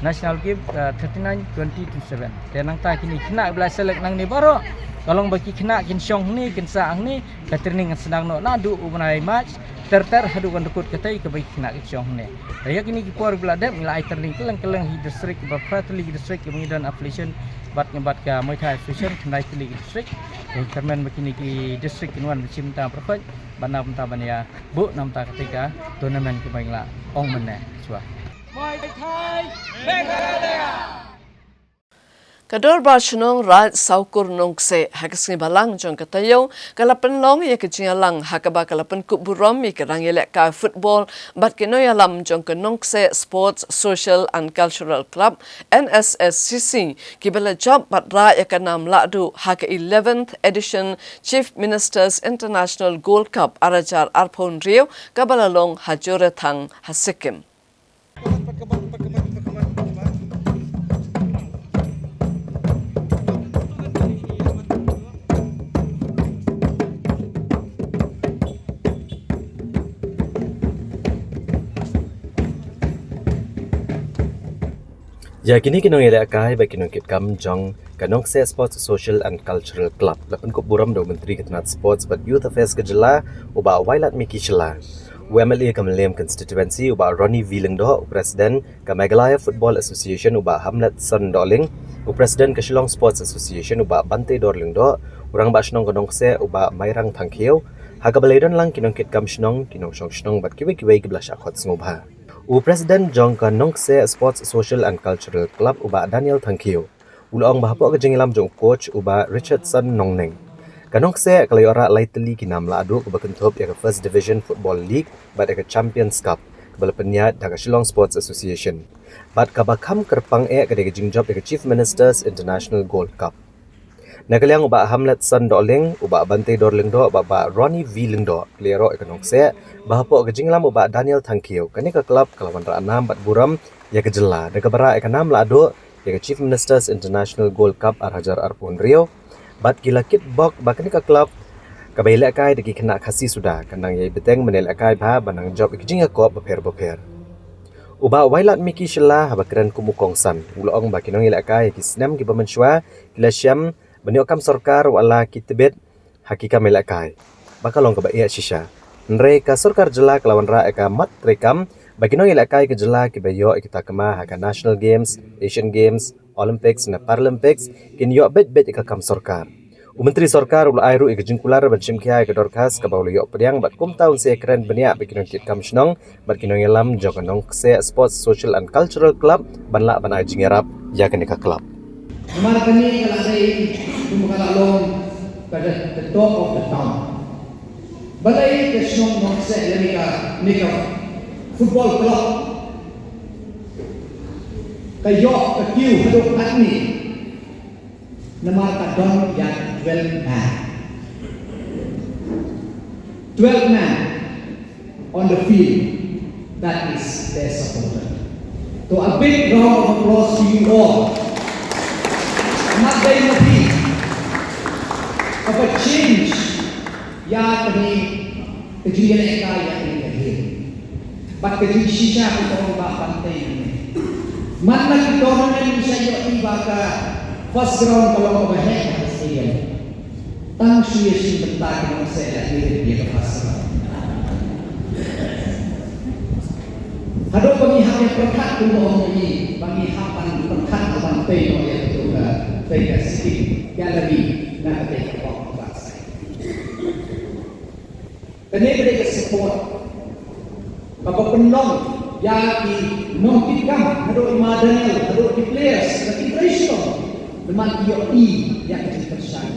national game, ah, thirty-nine twenty twenty-seven. Te nangta kine ki khynnah ba la select nangne baroh ka long ba ki khynnah kin shong hangne, kin sah hangne, ka training kan sdang noh naduh u bnai March ter ter haduh kan da kut katei kaba ki khynnah kin shong hangne. Te ïa kine ki por ba la dep ngi la ai training kylleng kylleng ha ki district, ba phra tylli ki district kiba ngi don affiliation bad ngi bad ka Muay Thai Association, khyndai tylli ki district. Te ngi kyrmen ba kine ki district kin wan ban shim bynta baroh khoit bad na bynta ban ïa buh na bynta katei ka tournament kaba ngi la ong mynne shuwa. Ka Dorbar Shnong Raid Sawkur Nongkseh ha ka sngi Balang jong ka taïew ka la pynlong ïa ka jingïalang ha kaba ka la pynkup burom ïa ka rangïalehkai football bad ki nongïalam jong ka Nongkseh Sports Social and Cultural Club, N S S C C, kiba la jop bad rah ïa ka nam lahduh ha ka eleventh edition Chief Minister's International Gold Cup ar hajar arphew hynriew kaba la long ha Jorethang ha Sikkim. Ïa kine ki nongïalehkai bad ki nongkitkam jong ka Nongkseh Sports Social and Cultural Club la pynkup burom da u Myntri ka tnat Sports bad Youth Affairs ka jylla, u Bah Wailadmiki Shylla. U M L A ka Mylliem Constituency, u Bah Ronnie V Lyngdoh, u President ka Meghalaya Football Association, u Bah Hamletson Dohling, u President ka Shillong Sports Association, u Bah Banteidor Lyngdoh, u Rangbah Shnong ka Nongkseh, u Bah Mairang Thangkhiew, ha kaba la ïadon lang ki nongkitkam shnong, ki nongshong shnong bad kiwei kiwei kiba la shah khot sngewbha. U President jong ka Nongkseh Sports Social and Cultural Club, u Bah Daniel Thangkhiew, u la ong ba hapoh ka jingïalam jong u coach, u Bah Richardson Nongneng, ka Nongkseh ka la ïoh rah lai tylli ki nam lahduh kaba kynthup ïa ka First Division Football League bad ïa ka Champions Cup kaba la pynïaid da ka Shillong Sports Association. Bad kaba kham kyrpang eh ka dei ka jingjop ïa ka Chief Minister's International Gold Cup. Na ka liang u Bah Hamletson Dohling, u Bah Banteidor Lyngdoh bad Bah Ronnie V Lyngdoh ki la ïaroh ïa ka Nongkseh ba hapoh ka jingïalam u Bah Daniel Thangkhiew, kane ka club ka la wanrah nam bad burom ïa ka jylla da kaba rah ïa ka nam lahduh ïa ka Chief Minister's International Gold Cup ar hajar arphew hynriew. Bad ki la kitbok ba kane ka club kaba ïalehkai da ki khynnah Khasi suda, kan nang ïai bteng ban ïalehkai bha, ban nang jop ïa ki jingïakop bapher bapher. U Bah Wailadmiki Shylla haba kren kum u kongsan, u la ong ba ki nongïalehkai ha ki snem kiba mynshuwa ki la shem ban ïoh kam sorkar, wat la ki tbit ha ki kam ïalehkai ba ka long kaba eh shisha. Hynrei ka sorkar jylla ka la wanrah ïa ka mat treikam ba ki nongïalehkai ka jylla kiba ïoh ïa ki takma ha ka National Games, Asian Games, Olympics ne Paralympics kin ïoh beit beit ïa ka kam sorkar. U Myntri Sorkar u la ai ruh ïa ka jingkular ban shim khia ïa ka dorkhas kaba u la ïoh pdiang bad kumta un sa ïakren bniah bad ki nongkitkam shnong bad ki nongïalam jong ka Nongkseh Sports Social and Cultural Club ban lah ban ai jingïarap ïa kane ka club. Namar kane ka la dei kumba ka la long ka the, the talk of the town. Balei ka shnong Nongkseh lane ka, ne ka football club ka ïoh ka kiew haduh katne? Namar ka don ïa twelve man. Twelve man on the field, that is their supporter. So a big round of applause to you all. Mat dei ma phi kaba change ïa kane ka jingïalehkai ïa kane ka game. Bad ka jingshisha ka ong ba ban tei ne. Man la ki tournament ngi sa ïohi ba ka first round ka long kaba heh ha ka stadium. Tang shu ïa shim bynta ki nongshong la ki rit ïa ka first round. Haduh ba ngi hap ïa pyrkhat kumba ong ngi ba ngi hap ban pyrkhat ban pei noh ïa ka, pei ka city gallery na ka, pei ka pop ka. Kane ka dei ka support kaba pynlong ïa ki nongkitkam, haduh i Ma Daniel, haduh ki players, ki trei shitom. Namar ki ïohi ïa ka jingkyrshan.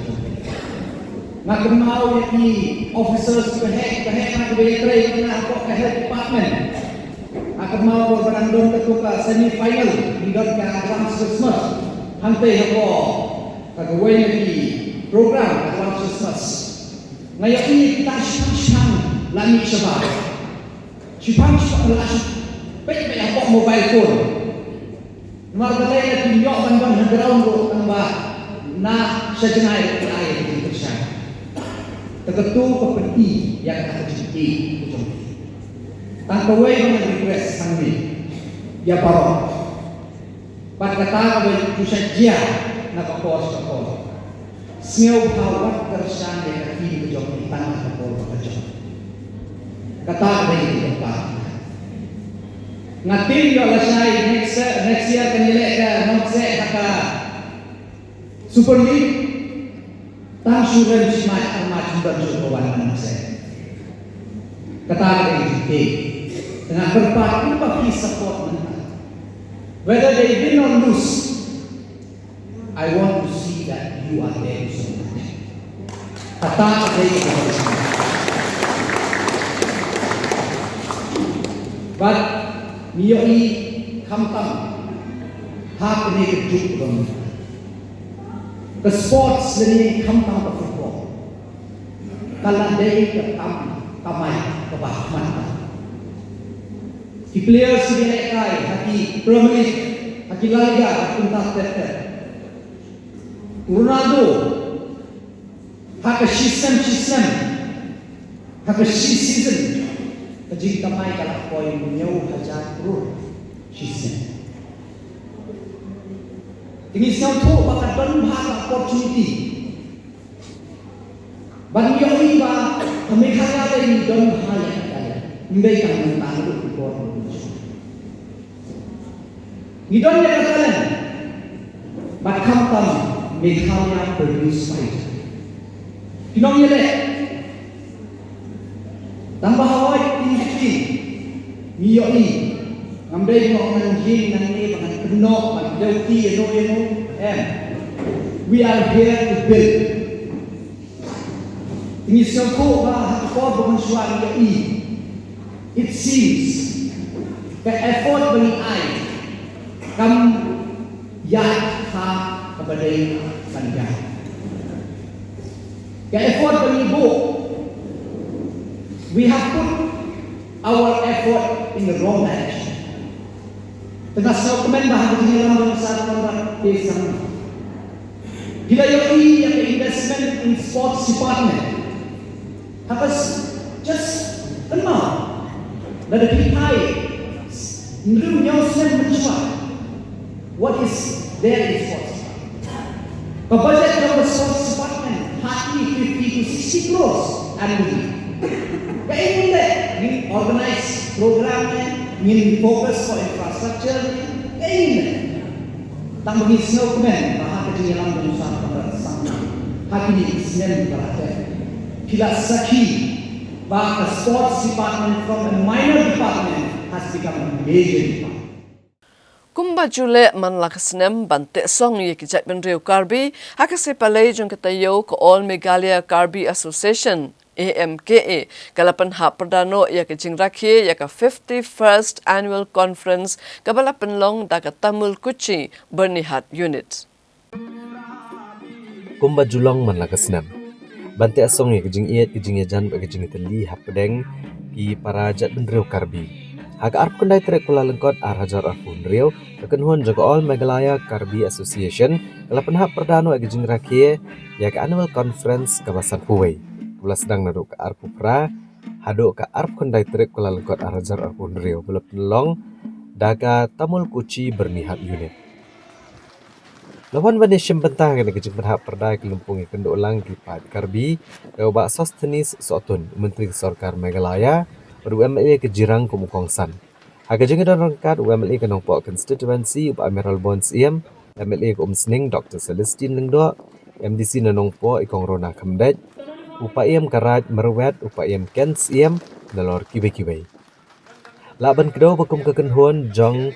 Nga kynmaw ïa ki officers kiba heh, kiba heh, kiba ïatrei na hapoh ka health department. Nga kynmaw ba nang don kato ka semi final, ngi don ka advance Christmas. Hangtei hapoh ka kawei na ki program advance Christmas. Nga ïohi kita shiphang shiphang la mih shabar. Shiphang shiphang la shu peit peit hapoh mobile phone. Namar balei la kim ïoh ban don ha ground ruh tang ba na sha jngai ruh ki ai ki kyrshan. Te kato ka pyni ïa kata ka jingïeit ka jong. Tang kawei ba ngan request hangne ïa baroh. Bad kata kaba ju shah jia na ka por sha ka por. Sngewbha wat kyrshan ïa ka team ka jong phi tang ha ka por ba ka jong. Kata ka dei ka jong ka. Nga tip ïoh lashai next, next year kan ïaleh ka nongkseh ha ka Super League. Tang shu rem shi match ar match, ym don shuh ba wan nongkseh. Kata ka dei jingtip. Te nga kyrpad kumba phi support mynta. Whether they win or lose, I want to see that you are there to support them. Kata ka dei ka jingtip. Bad ngi ïohi khamtam ha kane ka juk ba mynta. Ka sports lane khamtam ka football ka la dei ka kam kamai kaba ha khmat. Ki players ki lehkai ha ki Premier League, ha ki La Liga, ha ki kumta ter ter. Ronaldo ha ka shi snem, shi snem, ha ka shi season ka jingkamai ka la poi hynñiew hajar klur shi snem. Te ngi sngewthuh ba ka don bha ka opportunity. Ban ïohi ba ha Meghalaya te ngi don bha ïa ka talent. Ym dei tang mynta, naduh ki por. Ngi don ïa ka talent. Bad khamtam Meghalaya produce fighter. Ki nongïaleh. Tang ba ha wai in between ngi ïohi. Ngam dei ban ong ngan ïeng nangne ba ngan kynnoh ban dew ti ïano ïano. Em. We are here to build. Te ngi sngewthuh ba ha ka por ba mynshuwa ngi ïohi. It seems ka effort ba ngi ai kam ïaid ha kaba dei ban ïaid. Ka effort ba ngi buh, we have put our effort in the wrong direction. Te nga sngewkmen ba ha ka jingïalam jong Sir Conrad K Sangma, phi la ïohi ïa ka investment in sports department. Ha ka s-, just kynmaw, lada phi phai hynriew hynñiew snem mynshuwa, what is there in sports? Ka budget jong ka sports department hardly fifty to sixty crores annually. Kaei ngin leh? Ngin organize program ne, ngin focus ko infrastructure ne, kaei ngin leh? Tang ba ngi sngewkmen ba ha ka jingïalam jong u Sir Conrad Sangma ha kine ki snem ba la dep, phi la sakhi ba ka sports department from a minor department has become a major department. Kumba ju leh man la ka snem ban teh song ïa ki jaitbynriew Karbi, ha ka sngi Palei jong ka taïew ka All Meghalaya Karbi Association, A M K A, ka la pynhap pyrda noh ïa ka jingrakhe ïa ka fifty-first Annual Conference kaba la pynlong da ka Tamul Kuchi Byrnihat Unit. Kumba ju long man la ka snem ban teh song ïa ka jingïeit, ka jingïajan bad ka jingïatylli hapdeng ki para jaitbynriew Karbi. Ha ka arphew khyndai tarik Kyllalyngkot ar hajar arphew hynriew, ka kynhun jong ka All Meghalaya Karbi Association ka la pynhap pyrda noh ïa ka jingrakhe ïa ka Annual Conference kaba sanphew wei, kaba la sdang naduh ka arphew phra haduh ka arphew khyndai tarik Kyllalyngkot ar hajar arphew hynriew, ba la pynlong da ka Tamul Kuchi Byrnihat Unit. La wan ban ïashim bynta ha kane ka jingpynhap pyrda ka lympung ïakynduh lang ki paid Karbi da u Bah Sosthenes Sohtun, u Myntri ka Sorkar Meghalaya, bad u M L A ka Jirang kum u kongsan. Ha ka jingïadon ryngkat, u M L A ka Nongpoh Constituency, u Bah Mayralborn Syiem, M L A ka Umsning, Doctor Celestine Lyngdoh, M D C na Nongpoh, i Kong Rona Khymdeit, u Paiem Karaid Myrwet, u Paiem Ken Syiem, nalor kiwei kiwei. Lah ban kdew ba kum ka kynhun jong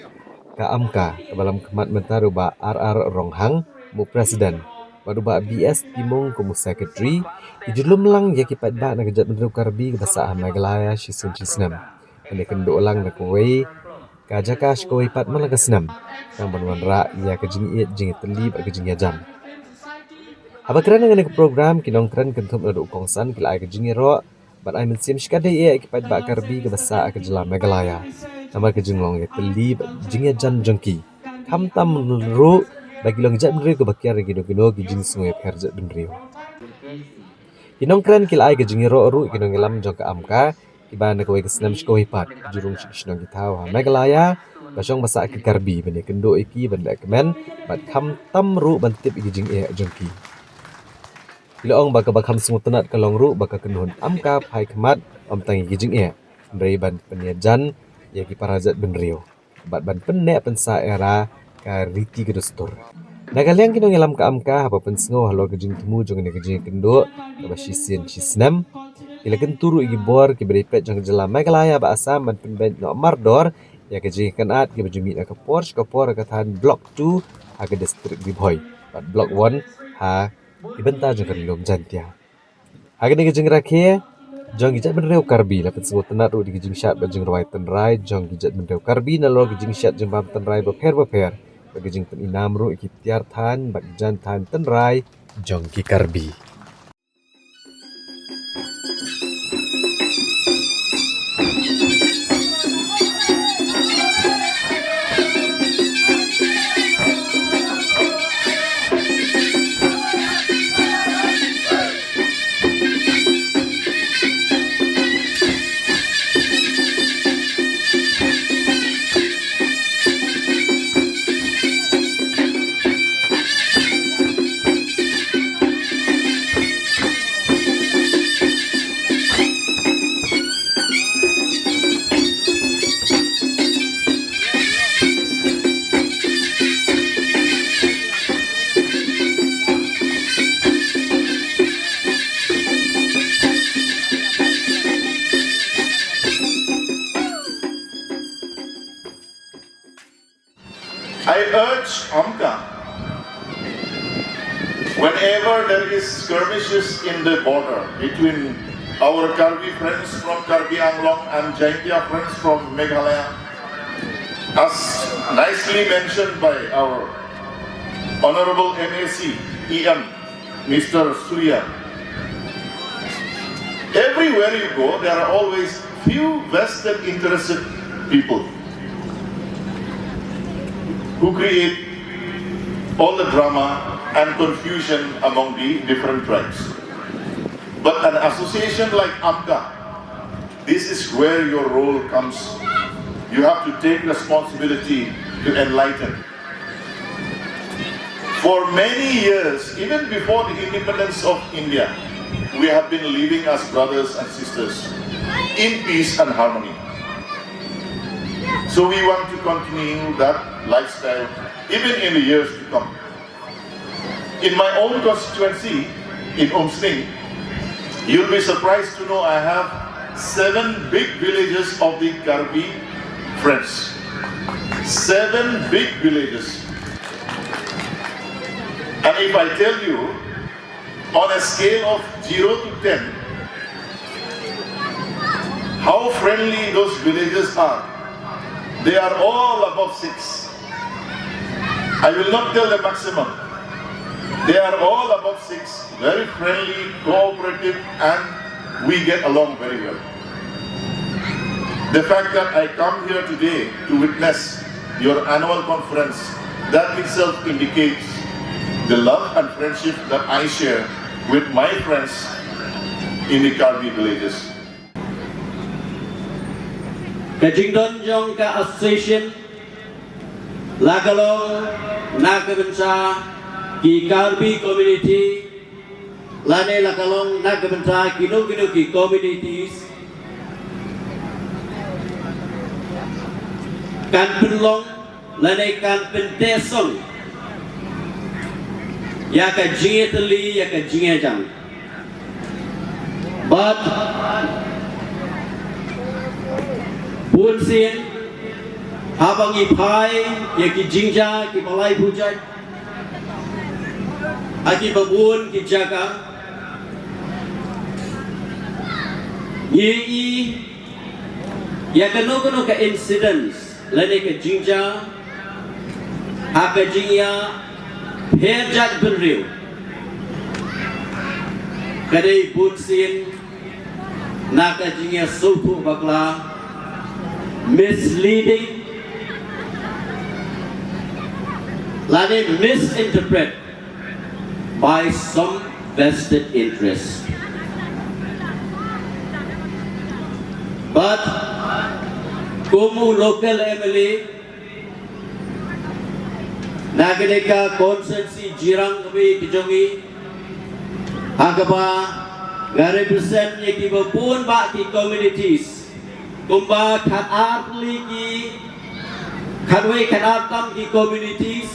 ka AMCA, kaba lam khmat mynta da u Bah R R Ronghang kum u President, bad u Bah B S Timung kum u Secretary, ki ju lum lang ïa ki paidbah na ka jaitbynriew Karbi kaba sah ha Meghalaya shisien shisnem. Ban ïakynduh lang na kawei ka jaka sha kawei pat man la ka snem, khnang ban wanrah ïa ka jingïeit, jingïatylli bad ka jingïajan. Haba kren ha kane ka program, ki nongkren kynthup naduh u kongsan ki la ai ka jingïaroh bad ai mynsiem shikatdei ïa ki paidbah Karbi kaba sah ha ka jylla Meghalaya namar ka jinglong ïatylli bad jingïajan jong ki, khamtam ruh ba ki long jaitbynriew kiba kiar ïa kino kino ki jingsngew ïapher jaitbynriew. Ki nongkren ki la ai ka jingïaroh ruh ïa ki nongïalam jong ka AMCA, kiba na kawei ka snem sha kawei pat ki ju rung sha ki shnong ki thaw ha Meghalaya ba shong ba sah ki Karbi, ban ïakynduh ïa ki, ban lehkmen bad khamtam ruh ban tip ïa ki jingeh jong ki. Ki la ong ba kaba kham sngewtynnat ka long ruh ba ka kynhun AMCA phai khmat ym tang ïa ki jingeh, hynrei ban pynïajan ïa ki para jaitbynriew bad ban pynneh pynsah ïa ka riti ka dustur. Na ka liang ki nongïalam ka AMCA, haba pynsngew halor ka jingthmu jong kane ka jingïakynduh kaba shisien shisnem, ki la kyntu ruh ïa ki bor kiba dei peit jong ka jylla Meghalaya bad Assam ban pynbeit noh mardor ïa ka jingïakynad kiba ju mih na ka por sha ka por ha ka thaiñ Block two ha ka district Ri Bhoi bad Block one ha ki bynta jong ka Ri Lum Jaiñtia. Ha kane ka jingrakhe jong ki jaitbynriew Karbi, la pynsngewtynnat ruh da ki jingshad bad jingrwai tynrai jong ki jaitbynriew Karbi nalor ki jingshad jingbam tynrai bapher bapher bad ki jingpyninam ruh ïa ki tiar thaiñ bad ki jaiñ thaiñ tynrai jong ki Karbi. I urge AMCA, whenever there is skirmishes in the border between our Karbi friends from Karbi Anglong and Jaiñtia friends from Meghalaya, as nicely mentioned by our Honorable M A C, E M, Mister Surya. Everywhere you go, there are always few vested interested people who create all the drama and confusion among the different tribes. But an association like AMCA, this is where your role comes. You have to take responsibility to enlighten. For many years, even before the independence of India, we have been living as brothers and sisters in peace and harmony. So we want to continue that lifestyle even in the years to come. In my own constituency, in Umsning, you'll be surprised to know I have seven big villages of the Karbi friends. Seven big villages. And if I tell you, on a scale of zero to ten, how friendly those villages are, they are all above six. I will not tell the maximum. They are all above six, very friendly, cooperative, and we get along very well. The fact that I come here today to witness your annual conference, that itself indicates the love and friendship that I share with my friends in the Karbi villages. Ka jingdon jong ka association La ka long na ka bynta ki Karbi community, lane la ka long na ka bynta kino kino ki communities, kan pynlong lane kan pynteh song ïa ka jingïatylli, ïa ka jingïajang. Bad bun sien haba ngi phai ïa ki jingjia kiba lai bujai ha kiba bun ki jaka, ngi i ïa kano kano ka incidents lane ka jingjia ha ka jingïapher jaitbynriew, ka dei bun sien na ka jingïasngewthuh bakla, misleading lane misinterpret by some vested interest. But kum u local M L A na kane ka constituency Jirang kawei ka jong ngi, ha kaba nga represent ïa kiba bun bah ki communities, kumba khatar tylli ki, khatwei khatar tam ki communities,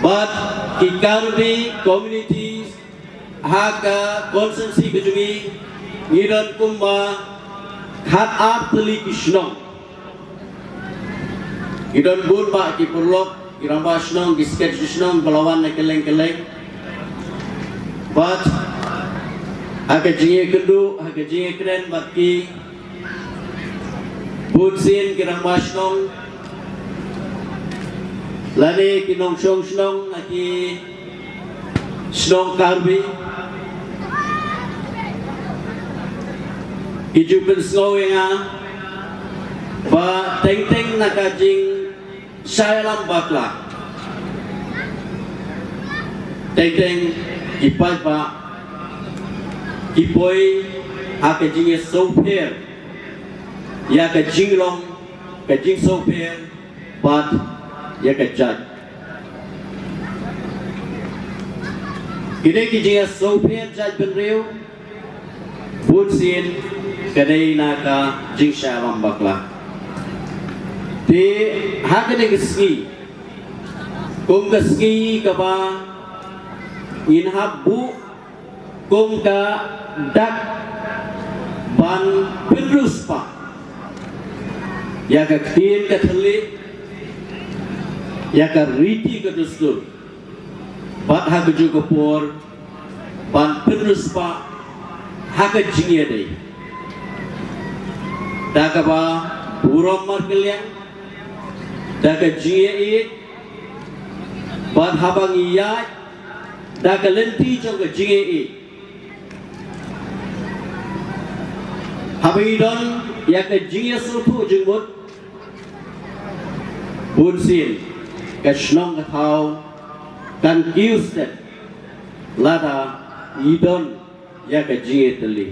bad ki Karbi communities ha ka constituency ka jong ngi, ngi don kumba khatar tylli ki shnong. Ngi don bun bah ki paralok, ki rangbah shnong, ki secretary shnong ba la wan na kylleng kylleng. Bad ha ka jingïakynduh, ha ka jingïakren bad ki, bun sien ki rangbah shnong lane ki nongshong shnong na ki shnong Karbi, ki ju pynsngew ïa nga ba teng teng na ka jingshah ïalam bakla, teng teng ki paidbah ki poi ha ka jingïasngewpher ïa ka jinglong, ka jingsngewpher bad ïa ka jait. Kine ki jingïasngewpher jaitbynriew bun sien ka dei na ka jingshah ïalam bakla. Te ha kane ka sngi, kum ka sngi kaba ngin hap buh kum ka dak ban pynriewspah ïa ka ktien ka thylliej, ïa ka riti ka dustur, bad ha kajuh ka por ban pynriewspah ha ka jingïadei. Da kaba burom markylliang, da ka jingïaieit, bad haba ngi ïaid da ka lynti jong ka jingïaieit, haba ngi don ïa ka jingïasngewthuh jingmut, bun sien ka shnong ka thaw kan kiew stet lada ngi don ïa ka jingïatylli.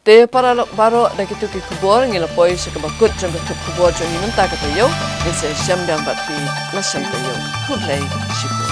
Te para lok baroh, da kito ki khubor ngi la poi sha kaba kut jong ka tup khubor jong ngi mynta ka taïew. Ngin sa ïashem biang bad phi na shem taïew. Khublei shibun.